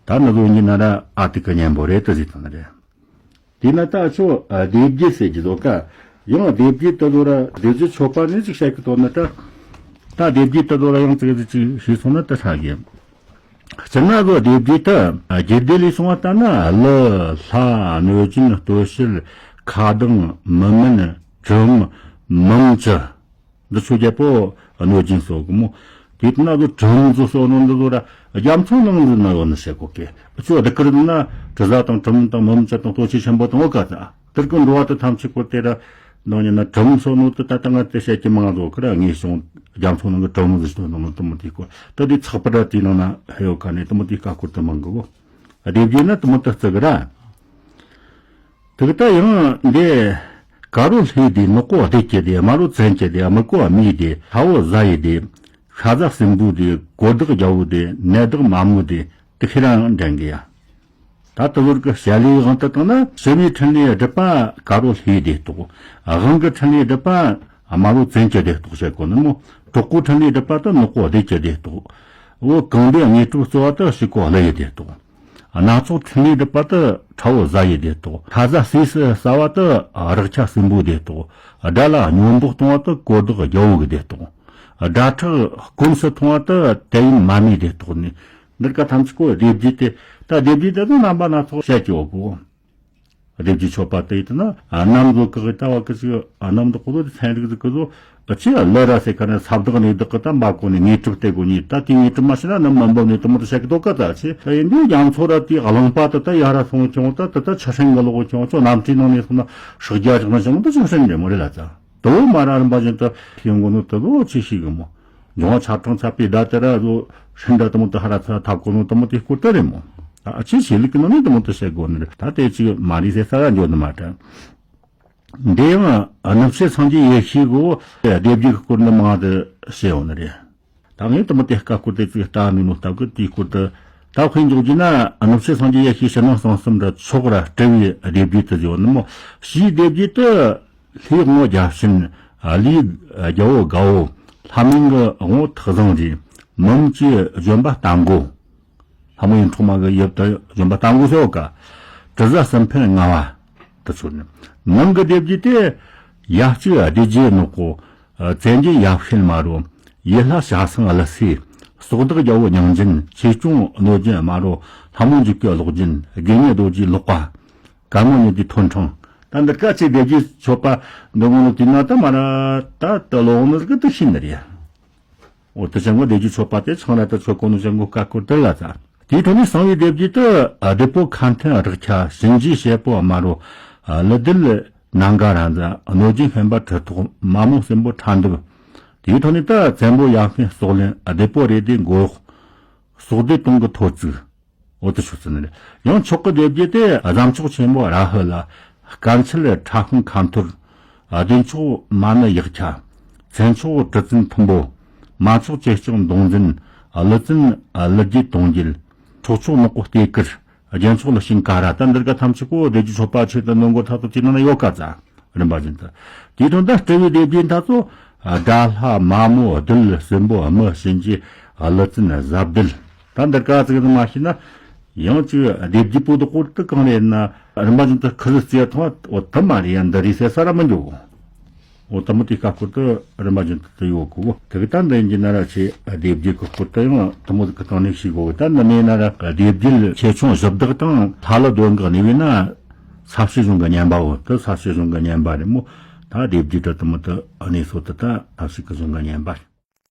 ད་ནི་ལོ་ཉིན་ན་ར་ཨ་ཏི་ཀི་བསྙེན་པོ་རེད་དུ་ཟིག་དང་ནི་རེད། དེས་ན་ད་ཁྱོད་སྡེ་བརྒྱད་ཟེར་གྱི་འདུག་ག། ཡང་སྡེ་བརྒྱད་དུ་ལོ་ར་སྡེ་བརྒྱད་མཆོད་པ་ནི་ཅིག་བཤད་གི་དོན་ནི་ད། ད་སྡེ་བརྒྱད་དུ་ལོ་ར་ཡང་ཙིག་ཙིག་ཅིག་ཤེས་སོང་ན་ད་ཧྲ་གི། སྤྱིར་ན་ལོ་སྡེ་བརྒྱད་དུ་རྒྱུད་སྡེ་ལས་སོང་བ་ལྟར་ན་ཀླུ་ལྷ་གནོད་སྦྱིན་སྟོབས་བཅུ་ཁ་གདངས་མུ་མེན་གྲུ་མོ་མུམ་བཅུ། འདི་ཚོ་རྒྱལ་པོ་གནོད་སྦྱིན་སོགས་གི་མོ། དེ་ལྟ་ན་ལོ་གྲུ་མོ་ཚོ་སོགས་ནོ་འདི་ལོ་ར་རྒྱ་མཚོ་ནང་འཛུལ་ན་ཡོད་ནི་བཤད་གོ་ཀེ། ཁྱོད་སྡུག་གི་རེད་ན་དྲི་ཟ་དང་གྲུ་མོ་དང་མུམ་བཅུ་དང་ལྟོ་ཆས་ཆེན་པོ་དང་འོ་ག་ད། དེར་གི་འགྲོ་བ་དུ་ཐམས་ཅད་སྐོར་དེ་ར་ནང་ཉིད་ན་གྲུ་མོ་སོགས་ནོ་དུ་ད་ལྟ་ང་དེ་བཤད་ཀྱི་མང་ལོ་ཁི་ར་ངེས་བྱུང་རྒྱ་མཚོ་ནང་གི་གྲུ་མོ་ཟིག་ཏུ་ནང་དུ་མོ་དེ་སྐོར་དུ་དེ་ཚགས་པར་ར་དེའི་ནང་ན་ཧེ་ཡོད་ཁ་ནས་དུ་མོ་དེ་ཀ་སྐོར་དུ་མང་གི་བོ། སྡེ་བརྒྱད་ན་དུ་མོ་དུ་བརྩི་གི་ར། དེ་གི་ད་ཡང་འདི། དཀར་པོ་ལྷའི་སྡེ། ནག་པོ་བདུད་ཀྱི་སྡེ། དམར་པོ་བཙན་གྱི་སྡེ། སྨུག་པོ་མིའི་སྡེ། ཚ་བོ་གཟའ་ཡི་སྡེ། ཤ་ཟ་སྲིན་པོའི་སྡེ། གོ་བདག་རྒྱལ་པོའི་སྡེ། ནད་བདག་མ་མོའི་སྡེ། དེ་ཁྱེད་རང་འདྲེན་གི་ཡ། ད་དེ་ཟུར་གི་བྱ་ལས་དབང་དུ་བཏང་ན་ཕྱི་མའི་འཕྲིན་ལས་སྒྲུབ་པ་དཀར་པོ་ལྷའི་སྡེ་གཏོགས། དབང་གི་འཕྲིན་ལས་སྒྲུབ་པ་དམར་པོ་བཙན་གྱི་སྡེ་གཏོགས་བྱེད་གོ་ནི་མོ། གྲོགས་པོའི་འཕྲིན་ལས་སྒྲུབ་པ་དེ་ནག་པོ་བདུད་ཀྱི་སྡེ་གཏོགས། འོ་གང་འདི་དངོས་གྲུབ་སྩོལ་བ་དེ་ཕྱུག་པོ་ཀླུ་ཡི་སྡེ་གཏོགས། སྣ་ཚོགས་འཕྲིན་ལས་སྒྲུབ་པ་དེ་ཁྲ་བོ་གཟའ་ཡི་སྡེ་གཏོགས། ཤ་ཟ་ཟས་སུ་ཟ་བ་དེ་རེག་བྱ་སྲིན་པོའི་སྡེ་གཏོགས། དགྲ་ལ་སྨྱོ་འབོག་གཏོང་བ་དེ་གོ་བདག་རྒྱལ་པོ་གི་སྡེ་གཏོགས། དགྲ་ཁྲག་སྐོམ་སུ་འཐུང་བ་དེ་དད་ཡོན་མ་མོའི་སྡེ་གཏོགས་ནི། འདིར་ཀ་ཐམས་ཅད་ཀོ་སྡེ་བརྒྱད་དེ། ད་སྡེ་བརྒྱད་དེ་ཚོ་རྣམ་པ་སྣ་ཚོགས་བཤད་ཀྱི་ཡོད་གོ། སྡེ་བརྒྱད་མཆོད་པ་དེ་ཡིན་ན་གནམ་བཟོ་གི་ད་བ་གི་ཅིག་གནམ་བདག་པོ་ཚན་རིག་ཟིག་གི་ཚོ་ཅི་ལ་ར་ཟེར་ཁ་ནས་ས་བདག་གནས་བདག་གི་ད་མ་གོ་ནས་དངོས་གྲུབ་སྟེར་དགོས་ནི་ད་དེ་དངོས་གྲུབ་མ་ཤེས་ན་ནམ་མ་འབབ་ནས་དུ་མོ་དུ་བཤད་གི་དོ་ག་ད་ཆེ་ད་ཡིན་དུས་རྒྱ་མཚོ་ར་དེ་གླིང་པ་དུ་ད་ཡ་ར་སོང་ཁྱོང་ད་དུ་ད་ཆུ་སྲིན་གི་ལོག་ཁྱོང་ཆོ་གནམ་གྲུའི་ནང་ནས་སོང་ན་ཧྲག་རྒྱ་ཅིག་ན་ཅང་ད་ཆུ་སྲིན་རེད་མོ་རེད་ལ་ད། དུ་མ་ར་རིམ་པ་བཞིན་དུ་ཡོང་གོ་ནོ་དུ་ལོ་ཆེ་ཤེས་གི་མོ། འབྱུང་བ་ཆ་ཚང་ཚ་པའི་ཟླ་དེ་ར་ལོ་ཧྲིན་དྲ་དུ་མོ་དུ་ཧ་ར་ཚ་ཐབ་གོ་ནོ་དུ་མོ་དེ་སྐོར་དུ་རེད་མོ། ཨ་ཆེ་ཤེས་ལུགས་ཀྱི་ནང་ནས་དུ་མོ་དུ་བཤད་དགོས་ནི་རེད་ད་དེ་ཅིག་མ་རེད་ཟེར་ས་ར་འཇོག་ནི་མ་དྲན། འདི་ཡང་ཨ་ནུབ་ཕྱེད་སངས་རྒྱས་ཡེ་ཤེས་གོ་སྡེ་བརྒྱད་ཀྱི་སྐོར་འདི་མང་དུ་བཤད་ཡོང་ནི་རེད། ད་ངས་དུ་མོ་དེ་ཀ་སྐོར་དེ་ཅིག་ལྟ་ནས་ནོ་སྟབས་ཀྱི་དེའི་སྐོར་དུ་ད་དཔེ་འཇོག་རྒྱུ་ན་ཨ་ནུབ་ཕྱེད་སངས་རྒྱས་ཡེ་ཤེས་ཕྱི་ནང་གསང་གསུམ་ར་ཚོགས་ར་སྤྲུལ་བའི་སྡེ་བརྒྱད་དུ་བརྗོད་ནི་མོ། ཕྱིའི་སྡེ་བརྒྱད་དུ། ལྷའི་དབང་བོ་བརྒྱ་བྱིན། ལྷའི་རྒྱལ་པོ་དགའ་བོ། ལྷ་མིན་གྱི་དབང་བོ་ཐག་བཟང་རེད། མུམ་གྱི་ལྗོན་པ་རྟ་མགོ། ལྷ་མོ་ཡིན་འཕྲོག་མ་གི་ཡབ་ཏུ་ལྗོན་པ་རྟ་མགོ་ཟེར་བ་ཀ། དྲི་ཟ་སྲིན་ཕུང་ལྔ་བ་དུ་ཚོད་ནི། ནང་གི་སྡེ་བརྒྱད་དེ། ཡབ་གཅིག་སྡེ་བརྒྱད་ནག་པོ། བཙན་གྱི་ཡབ་ཤེལ་མ་རུ། ཡུལ་ལྷ་བྱ་སེང་ཀླུ་སེ། སོག་བདག་རྒྱལ་པོ་སྙིང་རྗེ། ཆོས་སྐྱོང་གནོད་སྦྱིན་དམར་རོ། ལྷ་མོ་འཇིགས་བྱེད་གློག་ཅན། དགེ་བསྙེན་རྡོ་རྗེའི་ལག་པ། གར་མོ་ཉི་ཟླའི་ཐོད་ཕྲེང་། ད་འདི་སྐད་ཅིག་སྡེ་བརྒྱད་མཆོད་པ་འདི་མོ་ནི་དེ་ན་ད་མ་ར་ད་ད་ལོ་ནི་གི་དུ་ཤིན་ནི་རེད། འོ་དེ་ཅང་གི་སྡེ་བརྒྱད་མཆོད་པ་དེ་ཚང་ར་ད་མཆོད་གོ་ནོ་ཅང་གི་བཀའ་བཀོད་དེ་ལ་ད། དེའི་ཐོག་ནས་གསང་བའི་སྡེ་བརྒྱད་དུ་བདུད་པོ་མཁའ་འཕྲིན་རེག་བྱ། གཤིན་རྗེའི་སྲས་པོ་དམར་རོ། ཀླུ་བདུད་ནང་ག་ར་འཛིན། གནོད་སྦྱིན་ཤན་པ་གྲི་ཐོགས། མ་མོ་སྲིན་པོ་ཁྲ་འདབ། དེའི་ཐོག་ནས་ད་བཙན་པོ་ཡང་ཤིན་སྲོག་ལེན། བདུད་པོ་རེ་སྡེ་མགོ་གཡོག་སོག་སྡེ་དུང་གི་ཐོར་བཅུག་འོ་དེ་ཆོག་ཚུལ་ནི་རེད། ཡང་མཆོག་གི་སྡེ་བརྒྱད་དེ་གཟའ་མཆོག་ཆེན་པོ་ར་ཧུ་ལ། དཀར་མཆུ་ཁྲ་ཤིང་ཁ་འཐོར། བདེ་མཆོག་མ་ཎི་གཡག་ཁྱ། མཚན་མཆོག་གྲུ་བཙན་ཐུམ་པོ། མ་མཆོག་ཅེ་སྤྱང་མདུང་འཛིན། ཀླུ་བཙན་ཀླུ་རྒྱལ་དུང་རྒྱལ། སྲོག་ཆགས་ནག་པོ་ལྟེ་དཀར། རྒྱལ་མཆོག་ཀླུ་ཤིང་ཀ་ར། ད་འདིར་ག་ཐམས་ཅད་པོ་སྡེ་བརྒྱད་མཆོད་པ་ཆེད་དུ་ནོན་གོ་ཐག་ཏུ་ཅི་ན་ན་ཡོད་ཀ་ཙ། རིམ་པ་བཞིན་དུ། དེའི་དོན་དུ་སྤྲུལ་པའི་སྡེ་བརྒྱད་ད་ཚོ། དགྲ་ལྷ་མ་མོ་བདུད་སྲིན་པོ་མི་གཤིན་རྗེ་ཀླུ་བཙན་གཟའ་བདུད། ད་འདིར་ག་ཙིག་ཙི་མ་ཤེས་ན། ཡང་ཅིག་སྡེ་བརྒྱད་པོ་དུ་སྐོར་དུ་གང་རེད་ན། རིམ་པ་བཞིན་དུ་ཁུ་རུ་རྩེ་ཐང་འོ་དུ་མ་རེད་ཡ། འདི་རེད་ཟེར་ས་ར་མི་འཇོག་གོ། འོ་དུ་མོ་དེ་ཀ་སྐོར་དུ་རིམ་པ་བཞིན་དུ་དུ་ཡོད་གོ། དེ་གི་ད་འདི་ཡིན་གྱི་ན་ར་ཆེ་སྡེ་བརྒྱད་ཀྱི་སྐོར་དུ་ཡང་དུ་མོ་དུ་གི་སྟེང་ནས་ཤེས་གོ། ད་འདི་མེད་ན་ར་སྡེ་བརྒྱད་ཆེ་ཆུང་བཞི་བདག་དང་ལྷ་ཀླུ་གདོན་གྱི་གནས་པས་ན། ས་བྱི་གཞུང་གི་བསྙེན་པ་འོ་དུ་ས་བྱི་གཞུང་གི་བསྙེན་པ་རེད་མོ། ད་སྡེ་བརྒྱད་དུ་དུ་མོ་དུ་གནས་སོ་དུ་ད་ས་བྱི་གི་གཞུང་གི་བསྙེན་པ།